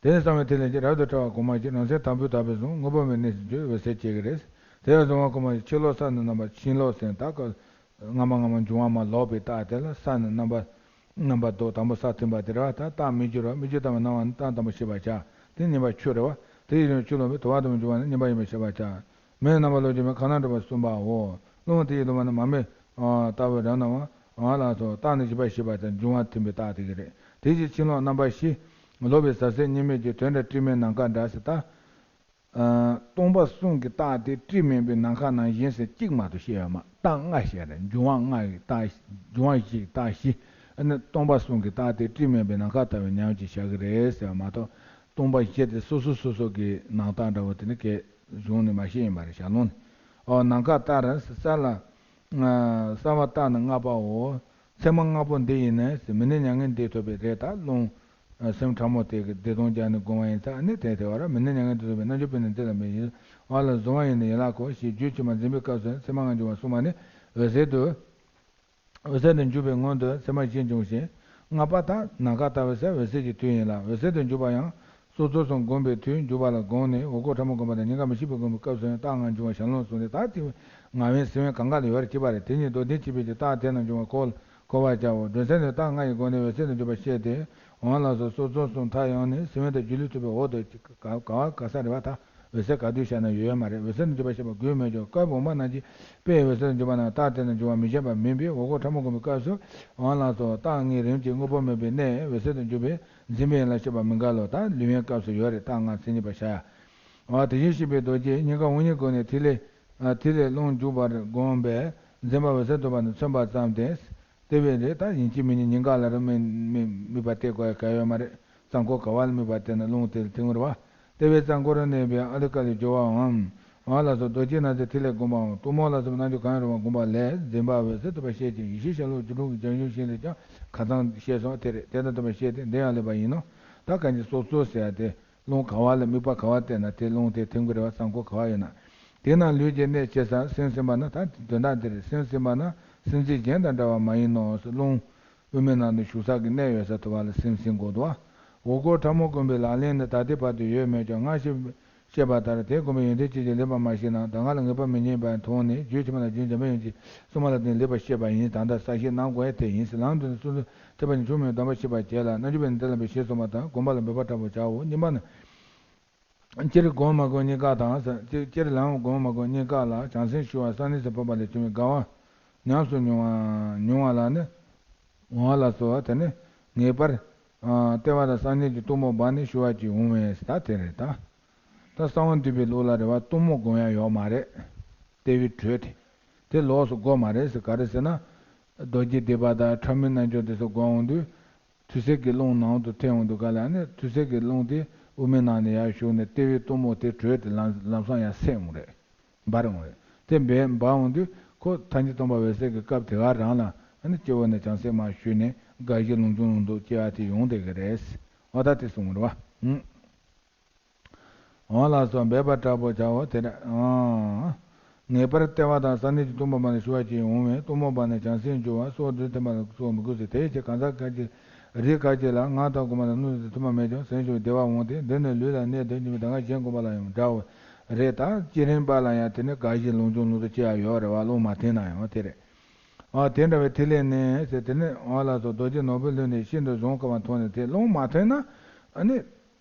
དེ་ནས་གསང་བའི་ཐིག་ལེ་གྱིས་རབ་ཏུ་ཕྲ་བ་གོང་མ་གྱི་རང་སེམས་དང་པོའི་དག་པའི་གཟུངས་དངོས་པོ་མེད་གནས་སུ་འགྱུར་འོད་གསལ་སྐྱེ་གི་རེད། དེ་ཡང་གཟུང་བ་གོང་མ་གྱི་ཕྱི་ལོགས་ས་ནི་རྣམ་པ་ཕྱི་ལོགས་ཟེར་ད་སྔ་མ་སྔ་མ་འབྱུང་བ་མ་ལོག་པའི་རྟགས་དེ་ལ་ས་ནི་རྣམ་པ་རྣམ་པ་ལྡོག་དང་པོ་ས་ཐིམ་པ་དེ་རེད་བ། ད་རྟགས་མི་འགྱུར་བ་མི་འགྱུར་ལྟ་བུ་སྣང་བ་ནི་རྟགས་དང་པོ་ཤེས་པར་བྱ། དེ་གཉིས་པ་ཆུ་རེད་བ། དེ་ཡི་རིང་ཆུ་ལོག་པས་དུ་བ་དང་པོ་འབྱུང་བ་ནི་གཉིས་པ་ཡིན་པར་ཤེས་པར་བྱ། མེའི་རྣམ་པ་ལོག་འགྱུར་མེད་གང་ན་གྲུབ་པ་གསུམ་པའོ། རླུང་དེ་ཡི་ལྡོག་པ་ནི་མར་མེ་ལྟ་བུ་རང་སྣང་བ་ལ་སོགས་རྟགས་ནི་བཞི་པ་ཤེས་པ་དང་འབྱུང་བ་ཐིམ་པའི་རྟགས་དེ་གི་རེད། དེ་ཕྱིར་ཕྱི་ལོགས་རྣམ་པ་བཞི། ལོག་པའི་ཟ་ཟད་གཉིས་མེད་ཀྱི་དོན་འདྲ་སྤྲིན་མེད་ནམ་མཁའ་འདྲ་ཟེར་ད། སྟོང་པ་གསུམ་གྱི་རྟགས་དེ་སྤྲིན་མེད་པའི་ནམ་མཁའ་ནང་བཞིན་ཟེར་གཅིག་མ་གཏོགས་བཤད་ཡོད་མ། རྟགས་ལྔ་བཤད་རེད། འབྱུང་བ་ལྔ་ཡི་རྟགས། འབྱུང་བ་བཞི་ཡི་རྟགས་བཞི། ཨ་ནི་སྟོང་པ་གསུམ་གྱི་རྟགས་དེ་སྤྲིན་མེད་པའི་ནམ་མཁའ་ལྟ་བུའི་ཉམས་ཀྱིས་བཞག་གི་རེད་ཟེར་བ་མ་གཏོགས། སྟོང་པ་བཞི་དེ་སོ་སོ་སོ་སོ་གི་ནང་རྟགས་འདྲ་བོ་དེ་ནི་གས་གཞུང་ནས་མ་བཤད་ཡིན་པ་རེད། ཞལ་ལུང་ནས། ཨོ་ནམ་མཁའ་ལྟར་ས་ལ། གསལ་བ་རྟགས་ནི་ལྔ་པའོ། མཚན་མ་ལྔ་པོ་འདི་ཡིས་ནི་མི་གནས་མྱ་ངན་འདས་ཐོབ་པའི་རེད། ད་རླུང་སེམས་ཕྲ་མོ་དེ་གི་བདེ་སྟོང་སྦྱར་ནས་བསྒོམ་པ་ཡིན་ཙང་ནི་དེ་དེ་བ་ར་མི་གནས་མྱ་ངན་འདས་ཐོབ་པའི་རྣལ་འབྱོར་པས་ནི་འདི་ལ་མི་ཡིན་བ་ལ་གཟུང་བ་ཡིན་ནི་ཡན་ལག་གོ་ཞེས་རྒྱུད་ཕྱི་མ་འཛིན་པའི་སྐབས་སུ་མཚན་མ་ལྔ་འབྱུང་བ་གསུངས་པ་ནི་འོད་གསལ་དུ། འོད་གསལ་དུ་འཇུག་པའི་སྔོན་དུ་མཚན་མ་བཞི་འབྱུང་ཞིང་། ལྔ་པ་དག་ནམ་མཁའ་ལྟ་བུ་ཟེར་འོད་གསལ་གྱི་དུས་ཡིན་ལ། འོད་གསལ་དུ་འཇུག་པ་ཡང་སྲོག་རྩོལ་གསུམ་བསྒོམས་པའི་དུས་འཇུག་པ་ལ་དགོངས་ནས་འོག་སྒོ་ཕྲ་མོ་བསྒོམ་པ་དང་སྙིང་ག་མི་ཤིགས་པ་བསྒོམ་པའི་སྐབས་སུ་ཡང་རྟགས་ལྔ་འབྱུང་བ་ཞལ་ལུང་གསུངས་ཏེ། ད་དེ་ངག་དབེན་གསལ་དབེན་གང་ག་ལ་ཡོད་རེད། ཅེས་པ་རེད། དེ་ཉིད་མདོར་བསྟན་བྱས་པའི་ཕྱིར་རྟགས་དེ་རྣམས་འབྱུང་བ་གོ་གོ་བར་བྱའོ། སྒྲོན་གསལ་ནས་རྟགས་ལྔ་ཡི་སྒོ་ནས་འོད་གསལ་དུ་འཇུག་པ་བཤད་དེ། འོང་ལགས་སོ། སྲོག་རྩོལ་གསུམ་མཐར་ཡང་ནི་གསལ་དབེན་དང་སྒྱུ་ལུས་ཐུབ་པའི་འོག་ཏུ་ག་ག་བ་ག་ས་རེད་བ་ད། འོད་གསལ་ག་དུས་ཤར་ན་ཡོད་ཡོད་མ་རེད། འོད་གསལ་དུ་འཇུག་པ་ཤེས་པ་དགོས་མོད་ཀྱང་སྐབས་འོག་མ་རྣམས་ཀྱི་དཔེ་འོད་གསལ་དུ་འཇུག་པ་རྣམས་རྟགས་དེ་ནི་འབྱུང་བ་མི་ཤེས་པ་མིན་པས་འོག་སྒོ་ཕྲ་མོ་བསྒོམ་པའི་སྐབས་སུ། འོང་ལགས་སོ། རྟགས་ལྔའི་རིམ་གྱིས་དངོས་པོ་མེད་པའི་གནས་འོད་གསལ་དུ་འཇུག་པས་འཛིན་པའི་ཡན་ལག་ཤེས་པ་མི་འགལ་ལོ། ད་ལུས་དབེན་སྐབས་སུ་ཡོད་རེད། རྟགས་ལྔ་མཚན་ཉིད་པར་བྱ་ཡ། འོ་དེ་བཞིན་གཤེགས་པའི་རྡོ་རྗེ་སྙིང་ག་དབང་ལྔའི་སྒོ་ནས་ཐིག་ལེ། ཨ་ཐིག་ལེ་རླུང་འཇུག་པར་བསྒོམས་པས་འཛིན་པ་འོད་གསལ་ཐོབ་པ་ནི་མཚོན་པ་ཙམ་སྟེ། དེ་བས་རེད། ད་ཡིན་གཅིག་མིན་གཉིས་སྙིང་ག་ལ་རུ་དམིགས་དམིགས་པ་གཏད་དགོས་ཡ་གལ་ཡོད་མ་རེད། རྩ་འཁོར་ག་བ་ལ་དམིགས་པ་དེ་ན་རླུང་དེ་ལ་ཐིམ་རེད་བ། ལྟེ་བའི་རྩ་འཁོར་ལ་གནས་པའི་ཨ་ལི་ཀ་ལི་སྦྱོར་བའམ། འོ་ལགས་སོ། རྡོ་རྗེ་ནག་རྩེ་ཐིག་ལེ་བསྒོམ་པའམ། གཏུམ་མོ་ལ་སོགས་པའི་རྣལ་འབྱོར་གང་ཡང་རུང་བ་བསྒོམ་པ་ལས་འཛིན་པ་འོད་གསལ་ཐོབ་པ་ཤེས་ཀྱི་ཡེ་ཤེས་ཤར་ལྷོ་ཆོས་དྲུག་གི་རྒྱ་གཞུང་བཞིན་ལས་ཀྱང་ཁ་ཚང་ཤེས་སོ། དེ་རེད། དེ་དང་མཐུན་པར་ཤེས་ཏེ་འདི་ཡང་ལེགས་པ་ཡིན་ནོ། ད་གང་ཅི་སོ་སོ་ཟེར་ཡ་དེ། རླུང་ག་བ་ལ་དམིགས་པ་ག་བ་བལྟས་ན་དེ་རླུང་དེ་ཐིམ་གི་རེད་བ། རྩ་འཁོར་ག་བ་ཡོད་ན། དེ་ན་ལུས་ཀྱི་གནད་ཆེ་ས་སེམས་ཟིན་པ་ན། ད་དོན་དག་འདི་རེད། སེམས་ཟིན་པ་ན་སེམས་ཟིན་གཞན་དང་འདྲ་བ་མ་ཡིན་ནོ། རླུང་དབུ་མའི་ནང་དུ་ཞུགས་ས་གི་གནད་ཡོད་ས་དུ་བ་ལ་སེམས་ཟིན་དགོས་འདུག་བ། འོག་སྐོར་ཕྲ་མོ་བསྒོམ་པའི་ལག་ལེན་ནི་ད་ལྟའི་བར་དུ་ཡོད་མོད་ཀྱང་སྔ་ཕྱི་བཤད་པ་ལྟར་དེ་བསྒོམ་པའི་ཡོན་ཏན་ཅི་ཞིག་ལེགས་པར་མ་ཤེས་ན། ད་སྔ་ལ་ངེས་པ་མི་རྙེད་པ་མཐོང་ནས་རྗེས་ཕྱི་མ་ལ་རྗེས་འཇམ་པའི་ཡོན་གྱིས་གསུངས་པ་ལ་བརྟེན་ལེགས་པར་བཤད་པ་ཡིན། ད་ལྟ་གསལ་བཤད་གནང་དགོས་ཡ་དེ་ཡིན། ལམ་དུ་ནི་སོ་སོའི་ཐེག་པ་ཉིད་ཆུང་མོས་སྡོམ་པ་བྱེད་པར་བྱེད་ལ། རྣལ་འབྱོར་པས་ནི་དེ་ལ་འབད་ཞེས་གསུངས་པ་ལྟར་བསྒོམ་པ་ལ་འབད་པ་དྲག་པོ་བྱའོ། གཉིས་པ་ནི། སྤྱིར་བསྒོམ་མ་བསྒོམ་གཉིས་ཀ་དང་། སྤྱིར་ལམ་བསྒོམ་མ་བསྒོམ་གཉིས་ཀ་ལ་བྱང་སེམས་ཞུ་བ་ས་གནས་སུ་ཕོག་པ་ལས་བྱུང་བའི་དགའ་བ་ཉམས་སུ་མྱོང་བ་མྱོང་བ་ལ་ནི། འོ་ལ་སོགས་པ་དེ་ནི་ངེས་པར་ཨ་ལྟེ་བ་དང་ས་གནས་ཀྱི་གཏུམ་མོ་སྦ་ནས་ཞུ་བ་ཅིག་འོང་བས། ད་དེ་རེད་ད། ད་གསང་བ་འདུས་པའི་ལུགས་ལ་རེད་བ། གཏུམ་མོ་སྒོམ་ཡ་ཡོག་མ་རེད། ལྟེ་བའི་དྲོད་དེ། དེ་ལོགས་སུ་དགོས་མ་རེད་ཟེར། ག་རེ་ཟེར་ན། རྡོ་རྗེ་སྡིག་པ་དང་ཕྲ་མོའི་རྣལ་འབྱོར་དེ་ཚོ་སྒོམ་འོང་དུས། ཐུར་སེལ་གྱི་རླུང་ནང་དུ་ཐིམ་འོང་དུས་ག་ལ་ནི་ཐུར་སེལ་གྱི་རླུང་དེ་དབུ་མའི་ནང་ནས་ཡར་ཞུགས་ནས་ལྟེ་བའི་གཏུམ་མོ་དེ་དྲོད་དེ་ལམ་ལམ་སང་ཡར་སད་འོང་རེད། འབར་འོང་རེད། དེ་འབར་འབར་འོང་དུས་ཁོ་ཐལ་འགྱུར་སྟོང་པ་འོད་གསལ་གྱི་སྐབས་དེ་ག་རང་ལ་ཨ་ནི་སྤྱི་བོ་ནས་བྱང་སེམས་མར་ཞུ་ནས་དགའ་བཞི་ལུགས་འབྱུང་ལུགས་འདུག་སྐྱེ་བ་དེ་ཡོང་བསྡད་ཀྱི་རེད། འོ་ད་དེ་གསུངས་རེད་བ། ཨུ། འོ་ལགས་སོ། འབད་པ་དྲག་པོ་བྱའོ། དེ་རེད། ཨང་། ངེས་པར་ལྟེ་བ་དང་ས་གནས་ཀྱི་གཏུམ་མོ་སྦ་ནས་ཞུ་བ་ཅིག་འོང་བས། གཏུམ་མོ་སྦ་ནས་བྱང་སེམས་སྦྱོར་བ་སོགས་དུས་མཐུན་པ་ལ་སོགས་མི་དགོས་ཟེར། དེའི་ཕྱིར་གང་ཟག་ཁ་ཅིག་རིགས་ཁ་ཅིག་ལ་སྔར་ལྟར་བསྒོམས་པ་ལ་སྣུམ་དུ་ཐིམ་པ་མེད་ཀྱང་ཟིན་ཞུགས་བདེ་བ་འོང་སྟེ། འདི་ནི་ལུས་ལ་གནོད་དེ་འབྱུང་བའི་གདམས་ངག་གཞན་བསྒོམ་པ་ལ་ཡང་འདྲའོ། རེད་ད། བསྐྱེད་རིམ་པ་ལ་ཡང་དེ་ནི་དགའ་བཞི་ལུགས་འབྱུང་ལུགས་སུ་སྐྱེ་ཡ་ཡོད་རེད་བ། རླུང་མ་ཐིམ་ན་ཡང་དེ་རེད། ཨ་དེ་འདྲ་བའི་ཐིག་ལེ་ནི་ཟེར། དེ་ནི་འོ་ལགས་སོ། རྡོ་རྗེ་ནོར་བུའི་ལུས་ནི་ཤིན་ཏུ་བཟུང་དཀའ་བར་མཐོང་ནས་དེ་རླུང་མ་ཐིམ་ན་ཨ་ནི།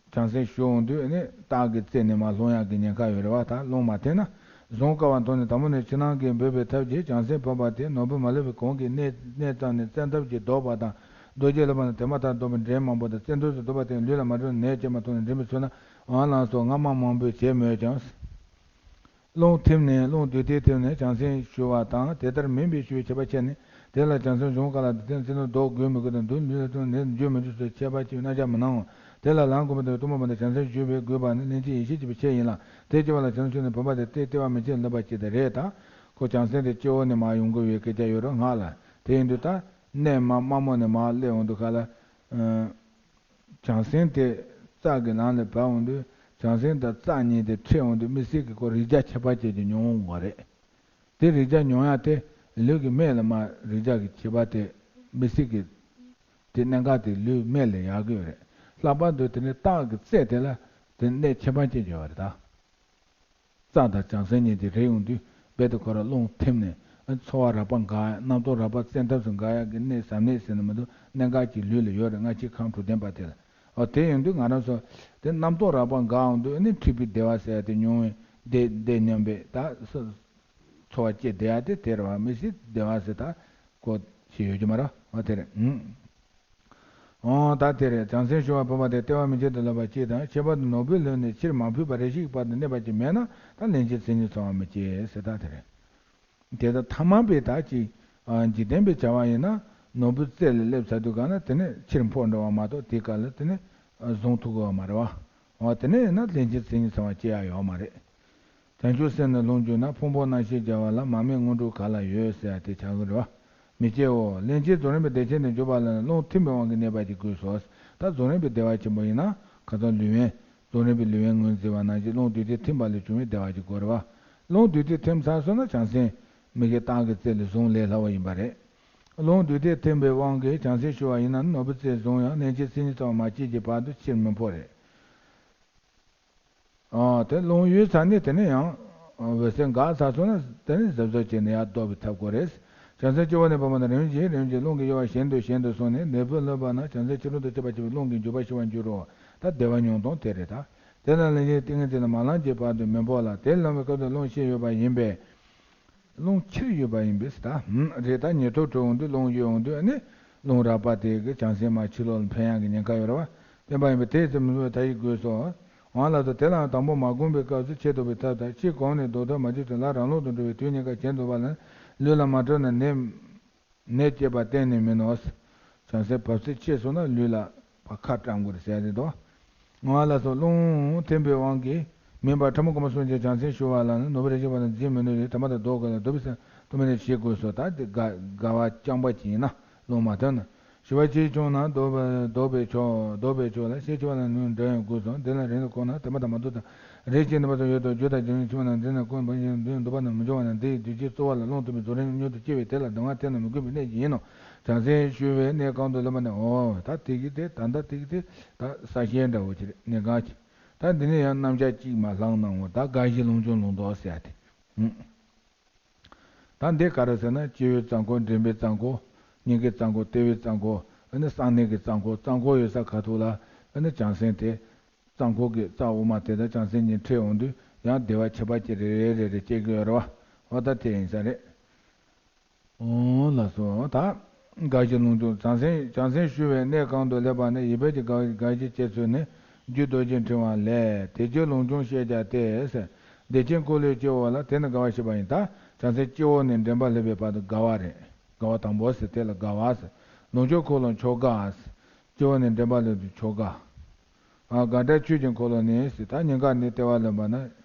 བྱང་སེམས་ཞུགས་འོང་དུས་ནི་རྟགས་ཀྱི་རྩེ་ནས་མར་ལྷུང་ཡག་གི་ཉེན་ཁ་ཡོད་རེད་བ། ད་རླུང་མ་ཐིམ་ན་བཟུང་དཀའ་བར་མཐོང་ནས། དང་པོ་ནི་ཕྱི་ནང་གི་འབོད་པའི་ཐབས་ཀྱིས་བྱང་སེམས་ཕོག་པ་དེ་ནོར་བུ་མ་ལུས་པའི་གོང་གི་གནས་གནས་ཙམ་ནས་བཙན་ཐབས་ཀྱིས་ལྡོག་པ་དང་། རྡོ་རྗེ་ལུས་པ་ན་དེ་མ་ཐག་ལྡོག་པའི་འདྲེན་མང་པོ་དང་། བཙན་ཐབས་སུ་ལྡོག་པ་དེ་ལུས་ལ་མ་གྲུབ་ནད་སྐྱེས་པ་མཐོང་ནས་འདྲེན་པའི་ཚུལ་ལ་འོ་ལགས་སོ། སྔ་མ་མང་པོས་བྱས་མོད་ཀྱང་། རླུང་ཐིམ་ནས་རླུང་རྡུལ་དེ་ཐིམ་ནས་བྱང་སེམས་ཞུ་བ་དང་། དེ་ལྟར་མིན་པའི་ཞུ་བའི་ཁྱད་པར་ཕྱེ་ནས། དེ་ལ་བྱང་སེམས་བཟུང་དཀའ་ལ་དེ་ཚེ་ནི་ལྡོག་དགོས་མི་དགོས་དང་། མདུན་ལུས་ལ་ཐོན་ནས་འགྱུར་མི་འགྱུར་སོགས་ཁྱད་པར་ཕྱེ་བའི་རྣམ་གཞག་མི་སྣང་ངོ་། དེ་ལ་ལམ་བསྒོམ་པ་དང་གཏུམ་མོ་སྦ་ནས་བྱང་སེམས་ཞུ་བའི་དགོས་པ་ནི་ལྷན་སྐྱེས་ཡེ་ཤེས་སྐྱེས་པའི་ཕྱིར་ཡིན་ལ། དེ་སྐྱེ་བ་ལ་བྱང་སེམས་ཞུགས་ནས་བུམ་པ་དེ་ལྟེ་ལྟེ་བ་མན་ཆད་ལུས་པར་བྱེད་དེ་རེད་ད། ཁོ་བྱང་སེམས་དེ་སྤྱི་བོ་ནས་མར་ཡོང་དགོས་པའི་སྐད་ཆ་ཡོད་རེད། ངག་ལ། དེ་ཡིན་དུས་ད་གནས་མ་དམའ་མོ་ནས་མར་སླེབས་འོང་དུས་ག་ལ། བྱང་སེམས་དེ་རྩ་གི་ནང་ལ་བབས་འོང་དུས། བྱང་སེམས་དང་རྩ་གཉིས་དེ་འཕྲད་འོང་དུས་དམིགས་བསལ་གྱི་ཁོ་རེག་བྱ་ཁྱད་པར་ཅན་གྱི་མྱོང་བ་རེད། དེ་རེག་བྱ་མྱོང་ཡ་དེ་ལུས་ཀྱི་སྨད་ལ་མར་རེག་བྱ་གི་ཁྱད་པར་དེ་དམིགས་བསལ་གྱི་དེ་གནད་འགག་དེ་ལུས་སྨད་ལ་ཡག་གི་ཡོད་རེད། ལྷག་པར་དུ་དེ་ནི་རྟགས་ཀྱི་རྩལ་དེ་ལ་དེ་གནད་ཁྱད་པར་ཅན་གྱི་ཡོད་རེད་ད། རྩ་དང་བྱང་སེམས་གཉིས་དེ་རེག་ཡོང་དུས་རྦད་དེ་ཁོ་རང་རླུང་ཐིམ་ནས་ཨ་ཚོར་བ་རགས་པ་འགག་ཡ། རྣམ་རྟོག་རགས་པ་བཙན་ཐབས་སུ་འགག་ཡ་གི་གནད་ཟབ་གནད་ཟེར་ན་མི་འདུག་གནད་འགག་ཅིག་ལུས་ལ་ཡོད་རེད། སྔ་ཕྱི་ཁམས་དྲུག་ལྡན་པ་དེ་ལ། འོ་དེ་ཡོང་དུས་ང་རང་ཚོ་དེ་རྣམ་རྟོག་རགས་པ་འགག་ཡོང་དུས་ཨ་ནི་འཁྲུལ་པའི་བདེ་བ་ཟེར་ཡ་དེ་མྱོང་བས་བདེ་བདེ་སྙམ་པའི་ད་ཚོར་བ་སྐྱེ་བསྡད་ཡ་དེ་དེ་རེད་བ། དམིགས་བསལ་བདེ་བ་ཟེར་ད་གོ་ཞིག་ཡོད་ཀྱི་མ་རེད། འོ་དེ་རེད། ཨང་། འོ་ད་དེ་རེད། བྱང་སེམས་ཞུ་བ་བུམ་པ་དེ་ལྟེ་བ་མན་ཆད་དུ་ལུས་པ་གཅིག་དང་། ཁྱད་པར་དུ་ནོར་བུའི་ལུས་ནི་ཕྱིར་མ་འཕུས་པར་རེ་ཞིག་བར་དུ་གནས་པ་ཅིག་མེད་ན་ད་ལན་གཅིག་མཚན་ཉིད་ཚང་བ་མི་སྐྱེ་ཟེར། ད་དེ་རེད། དེ་ལྟར་ཐ་མལ་པའི་ད་ཅིག་ཨ་འཇིག་རྟེན་པའི་བྱ་བ་ཡིན་ན་ནོར་བུའི་རྩེ་ལ་སླེབས་ཚར་དུས་ག་ན་དེ་ནས་ཕྱིར་འཕོ་འགྲོ་བ་མ་གཏོགས་དེའི་སྐབས་ལ་དེ་ནས་ཨ་བཟུང་ཐུབ་ཀྱི་ཡོད་མ་རེད་བ། འོ་དེ་ནས་ཡིན་ན་ལན་གཅིག་མཚན་ཉིད་ཚང་བ་སྐྱེ་ཡ་ཡོད་མ་རེད། བྱང་ཆུབ་སེམས་ནི་ལྷུང་གྱུར་ན། ཕུང་པོ་རྣམ་ཤེས་བྱ་བ་ལ། མར་མེ་དངོས་གྲུབ་ག་ལ་ཡོད་ཟེར་ཡ་དེ་ཆགས་ཀྱི་རེད་བ། མི་སྐྱེའོ། ལན་གཅིག་རྫོགས་རིམ་པའི་བདེ་ཆེན་དུ་འཇུག་པ་ལ་ནི་རླུང་ཐིམ་པའི་དབང་གིས་གནས་པ་ཅིག་དགོས་སོ། ད་རྫོགས་རིམ་པའི་བདེ་བ་ཆེན་པོ་ཡིན་ན་ཁ་སང་ལུས་དབེན། རྫོགས་རིམ་པའི་ལུས་དབེན་ངོས་འཛིན་པ་ནང་བཞིན་རླུང་རྡུལ་དེ་ཐིམ་པ་ལས་བྱུང་བའི་བདེ་བ་ཅིག་དགོས་རེད་བ། རླུང་རྡུལ་དེ་ཐིམ་ཚར་སོང་ན་བྱང་སེམས་མི་དགེ་རྟགས་ཀྱི་རྩལ་ལས་བཟུང་ལས་སླ་བ་ཡིན་པ་རེད། རླུང་རྡུལ་དེ་ཐིམ་པའི་དབང་གིས་བྱང་སེམས་ཞུ་བ་ཡིན་ན་ནོར་བུའི་རྩལ་བཟུང་ཡང་ལན་གཅིག་མཚན་ཉིད་ཚང་བ་མ་སྐྱེས་ཀྱི་བར་དུ་ཕྱིར་མི་འཕོ་རེད། ཨ་དེ་རླུང་ཡུལ་ཚར་ནས་དེ་ནས་ཡང་འོད་གསལ་འགག་ཚར་སོང་ན་དེ་ནས་གཟབ་གཟབ་བྱས་ནས་ཡར་ལྡོག་པའི་ཐབས་དགོས་རེད། བྱང་སེམས་སྤྱི་བོ་ནས་བུམ་པ་ནས་རིམ་བཞིན་རིམ་བཞིན་རླུང་གི་གཡོ་བ་ཞན་དུ་ཞན་དུ་སོང་ནས་ནད་འབུ་ལྷོད་པ་ན་བྱང་སེམས་ཕྱི་རོལ་དུ་སྐྱེས་པ་སྐྱེས་པའི་རླུང་གི་འཇུག་པ་ཞི་བར་འགྱུར་རོ། ད་བདེ་བ་མྱོང་སྟངས་དེ་རེད་ད། དེ་ལ་ལན་གཅིག་ཏིང་ངེ་འཛིན་ལ་མ་ལངས་ཀྱི་བར་དུ་མི་འཕོ་ལ། དེ་ལངས་པའི་སྐབས་སུ་རླུང་ཕྱིར་ཡོད་པ་ཡིན་པས། རླུང་ཕྱིར་ཡོད་པ་ཡིན་པས་ད། རེད་ད་ཉེ་ཐོ་གྲོལ་འོང་དུས་རླུང་གཡོས་འོང་དུས་ཨ་ནི་རླུང་རགས་པ་དེ་གི་བྱང་སེམས་མར་ཕྱི་ལོགས་ལ་འཕེན་ཡག་གི་ཉེན་ཁ་ཡོད་རེད་བ། བརྟན་པ་ཡིན་པས་དེ་ཙམ་མི་འཕོ་བའི་མཐའ་ཡི་དགོས་སོ། འོ་ལགས་སོ། དེ་ལའང་དང་པོ་མ་བསྒོམས་པའི་སྐབས་སུ་ཕྱིར་ལྡོག་པའི་ཐབས་དང་། ཕྱིར་གོང་ནས་ལྡོག་ཐབས་མ་བྱས་ཚུན་ལ་རང་ལོག་ཏུ་འགྲོ་བའི་དུས་གཉིས་ཀ་གྱེན་ལྡོག་པ་ལ་ལུས་ལ་མ་གྲུབ་ན་ནད་ནད་སྐྱེས་པ་གཏན་ནས་མིན་ནོ། བྱང་སེམས་བབས་ཚད་ཆེ་སོང་ན་ལུས་ལ་ ཁ་བཀྲམ་དགོས་རེད་ཟེར་རེད་དོ། ང་ལ་སོགས་རླུང་འཐེན་པའི་དབང་གིས་མིན་པར་ཕྲ་མོ་སྐར་མ་གསུམ་གྱི་བྱང་སེམས་ཞུ་བ་ལ་ནི་ནོར་བུ་རེ་ཞིག་པ་དང་འཛིན་མི་ནུས་ཏེ་དྲན་པ་དང་ལྡོག་དགོས་ལ་ལྡོག་པའི་སེམས་ཐོག་མེད་ནས་ཞེས་དགོས་སོ། ད་དེ་དགའ་དགའ་བ་རྐྱང་པ་ཅིག་ཡིན་ན་རླུང་མ་འཐེན་ན། ཞི་བ་ཇི་བྱུང་ན་ལྡོག་པ་ལྡོག་པས་ཆོག་ལྡོག་པས་ཆོག་ལ་ཤེས་ཆེ་བ་ལ་ནི་འདྲ་ཡང་དགོས་སོ། འདི་ལ་རིང་དུ་གོ་ན་དྲན་པ་དང་མ་ལྡོག་དང་རེ་ཞིག་ནུས་པ་དང་ཡོད་དོ། རྒྱུ་དང་རྒྱུ་མཚན་ཆེ་བ་ན་འདི་ན་ཀུན་པ་ཡིན་འདི་ཡང་འདུག་པ་ན་མི་འབྱུང་བ་ན་འདི་ཡི་དུས་ཀྱི་རྩོལ་བ་ལ་རླུང་ཐུབ་པའི་རྫོགས་རིམ་མྱུར་དུ་སྐྱེ་བའི་དེ་ལ་སྡང་བ་འཐེན་ན་མི་དགོས་པའི་གནད་ཀྱིས་ཡིན་ནོ། བྱང་སེམས་ཞུ་བའི་གནས་གང་དུ་སླེབས་པ་ནས། འོ་ད་དེ་གི་དེ་ད་ལྟ་དེ་གི་དེ་ད་ས་གཞན་འདྲ་བོ་ཅིག་རེད། གནས་གང་ཅིག་ད་འདི་ནས་ཡང་རྣམ་གཞག་གཅིག་མ་ལྷང་གནང་ངོ་། ད་དགའ་བཞི་ལུང་སྦྱོང་ལུང་རྟོགས་ཟེར་ཡ་དེ། ད་འདི་ག་རེ་ཟེར་ན་སྤྱི་བོའི་རྩ་འཁོར། མགྲིན་པའི་རྩ་འཁོར། སྙིང་གའི་རྩ་འཁོར། ལྟེ་བའི་རྩ་འཁོར། ཨ་ནི་གསང་གནས་ཀྱི་རྩ་འཁོར། རྩ་འཁོར་ཡོད་ས་ཁ་ཐུག་ལ་ཨ་ནི་བྱང་སེམས་དེ། རྩ་འཁོར་གྱི་རྩ་དབུ་མ་དེ་དང་བྱང་སེམས་གཉིས་འཕྲད་འོང་དུས་ཡང་བདེ་བ་ཁྱད་པར་ཅན་རེ་རེ་རེ་རེ་སྐྱེ་གི་ཡོད་རེད་བ། འོ་ད་དེ་ཡིན་ས་རེད། འོ་ལགས་སོ། ད་དགའ་བཞི་ལུང་སྦྱོང་། བྱང་སེམས་བྱང་སེམས་ཞུ་བའི་གནས་གང་དུ་སླེབས་པ་ནས། ཡིད་འབབ་ཀྱི་དགའ་བ་དགའ་བཞི་སྐྱེ་ཚུལ་ནི། རྒྱུད་རྡོ་རྗེ་འཕྲེང་བ་ལས། དེ་རྗེས་ལུང་སྦྱོང་བཤད་བྱ་སྟེ། བདེ་ཆེན་འཁོར་ལོའི་སྤྱི་བོ་ལ། དེ་ནི་དགའ་བ་བཞི་པ་ཡིན། ད་བྱང་སེམས་སྤྱི་བོ་ནས་མགྲིན་པ་སླེབས་པའི་བར་དུ་དགའ་བ་རེད། དགའ་བ་དང་པོ་ཟེར་དེ་ལ་དགའ་བ་ཟེར། ལུང་སྦྱོང་འཁོར་ལོ་མཆོག་དགའ་ཟེར། སྤྱི་བོ་ནས་མགྲིན་པ་སླེབས་དུས་མཆོག་དགའ། ཨ་དགའ་བྲལ་ཆོས་ཀྱི་འཁོར་ལོ་ནས་ཟེར། ད་སྙིང་ག་ནས་ལྟེ་བ་ལེན་པ་ན་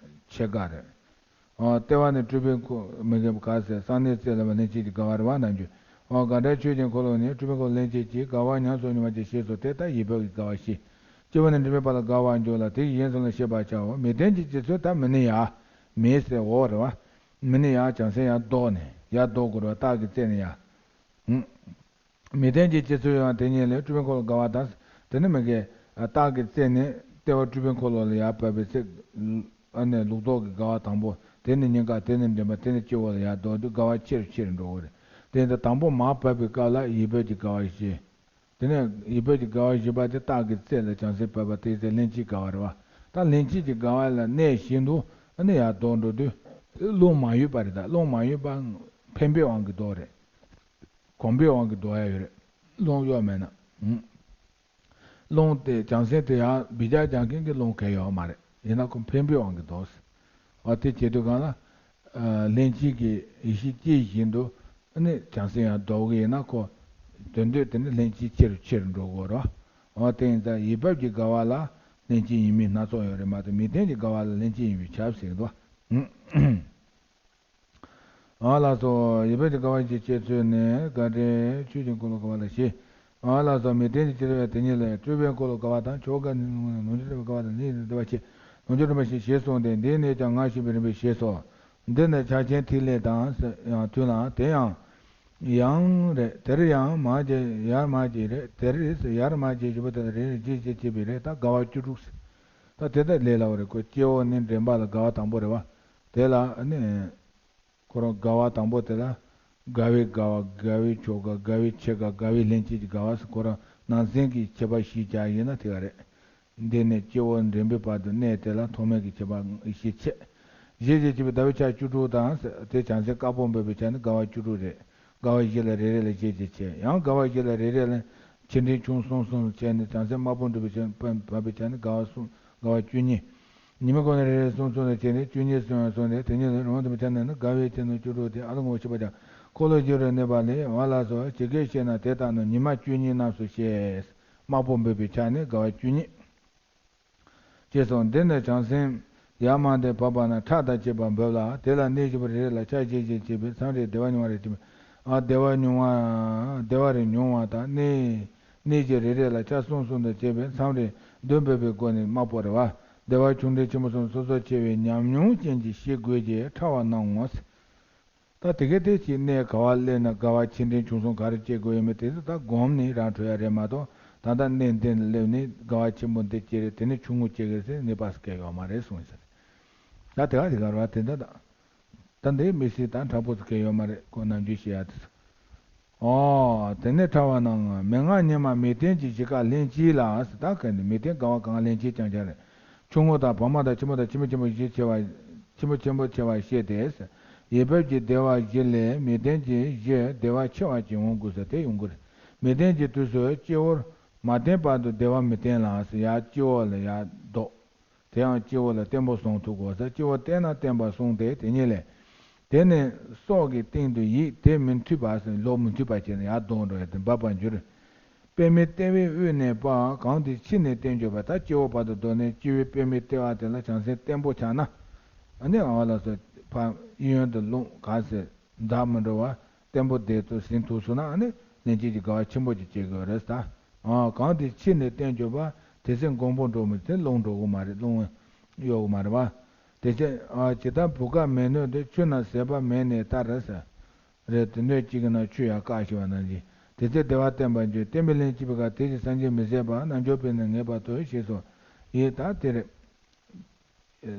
ཆེ་དགའ་རེད། ཨ་ལྟེ་བ་ནས་སྤྲུལ་པའི་འཁོར་མི་དགེ་བ་དགའ་ཟེར། གསང་གནས་རྩེ་ལེན་པ་ལྷན་སྐྱེས་ཀྱི་དགའ་བ་རེད་བ་ནམ་རྒྱུན། ཨ་དགའ་བྲལ་ཆོས་ཀྱི་འཁོར་ལོ་ནས་སྤྲུལ་པའི་འཁོར་ལོ་ལྷན་སྐྱེས་ཀྱི་དགའ་བ་ཉམས་སུ་མྱོང་བ་ཅིག་ཞེས་སོགས་དེ་ལྟར་ཡིད་འབབ་ཀྱི་དགའ་བ་བཞི། སྤྱི་བོ་ནས་མགྲིན་པའི་བར་ལ་དགའ་བ་འགྱུར་ལ་དེ་ཡི་གཞན་གསུམ་ལ་ཤེས་པར་བྱའོ། མི་ལྡན་གྱི་སྐྱེ་ཚུལ་ད་མི་ནི་ཡ། མི་ཟེར་འོག་རེད་བ། མི་ནི་ཡ་བྱང་སེམས་ཡར་ལྡོག་ནས་ཡར་ལྡོག་དགོས་རེད་བ། རྟགས་ཀྱི་རྩེ་ནས་ཡ། མི་ལྡན་གྱི་སྐྱེ་ཚུལ་ཡང་དེ་ཉིད་ལས། སྤྲུལ་པའི་འཁོར་ལོ་དགའ་བ་དང་། དེ་ནི་མི་དགེ། རྟགས་ཀྱི་རྩེ་ནས་ལྟེ་བ་སྤྲུལ་པའི་འཁོར་ལོ་ལ་ཡར་བབས་པའི་ཚེ། ཨ་ནི་ལུགས་ལྡོག་གི་དགའ་བ་དང་པོ། དེ་ནི་སྙིང་ག། དེ་ནི་མགྲིན་པ། དེ་ནི་སྤྱི་བོ་ལ་ཡར་ལྡོག་དུས་དགའ་བ་ཆེ་རུ་ཆེ་རུ་འགྲོ་གི་རེད། དེ་ཡིན་ཙང་དང་པོ་མར་བབས་པའི་སྐབས་ལ་ཡིད་འབབ་ཀྱི་དགའ་བ་བཞི། དེ་ནས་ཡིད་འབབ་ཀྱི་དགའ་བ་བཞི་པ་དེ་རྟགས་ཀྱི་རྩེ་ལ་བྱང་སེམས་བབས་པ་དེའི་ཚེ་ལྷན་སྐྱེས་དགའ་བ་རེད་བ། ད་ལྷན་སྐྱེས་ཀྱི་དགའ་བ་ལ་གནས་བཞིན་དུ་ཨ་ནི་ཡར་ལྡོག་འགྲོ་དུས། རླུང་མ་གཡོས་པ་རེད། ད་རླུང་མ་གཡོས་པ་འཕེན་པའི་དབང་གིས་ལྡོག་རེད། གོམས་པའི་དབང་གིས་ལྡོག་ཡ་ཡོད་རེད། རླུང་གཡོ་མེད་ན། ཨུམ། རླུང་དེ་བྱང་སེམས་དེ་ཡང་འབུད་རྒྱག་རྒྱག་མཁན་གྱི་རླུང་གང་ཡོད་མ་རེད། ཡིན་ན་ཁོ་འཕེན་པའི་དབང་གིས་ལྡོག་ཟེར། འོ་དེ་བྱེད་དུས་གང་ལ། ཨ་ལྷན་སྐྱེས་ཀྱི་ཡེ་ཤེས་སྐྱེ་བཞིན་དུ་ཨ་ནི་བྱང་སེམས་ཡང་ལྡོག་གི་ཡིན་ན་ཁོ། དོན་དུ་དེ་ནི་ལྷན་སྐྱེས་ཆེ་རུ་ཆེ་རུ་འགྲོ་དགོས་རེད་བ། འོ་དེ་ཡིན་ཙང་ཡིད་འབབ་ཀྱི་དགའ་བ་ལ་ལྷན་སྐྱེས་ཡིན་མིན་སྣ་ཚོགས་ཡོད་རེད་མ་གཏོགས་མི་ལྡན་གྱི་དགའ་བ་ལ་ལྷན་སྐྱེས་ཡིན་པས་ཁྱབ་ཟེར་གི་འདུག་བ། ཨ་ལགས་སོ། ཡིད་འབབ་ཀྱི་དགའ་བ་བཞི་སྐྱེ་ཚུལ་ནི། དགའ་བྲལ་ཆོས་ཀྱི་འཁོར་ལོ་དགའ་བ་ལ་བཞི། ཨ་ལགས་སོ། མི་ལྡན་གྱི་སྐྱེ་ཚུལ་དེ་ཉིད་ལས། སྤྲུལ་པའི་འཁོར་ལོ་དགའ་བ་དང་མཆོག་དགའ་ནི་ལུང་སྦྱོང་དགའ་བ་དང་ནི་བདེ་བ་ཆེ། ལུང་སྦྱོང་དྲན་པ་བཞི་ཞེས་གསུངས་ཏེ། འདིའི་གནས་ཀྱང་སྔར་བཤད་པའི་རིམ་པས་ཞེས་སོ། འདི་ནི་ཕྱག་ཆེན་ཐིག་ལེ་དང་ཡང་མཐུན་ལ། དེ་ཡང་ཡང་རེད། དེར་ཡང་མ་སྐྱེས་ཡར་མ་སྐྱེས་རེད། དེར་ཡར་མ་སྐྱེས་བཞི་པོ་དེ་ལ་རེ་རེ་རྗེས་བཅད་བྱས་པས་རེད། ད་དགའ་བ་བཅུ་དྲུག་ཟེར། ད་དེ་ལྟར་ལས་སླ་བོ་རེད་ཁོ། སྐྱེ་བོ་ནི་མགྲིན་པ་ལ་དགའ་བ་དང་པོ་རེད་བ། དེ་ལ་ནི། ཁོ་རང་དགའ་བ་དང་པོ་དེ་ལ། དགའ་བའི་དགའ་བ། དགའ་བའི་མཆོག་དགའ། དགའ་བའི་ཆེ་དགའ། དགའ་བའི་ལྷན་སྐྱེས་ཀྱི་དགའ་བ་ཟེར། ཁོ་རང་ནང་ཟིན་གྱི་ཁྱད་པར་བཞི་ཆ་ཡིན་ན་དེ་ག་རེད། འདི་ནས་སྐྱེ་བོ་མགྲིན་པའི་བར་དུ་གནས་དེ་ལ་ཐོག་མེད་ཀྱི་ཁྱད་པར་ཡེ་ཤེས་ཆེ། རྗེས་བཅད་བྱས་པའི་ཟླ་བའི་ཆ་བཅུ་དྲུག་དང་། དེ་བྱང་སེམས་དཀར་པོ་འབེབས་པའི་ཆ་ནི་དགའ་བ་བཅུ་དྲུག་རེད། དགའ་བ་བཞི་ལ་རེ་རེ་ལ་རྗེས་བཅད་བྱས། ཡང་དགའ་བ་བཞི་ལ་རེ་རེ་ལ་ཆེ་འབྲིང་ཆུང་གསུམ་གསུམ་བྱས་ནས་བྱང་སེམས་དམར་པོ་འབེབས་པའི་ཆ་འབེབས་པའི་ཆ་ནི་དགའ་བ་གསུམ། དགའ་བ་བཅུ་གཉིས། ཉི་མའི་སྒོ་ནས་རེ་རེ་གསུམ་གསུམ་ལ་བྱས་ནས་བཅུ་གཉིས་སུ་ཡང་སོང་སྟེ། དེ་ཉིད་ལ་རང་དུ་མི་ཆ་ནས་ནི་དགའ་བའི་ཆེ་ནི་བཅུ་དྲུག་སྟེ། ཨ་ལ་ངོ་ཤེས་པ་ཀྱང་འཁོར་ལོ་བཞི་རུ་གནས་པ་ལས། འོ་ལགས་སོ། ཇི་སྐད་བཤད་ན་དེ་ལྟར་ནི་ཉི་མ་བཅུ་གཉིས་རྣམས་སུ་བཤད། དམར་པོ་འབེབས་པའི་ཆ་ནི་དགའ་བ་བཅུ་གཉིས། ཅེས་སོ། འདི་ནི་བྱང་སེམས་ཡར་མར་དུ་བབས་པ་ན་ཁྲག་དང་བཅས་པ་འབེབས་ལ། དེ་ལ་གནས་བཞི་པོ་རེ་རེ་ལ་ཆ་བཞི་བཞི་བྱས་པས་མཚམས་རེ་བདེ་བ་མྱོང་བ་རེ་བྱས་པས། ཨ་བདེ་བ་མྱོང་བ། བདེ་བ་རེ་མྱོང་བ་དང་། གནས་གནས་བཞི་རེ་རེ་ལ་ཆ་གསུམ་གསུམ་དུ་བྱས་པས་མཚམས་རེ་བདུན་འབེབས་པའི་སྒོ་ནས་དམར་པོ་རེད་བ། བདེ་བ་ཆུང་འབྲིང་ཆེན་པོ་གསུམ་སོ་སོར་ཕྱེ་བའི་ཉམས་མྱོང་ཅན་གྱིས་ཤེས་དགོས་ཀྱི་ཕྲ་བ་སྣང་ངོ་། ད་དེ་གའི་དེ་ཅིག་གནས་ག་བ་སླེབས་ན་དགའ་བ་ཆེ་འབྲིང་ཆུང་གསུམ་ག་རེ་སྐྱེ་དགོས་ཡོད་མེད་དེ་ཚོ་ད་སྒོམ་ནས་རང་འཕྲོད་ཡ་རེད་མ་གཏོགས། ད་ལྟ་གནས་འདི་ནས་སླེབས་ནས་དགའ་བ་ཆེན་པོ་འདི་སྐྱེ་རེད། དེ་ནས་ཆུང་ངུ་སྐྱེ་གི་རེད་ཟེར་ནས་ནི་བབས་སུ་སྐྱེ་ཡོད་མ་རེད་གསུངས་ཟེར། ད་དེ་ག་དེ་ག་རེད་བ། དེ་འདྲ་ད། ད་འདི་མི་སྲིད་ད་འཁྲབ་པོ་ཟེར་མཁན་ཡོད་མ་རེད་ཁོ་ནམ་རྒྱུན་བཤད་ཡ་དེ་ཚོ། ཨོ། དེ་ནས་ཕྲ་བ་སྣང་ངོ་། མན་ངག་སྙེ་མ་མི་ལྡན་གྱི་བཞི་ཀ་ལྷན་སྐྱེས་ལ་ཟེར། ད་ག་ནི་མི་ལྡན་དགའ་བ་གང་ལྷན་སྐྱེས་རྐྱང་རྐྱང་རེད། ཆུང་ངུ་དང་བར་མ་དང་ཆེན་པོ་དང་ཆེན་པོ་ཆེན་པོ་བཞི་ཆེ་བ། ཆེན་པོ་ཆེན་པོ་ཆེ་བ་བཤད་དེ་ཟེར། ཡིད་འབབ་ཀྱི་བདེ་བ་བཞི་ལས་མི་ལྡན་གྱི་བཞི་བདེ་བ་ཆེ་བ་ཅིག་འོང་དགོས་ཟེར་དེ་ཡོང་གི་རེད། མི་ལྡན་གྱི་དུས་སུ་སྤྱི་བོར་མ་བརྟེན་བར་དུ་བདེ་བ་མི་བརྟེན་ལ་ཟེར། ཡར་སྤྱི་བོ་ལ་ཡར་ལྡོག་དེ་ཡང་སྤྱི་བོ་ལ་བརྟན་པོ་བཟུང་ཐུབ་དགོས་ཟེར། སྤྱི་བོ་བརྟན་ན་བརྟན་པ་གསུངས་ཏེ་དེ་ཉིད་ལས། དེ་ནི་སྲོག་གི་སྟེང་དུ་ཡིད་དེ་མི་མཐུད་པ་ཟེར། ལོག་མི་མཐུད་པ་བྱས་ནས་ཡར་ལྡོག་འགྲོ་ཡ་དེ་འབབ་པར་འགྱུར། པདྨའི་ལྟེ་བའི་དབུས་ནས་པ། གང་དེ་ཕྱི་ནས་བསྟན་གྱུར་པ། ད་སྤྱི་བོ་བར་དུ་བསྡུ་ནས་སྤྱི་བོའི་པདྨའི་ལྟེ་བ་དེ་ལ་བྱང་སེམས་བརྟན་པོ་ཆགས་ན། ཨ་ནི་འོ་ལགས་སོ། ཕ་གཡས་གཡོན་དུ་རླུང་ག་ཟེར་འཛག་མི་འགྲོ་བ་བརྟན་པོ་བསྡད་དུ་ཟིན་ཐུབ་སོང་ན། ཨ་ནི་ལྷན་སྐྱེས་ཀྱི་དགའ་བ་ཆེན་པོ་ཅིག་སྐྱེ་དགོས་རེད་ད། ཨ་གང་དེ་ཕྱི་ནས་བསྟན་གྱུར་པ། དེ་ཚེ་མགོན་པོ་འགྲོ་མི་ཚེ་རླུང་འགྲོ་གི་མ་རེད། རླུང་གཡོ་གི་མ་རེད་བ། དེ་ཚེ་ཨ་ཇི་ལྟར་བུ་ག་མེ་སྣོད་དེ། ཆུ་ན་ཟད་པ་མེ་ནི་ལྟར་རེད་ཟེར། རེད་དེ། སྣོད་གཅིག་གི་ནང་ཆུ་ཡང་བཀག་ཤེས་པ་ནང་བཞིན། དེ་ཚེ་བདེ་བ་བསྟན་པ་འབྱུང་། བསྟན་པའི་ལྷན་སྐྱེས་པའི་ཁ། དེ་བཞིན་སངས་རྒྱས་མི་ཟད་པ། རྣལ་འབྱོར་པས་ནི་ངེས་པར་ཐོབ། ཞེས་སོ། ཡིད་ད་དེ་རེད།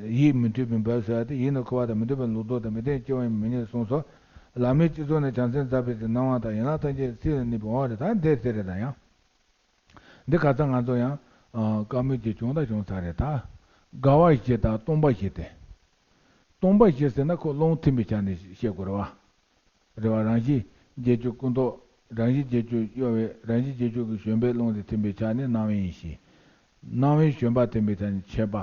ཡིད་མི་མཐུན་པའི་འབབ་ཟེར་བ་དེ། ཡིད་ནི་འཁོར་བ་དང་མི་མཐུན་པའི་ལོག་རྟོག་དང་མི་ལྡན་སྐྱེ་བ་ཡིན་མི་ཉན་གསུངས་སོ། ལམ་མེ་སྤྱི་གཙུག་ནས། བྱང་སེམས་འཛག་པའི་ཚེ། སྣང་བ་དང་ཡན་ལག་ཐམས་ཅད་ཚིག་ལ་གནས་པའི་འོ་རེད། ད་འདི་ཟེར་རེད་ད་ཡང་། འདི་ཁ་སང་ང་ཚོ་ཡང་ཨ་བཀའ་མོལ་གྱི་བྱུང་དང་བྱུང་ཚར་རེད་ད། དགའ་བ་བཞི་དང་སྟོང་པ་བཞི་སྟེ། སྟོང་པ་བཞི་ཟེར་ན་ཁོ་རླུང་ཐིམ་པའི་ཆ་ནས་བཤད་དགོས་རེད་བ། རེད་བ། རང་བཞིན་བརྒྱད་ཅུ་ཀུན་རྟོག་རང་བཞིན་བརྒྱད་ཅུ་གཡོ་བའི། རང་བཞིན་བརྒྱད་ཅུ་གི་བཞོན་པའི་རླུང་དེ་ཐིམ་པའི་ཆ་ནས་སྣང་བའི་ཡེ་ཤེས། སྣང་བའི་བཞོན་པ་ཐིམ་པའི་ཆ་ནས་མཆེད་པ།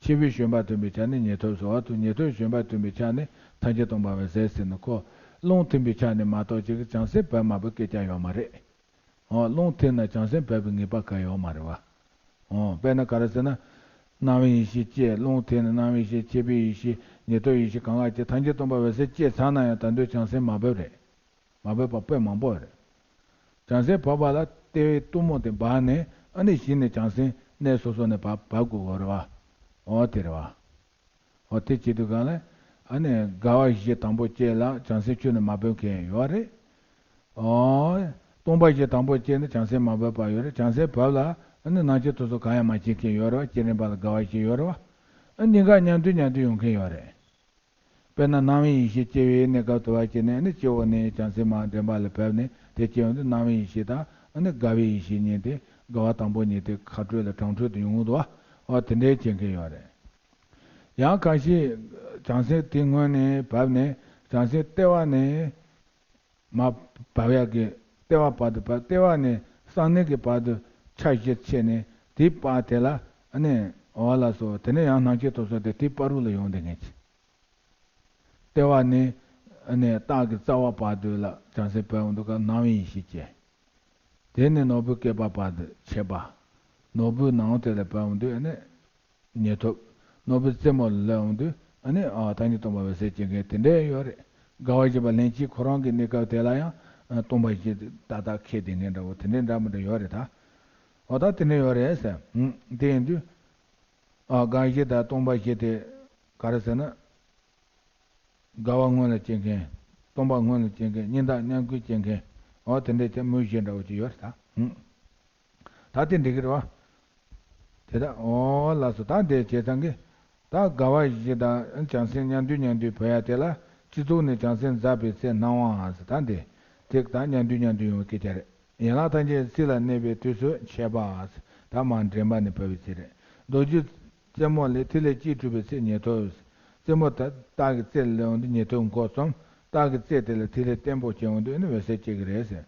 མཆེད་པའི་བཞོན་པ་ཐིམ་པའི་ཆ་ནས་ཉན་ཐོས་སོ། འོ་དེ་ཉན་ཐོས་བཞོན་པ་ཐིམ་པའི་ཆ་ནས་ཐམས་ཅད་སྟོང་པ་འོད་གསལ་ཟེར་ན། ཁོ་རླུང་ཐིམ་པའི་ཆ་ནས་མ་གཏོགས་ཅིག་བྱང་སེམས་འབབ་མ་འབབ་སྐད་ཆ་ཡོད་མ་རེད། འོ། རླུང་ཐིམ་ན་བྱང་སེམས་འབབ་པའི་ངེས་པ་གང་ཡོད་མ་རེད་བ། འོ། དཔེར་ན་ག་རེ་ཟེར་ན། སྣང་བའི་ཡེ་ཤེས་སྐྱེས། རླུང་ཐིམ་ན་སྣང་བའི་ཡེ་ཤེས། མཆེད་པའི་ཡེ་ཤེས། ཉན་ཐོས་ཡེ་ཤེས། གང་ག་སྐྱེས། ཐམས་ཅད་སྟོང་པ་འོད་གསལ་སྐྱེས་ཚར་ན་ཡང་ད་དུང་བྱང་སེམས་མ་བབས་རེད། མ་བབས་པ་དཔེ་མང་པོ་རེད། བྱང་སེམས་བབས་པ་ལ་ལྟེ་བའི་གཏུམ་མོ་དེ་འབར་ནས། ཨ་ནི་གཞི་ནས་བྱང་སེམས་གནས་སོ་སོ་ནས་བབས་བབས་དགོས་རེད་བ། འོ་དེ་རེད་བ། འོ་དེ་བྱེད་དུས་གང་ལ། ཨ་ནི་དགའ་བ་བཞི་དང་པོ་སྐྱེས་ལ་བྱང་སེམས་ཁྱོན་ནས་མ་བབས་མཁན་ཡོད་རེད། ཨོ། སྟོང་པ་བཞི་དང་པོ་སྐྱེས་ནས་བྱང་སེམས་མ་བབས་པ་ཡོད་རེད། བྱང་སེམས་བབས་ལ་ཨ་ནི་སྣང་མཆེད་དེ་ཚོ་གང་ཡང་མ་སྐྱེས་མཁན་ཡོད་རེད་བ། སྐྱེ་རན་པ་ལ་དགའ་བ་བཞི་ཡོད་རེད་བ། ཨ་གཉིས་ཀ་མཉམ་དུ་མཉམ་དུ་ཡོང་མཁན་ཡོད་རེད། དཔེར་ན་སྣང་བའི་ཡེ་ཤེས་སྐྱེ་བའི་གནས་སྐབས་དུ་བ་སྐྱེས་ནས། ཨ་ནི་སྤྱི་བོ་ནས་བྱང་སེམས་མ་འདྲེན་པ་ལ་བབས་ནས་དེ་སྐྱེ་ཡོང་དུས་སྣང་བའི་ཡེ་ཤེས་དང་། ཨ་ནི་དགའ་བའི་ཡེ་ཤེས་གཉིས་དེ། དགའ་བ་དང་པོ་གཉིས་དེ་ཁ་སྤྲོད་ལ་གྲངས་སྤྲོད་དུ་ཡོང་གི་འདུག་བ། འོ་དེ་འདྲའི་བྱེད་མཁན་ཡོད་རེད། ཡང་ཁ་ཤས་བྱང་སེམས་དེ་སྔོན་ནས་བབས་ནས་བྱང་སེམས་ལྟེ་བ་ནས་མར་བབས་ཡག་གི། ལྟེ་བ་བར་དུ་བབས། ལྟེ་བ་ནས་གསང་གནས་ཀྱི་བར་དུ་ཆ་བཞི་ཕྱེ་ནས། དེའི་བར་དེ་ལ་ཨ་ནི་འོ་ལགས་སོ། དེ་ནས་ཡང་སྣང་མཆེད་དེ་ཚོ་དེ་དེའི་བར་དུ་ལ་ཡོང་བསྡད་མཁན་ཅིག། ལྟེ་བ་ནས་ཨ་ནི་ལྟག་གི་རྩ་བ་བར་དུ་ལ་བྱང་སེམས་བབས་འོང་དུས་སྐབས་སྣང་བའི་ཡེ་ཤེས་སྐྱེ། དེ་ནས་ནོར་བུའི་སྐེད་པ་བར་དུ་མཆེད་པ། ནོར་བུའི་ནང་དེ་ལ་བབས་འོང་དུས་ཨ་ནི་ཉན་ཐོས། ནོར་བུའི་རྩེ་མོ་ལ་སླེབས་འོང་དུས་ཨ་ནི་ཨ་ཐམས་ཅད་སྟོང་པ་འོད་གསལ་སྐྱེ་མཁན་དེ་འདྲ་ཡོད་རེད། དགའ་བ་བཞི་པ་ལྷན་སྐྱེས་ཁོ་རང་གི་གནས་སྐབས་དེ་ལ་ཡང་ཨ་སྟོང་པ་བཞི་ཏག་ཏག་ཁེལ་བསྡད་མཁན་འདྲ་བོ་དེ་འདྲ་འདྲ་མི་འདྲ་ཡོད་རེད་ད། འོ་ད་དེ་འདྲ་ཡོད་རེད་ཟེར། ཨུམ། དེ་ཡིན་དུས་ཨ་དགའ་བཞི་དང་སྟོང་པ་བཞི་དེ་ག་རེ་ཟེར་ན། དགའ་བ་སྔོན་ལ་སྐྱེ་མཁན། སྟོང་པ་སྔོན་ལ་སྐྱེ་མཁན། གཉིས་དང་མཉམ་ཁུལ་སྐྱེ་མཁན། འོ་དེ་འདྲའི་ཆ་མུ་བཞི་འདྲ་བོ་ཅིག་ཡོད་རེད་ད། ཧུམ། ད་དེ་འགྲིག་གི་རེད་བ། དེ་ད་འོ་ལགས་སོ། ད་དེ་བྱས་ཙང་གི། ད་དགའ་བ་བཞི་དང་བྱང་སེམས་མཉམ་དུ་མཉམ་དུ་བབས་ཡ་དེ་ལ་སྤྱི་གཙུག་ནས་བྱང་སེམས་འཛག་པའི་ཚེ་སྣང་བའང་ཟེར། ད་འདི་དེ་ད་མཉམ་དུ་མཉམ་དུ་ཡོང་བའི་སྐད་ཆ་རེད། ཡན་ལག་ཐམས་ཅད་ཚིག་ལ་གནས་པའི་དུས་སུ་མཆེད་པ་ཟེར། ད་མར་འདྲེན་པ་ནས་བབས་པའི་ཚེ་རེད། རྡོ་རྗེ་རྩེ་མོ་ལས་ཐིག་ལེ་གཅིག་གྲུབ་པའི་ཚེ་ཉན་ཐོས། རྩེ་མོ་ད་ལྟག་གི་རྩེ་ལ་སླེབས་འོང་དུས་ཉན་ཐོས་འགོ་རྩོམ། ལྟག་གི་རྩེ་དེ་ལ་ཐིག་ལེ་བརྟན་པོ་སྐྱེ་འོང་དུས་ཨ་ནི་འོད་གསལ་སྐྱེ་གི་རེད་ཟེར།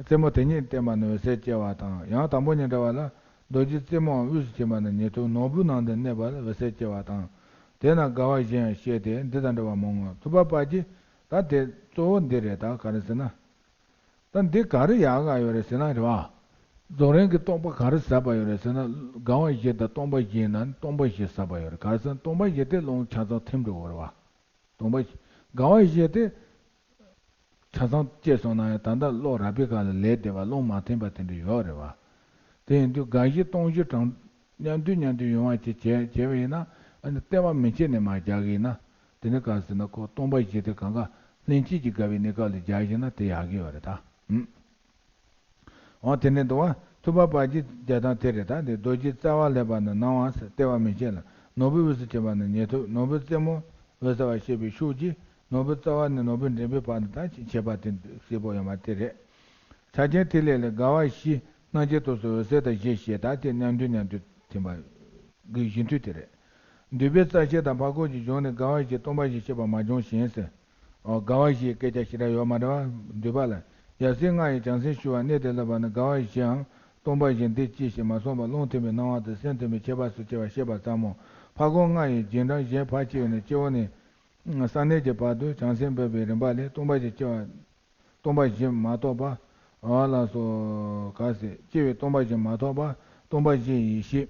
རྩེ་མོ་དེ་ཉིད་བརྟན་པ་ནི་འོད་གསལ་སྐྱེ་བ་དང་། ཡང་དང་པོ་ཉིད་འདྲ་བ་ལ། རྡོ་རྗེ་རྩེ་མོའམ་དབུས་སུ་ཕྱིན་པ་ནི་ཉན་ཐོས་ནོར་བུའི་ནང་དུ་གནས་པ་ལ་འོད་གསལ་སྐྱེ་བ་དང་། དེས་ན་དགའ་བ་བཞི་ཡང་བཤད་དེ། འདི་དང་འདྲ་བ་མང་ངོ་། ཐུབ་པ་པ་ཀྱིས། ད་དེ་གཙོ་བོ་འདི་རེད། ད་ག་རེ་ཟེར་ན། ད་འདི་ག་རེ་ཡག་ག་ཡོད་རེད་ཟེར་ན་རེད་བ། རྫོགས་རིམ་གྱི་རྟོགས་པ་ག་རེ་ཟབ་པ་ཡོད་རེད་ཟེར་ན། དགའ་བ་བཞི་དང་སྟོང་པ་བཞི་ཡིན་ན་སྟོང་པ་བཞི་ཟབ་པ་ཡོད་རེད། ག་རེ་ཟེར་ན་སྟོང་པ་བཞི་དེ་རླུང་ཆ་ཚང་ཐིམ་འགྲོ་གི་རེད་བ། སྟོང་པ་བཞི། དགའ་བ་བཞི་དེ་ཆ་ཚང་སྐྱེས་སོང་ན་ཡང་ད་ལྟ་བློ་རགས་པའི་སྒང་ལ་ལས་བདེ་བ་རླུང་མ་ཐིམ་པ་དེ་འདྲ་ཡོད་རེད་བ། དེ་ཡིན་དུས་དགའ་བཞི་སྟོང་བཞི་གྲངས་མཉམ་དུ་མཉམ་དུ་ཡོང་བ་ཅིག་བྱས་བྱས་པ་ཡིན་ན། ཨ་ནི་ལྟེ་བ་མན་ཆད་ནས་མར་རྒྱག་གི་ཡིན་ན། དེ་ནི་ག་རེ་ཟེར་ན་ཁོ་སྟོང་པ་བཞི་དེ་གང་ག་ལྷན་སྐྱེས་ཀྱི་དགའ་བའི་གནས་སྐབས་ལ་རྒྱག་བཞག་ན་དེ་ཡག་གི་ཡོད་རེད་ད། ཨུམ། འོ་དེ་ནས་འདུག་བ། ཐུབ་པ་པ་ཀྱིས་རྒྱག་སྟངས་དེ་རེད་ད། འདི་རྡོ་རྗེ་རྩ་བ་ལ་སླེབས་པ་ན་སྣང་བ་ཟེར། ལྟེ་བ་མན་ཆད་ལ། ནོར་བུའི་དབུས་སུ་ཕྱིན་པ་ན་ཉན་ཐོས། ནོར་བུའི་རྩེ་མོ་འོད་གསལ་བ་ཤེས་པའི་ཤུགས་ཀྱིས་ནོར་བུའི་རྩ་བ་ནས་ནོར་བུ་འདྲེན་པའི་བར་དུ་ད་ཅིག་མཆེད་པ་དེ་གསལ་པོ་ཡོད་མ་དེ་རེད། ཕྱག་ཆེན་ཐིག་ལེ་ལས། དགའ་བ་བཞི་སྣང་མཆེད་དུ་སོགས་འོད་གསལ་དང་བཞི་ཞེས། ད་དེ་མཉམ་འདུས་མཉམ་དུ་ཐིམ་པ་གི་བཞི་མཐུད་དེ་རེད། འདུས་པའི་རྩ་ཤེ་དང་འཕགས་སྐོར་གྱི་གཞུང་ནས་དགའ་བ་བཞི་སྟོང་པ་བཞི་ཞེས་པ་མ་བྱུང་ཞིང་ཟེར། འོ། དགའ་བ་བཞིའི་སྐད་ཆ་ཞེ་དྲག་ཡོད་མ་རེད་བ། འདུས་པ་ལ། ཡབ་སྲས་ལྔ་ཡིས་བྱང་སེམས་ཞུ་བ་གནད་དུ་བསླབས་པ་ན། དགའ་བ་བཞིའམ་སྟོང་པ་བཞི་འདི་ཅི་ཞེས་མ་གསུངས་པར། རླུང་ཐིམ་པའི་སྣང་བ་དང་སེམས་ཐིམ་པའི་མཆེད་པ་སོགས་སྐྱེ་བར་བཤད་པ་ཙམ་མོ། འཕགས་སྐོར་ལྔ་ཡིས་རྗེས་འབྲང་གཞན་ཕར་ཕྱིན་ནས་སྤྱི་བོ་ནས་གསང་གནས་ཀྱི་བར་དུ་བྱང་སེམས་འབབ་པའི་རིམ་པ་ལས་སྟོང་པ་བཞི་སྐྱེ་བ། སྟོང་པ་བཞི་མ་གཏོགས་པ། ཨ་ལགས་སོ། ག་ཟེར། སྐྱེ་བོས་སྟོང་པ་བཞི་མ་ཐོབ་པ། སྟོང་པ་བཞིའི་ཡེ་ཤེས་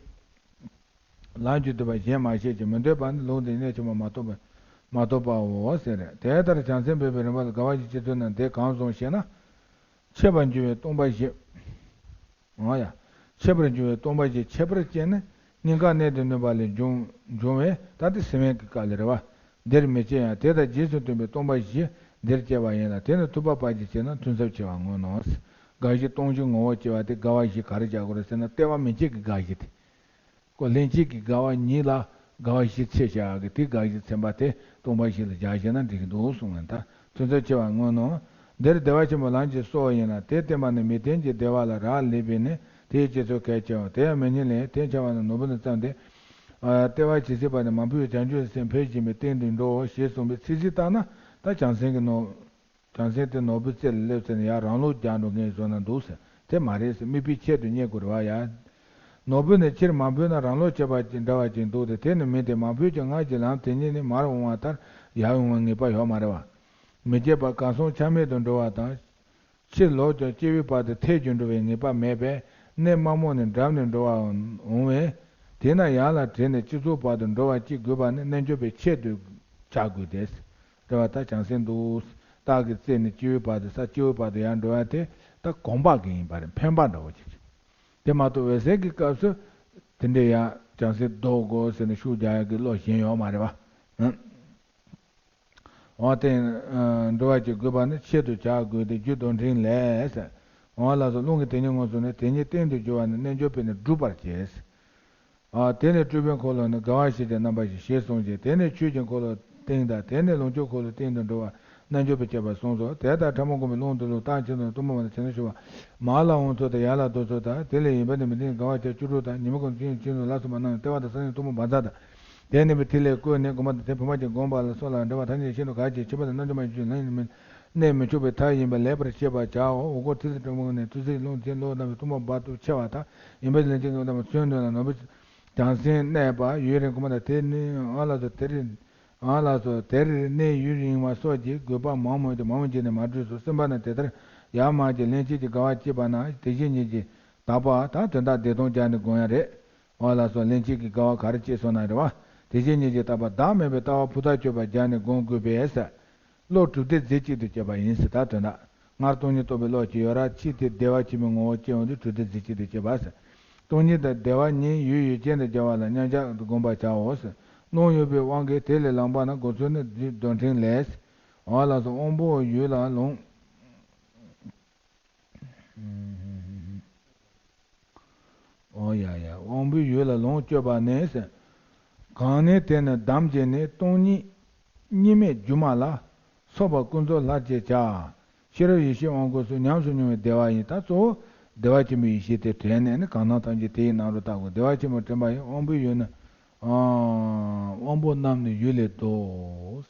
ལམ་གྱི་སྡུད་པ་གཞན་མ་བྱས་ཀྱི་མི་འདོད་པ་ནི་ལུགས་འདིའི་གནད་ཆེན་པོ་མ་ཐོབ་པ་མ་ཐོབ་པའོ་ཟེར། དེ་ལྟར་བྱང་སེམས་འབད་པའི་རིམ་པ་ལ་དགའ་བ་བཞི་སྐྱེ་ཚུལ་ནི་འདི་གང་གསུངས་ཤེ་ན། མཆེད་པར་འགྱུར་བའི་སྟོང་པ་བཞི། འོ་ཡ། མཆེད་པར་འགྱུར་བའི་སྟོང་པ་བཞི་ཁྱད་པར་ཅན་ནི་སྙིང་གར་གནས་ཏེ་ནུས་པ་ལས་འབྱུང་འབྱུང་བས། ད་དེ་སེམས་དབེན་གྱི་སྐབས་ལ་རེད་བ། འདིར་མི་སྐྱེ་ཡང་དེ་དང་རྗེས་སུ་མཐུན་པའི་སྟོང་པ་བཞི་འདིར་སྐྱེ་བ་ཡིན་ལ། དེ་ནི་ཐུབ་པ་དཔལ་གྱིས་བྱས་ན་ཐུན་མཚམས་ཆེ་བར་མངོན་ནོ། དགའ་བཞི་སྟོང་བཞི་ངོ་བོར་སྐྱེ་བ་དེ་དགའ་བ་བཞི་ག་རེ་བྱ་དགོས་རེད་ཟེར་ན། སྟེ་བ་མི་སྐྱེ་གི་དགའ་བཞི་དེ། ཀོ་ལྷན་སྐྱེས་ཀྱི་དགའ་བ་ཉིད་ལ་དགའ་བ་བཞི་ཚད་བཞག་གི། དེ་དགའ་བཞི་ཚན་པ་དེ་སྟོང་པ་བཞི་ལ་སྦྱར་བཞག་ན་འགྲིག་གི་འདུག་གསུངས་པ་ད། ཐུན་མཚམས་ཆེ་བར་མངོན་ནོ། འདིར་བདེ་བ་ཆེན་པོ་ལམ་གྱི་སྲོག་ཡིན་ལ། དེ་བསྟན་པ་ནི་མི་བསྟན་གྱི་བདེ་བ་ལ་རག་ལས་པས་ནི་དེའི་སྐྱེ་ཚུལ་གལ་ཆེའོ། དེ་ཡང་མི་སྙན་ལས། དེ་འཆར་བ་ནི་ནོར་བུ་ནི་བརྩམས་ཏེ། ཨ། ལྟེ་བ་ཇི་སྲིད་བར་ནི་མ་བུའི་བྱང་ཆུབ་སེམས་འཕེལ་བཞིན་པའི་སྟེང་དུ་འགྲོའོ་ཞེས་གསུངས་པའི་ཚིག་གཞི་ལྟར་ན། ད་བྱང་སེམས་ཀྱི་ནོར། བྱང་སེམས་དེ་ནོར་བུའི་རྩེ་ལ་སླེབས་ཚེ་ནི་ཡར་རང་ལོག་རྒྱག་འགྲོ་མཁན་བཟོ་ན་འདུག་ཟེར། དེ་མ་རེད་ཟེར། དམིགས་པའི་ཆེད་དུ་རྙེད་དགོས་རེད་བ་ཡ། ནོར་བུ་ནི་ཕྱིར་མ་བུད་ན་རང་ལོག་བྱེད་པ་ཅིག་འདྲ་བ་ཅིག་འདུག་སྟེ། དེ་ནི་མིན་ཏེ། མ་བུ་གི་སྔར་གྱི་ལམ་དེ་ཉིད་ནི་མར་འོང་བ་ལྟར་ཡར་འོང་བའི་ངེས་པ་ཡོད་མ་རེད་བ། མི་བརྗེད་པ་གར་སོང་ཆ་མེད་དུ་འགྲོ་བ་དང་། ཕྱིར་ལོག་ཀྱང་སྐྱེ་བོའི་བར་དུ་འཐད་དུ་འགྲོ་བའི་ངེས་པ་མེད་པས། གནས་མ་རྨོས་ནས་འགྲམ་ནས་འགྲོ་བ་འོང་བས། དེས་ན་ཡར་ལ་བྲེལ་ནས་སྤྱི་གཙུག་བར་དུ་འགྲོ་བ་ཅིག་དགོས་པ་ནི་རྣལ་འབྱོར་པའི་ཆེད་དུ་བྱ་དགོས་ཏེ། རེད་བ། ད་བྱང་སེམས་འདུག། སྟག་གི་རྩེ་ནས་སྤྱི་བོའི་བར་དུ། ས་སྤྱི་བོའི་བར་དུ་ཡར་འགྲོ་བ་དེ་ད་གོམ་པ་གི་ཡིན་པ་རེད། འཕེན་པ་འདྲ་བོ་ཅིག་རེད། དེ་མ་གཏོགས་འོད་གསལ་གྱི་སྐབས་སུ་དེ་འདྲའི་ཡ་བྱང་སེམས་ལྡོག་དགོས་ཟེར་ནས་ཤུགས་རྒྱག་ཡག་གི་བློ་གཞན་ཡོད་མ་རེད་བ། ཨང་། འོ་དེ། ཨ། འགྲོ་བ་ཅིག་དགོས་པ་ནི་ཆེད་དུ་བྱ་དགོས་ཏེ། རྒྱུ་དོན་འབྲིང་ལས་ཟེར། འོ་ལགས་སོ། རླུང་གི་དེ་ཉིད་མངོན་སུམ་ནི་དེ་ཉིད་སྟེང་དུ་རྒྱུ་བ་ནི་རྣལ་འབྱོར་པས་ནི་བསྒྲུབ་པར་བྱེད། ཨ། དེ་ནས་སྤྲུལ་པའི་འཁོར་ལོ་ནི་དགའ་བ་བཞི་སྟེ་རྣམ་པ་བཞི་ཞེས་གསུངས་ཤིང་། དེ་ནས་ཆོས་ཀྱི་འཁོར་ལོ་སྟེང་དང་། དེ་ནས་ལོངས་སྤྱོད་འཁོར་ལོའི་སྟེང་དུ་འགྲོ་བ་རྣལ་འབྱོར་པས་བསྐྱེད་པར་གསུངས་སོ། དེ་ལྟར་ཕྲ་མོ་སྒོམ་པའི་རླུང་དུ་བླུགས། རྟགས་ཆོས་དང་གཏུམ་མོ་བ་དང་བྱེད་ལས་ཞུགས་པ། མར་ལ་འོང་ཚུལ་དང་ཡར་ལ་ལྡོག་ཚུལ་དང་། དེ་ལས་ཡིན་པ་ནི་མི་བདེན་དགའ་བ་བརྒྱད་ཅུ་དྲུག་དང་། ཉོན་མོངས་ཀུན་ཚོགས་ཀྱི་ཆོས་ལ་སོགས་པ་རྣམས་ལྟེ་བ་དང་ས་སྟེང་གཏུམ་མོ་བཛྲ་དང་། དེ་ནས་བུ་ཐིག་ལེ་བཀོད་ནས་སྒོམ་པ་དང་། དེ་བུམ་པ་ཅན་བསྒོམ་པ་ལ་སོགས་ལ་འགྲེལ་པ་ཐ་སྙད་ཤིན་ཏུ་གལ་ཆེ། ཕྱི་པ་དང་རྣལ་འབྱོར་མ་ཡིན་ཕྱིར་ལན་ནི་མིན། གནས་མི་འཆུགས་པའི་མཐའ་ཡིན་པ་ལེགས་པར་ཤེས་པར་བྱའོ། འོག་སྒོར་ཐིག་ལེ་དྲུག་མོ་ནས་ཐུར་སེལ་རླུང་ཆེན་ལོག་ལྟ་བུའི་གཏུམ་མོ་བར་དུ་ཕྱེ་བ་དང་། ཡིན་པ་ལན་གཅིག་ལོག་ལྟ་བུ་ཚུན་དུ་ལ་ནོར་བུ་བྱང་སེམས་གནས་པ་ཡུན་རིང་དགོངས་པ་དང་། དེ་ནི་ཨ་ལ་སོ་དེར། ཨ་ལ་སོ་དེར་གནས་ཡུན་རིང་བ་སོགས་ཀྱི་དགོས་པ་མང་མོད་ཀྱང་མང་མོད་ཀྱིས་ནི་མ་གྲུབ་སོ། སེམས་པ་ནི་དེ་ལྟར་ཡར་མར་གྱི་ལན་གཅིག་གིས་དགའ་བ་སྐྱེས་པ་ན། དེ་བཞིན་ཉིད་ཀྱིས་དག་པ་དང་དོན་དག་བདེ་སྟོང་སྦྱར་ནས་སྒོམ་ཡ་རེད། འོ་ལགས་སོ། ལན་གཅིག་གིས་དགའ་བ་ག་རེ་སྐྱེས་སོང་ན་རེད་བ། དེ་བཞིན་ཉིད་ཀྱིས་དག་པ་བདག་མེད་པའི་ལྟ་བ་ཕུ་ཐག་ཆོད་པ་སྦྱར་ནས་སྒོམ་དགོས་པས་ཟེར། བློ་གྲུབ་སྡེ་རྫས་གཅིག་ཏུ་སྐྱེས་པ་ཡིན་ཟེར། ད་དོན་དག་སྔར་སྟོང་ཉིད་རྟོགས་པའི་བློ་ཅིག་ཡོད་ར། ཕྱིས་དེ་བདེ་བ་ཆེན་པོའི་ངོ་བོ་སྐྱེ་འོང་དུས་གྲུབ་སྡེ་རྫས་གཅིག་ཏུ་སྐྱེས་པ་ཟེར། སྟོང་ཉིད་དང་བདེ་བ་གཉིས་ཡུལ་ཡུལ་ཅན་དུ་སྦྱར་བ་ལ་མཉམ་གཞག་ཏུ་བསྒོམ་པར་བྱའོ་ཟེར། རླུང་ཡོད་པའི་དབང་གིས་དེ་ལས་ལངས་པ་ན་འགོག་ཚུལ་ནི་རྒྱུ་དོན་འབྲིང་ལས། འོ་ལགས་སོ། དབང་པོ་ཡུལ་ལ་ལོངས། ཨོ་ཡ་ཡ། དབང་པོའི་ཡུལ་ལ་ལོངས་སྤྱོད་པ་ནི་ཟེར། གང་ནས་དེ་ནི་བསྡམས་བྱས་ནས་སྟོང་ཉིད་གཉིས་མེད་སྒྱུ་མ་ལ་སོགས་པ་ཀུན་རྫོབ་ལྷར་བཅས་བྱ། ཤེས་རབ་ཡེ་ཤེས་དབང་བསྐུར་སོགས་ཉམས་སུ་མྱོང་བའི་བདེ་བ་ཡིན། ད་གཙོ་བོ་བདེ་བ་ཆེན་པོའི་ཡེ་ཤེས་དེ་དྲན་ནས་ནི་གང་སྣང་ཐམས་ཅད་དེ་ཡི་སྣང་རུང་བལྟ་དགོས། བདེ་བ་ཆེན་པོ་དྲན་པ་ཡིས་དབང་པོའི་ཡུལ་ནི། ཨ། དབང་པོ་རྣམས་ནི་ཡུལ་ལས་ལྡོག།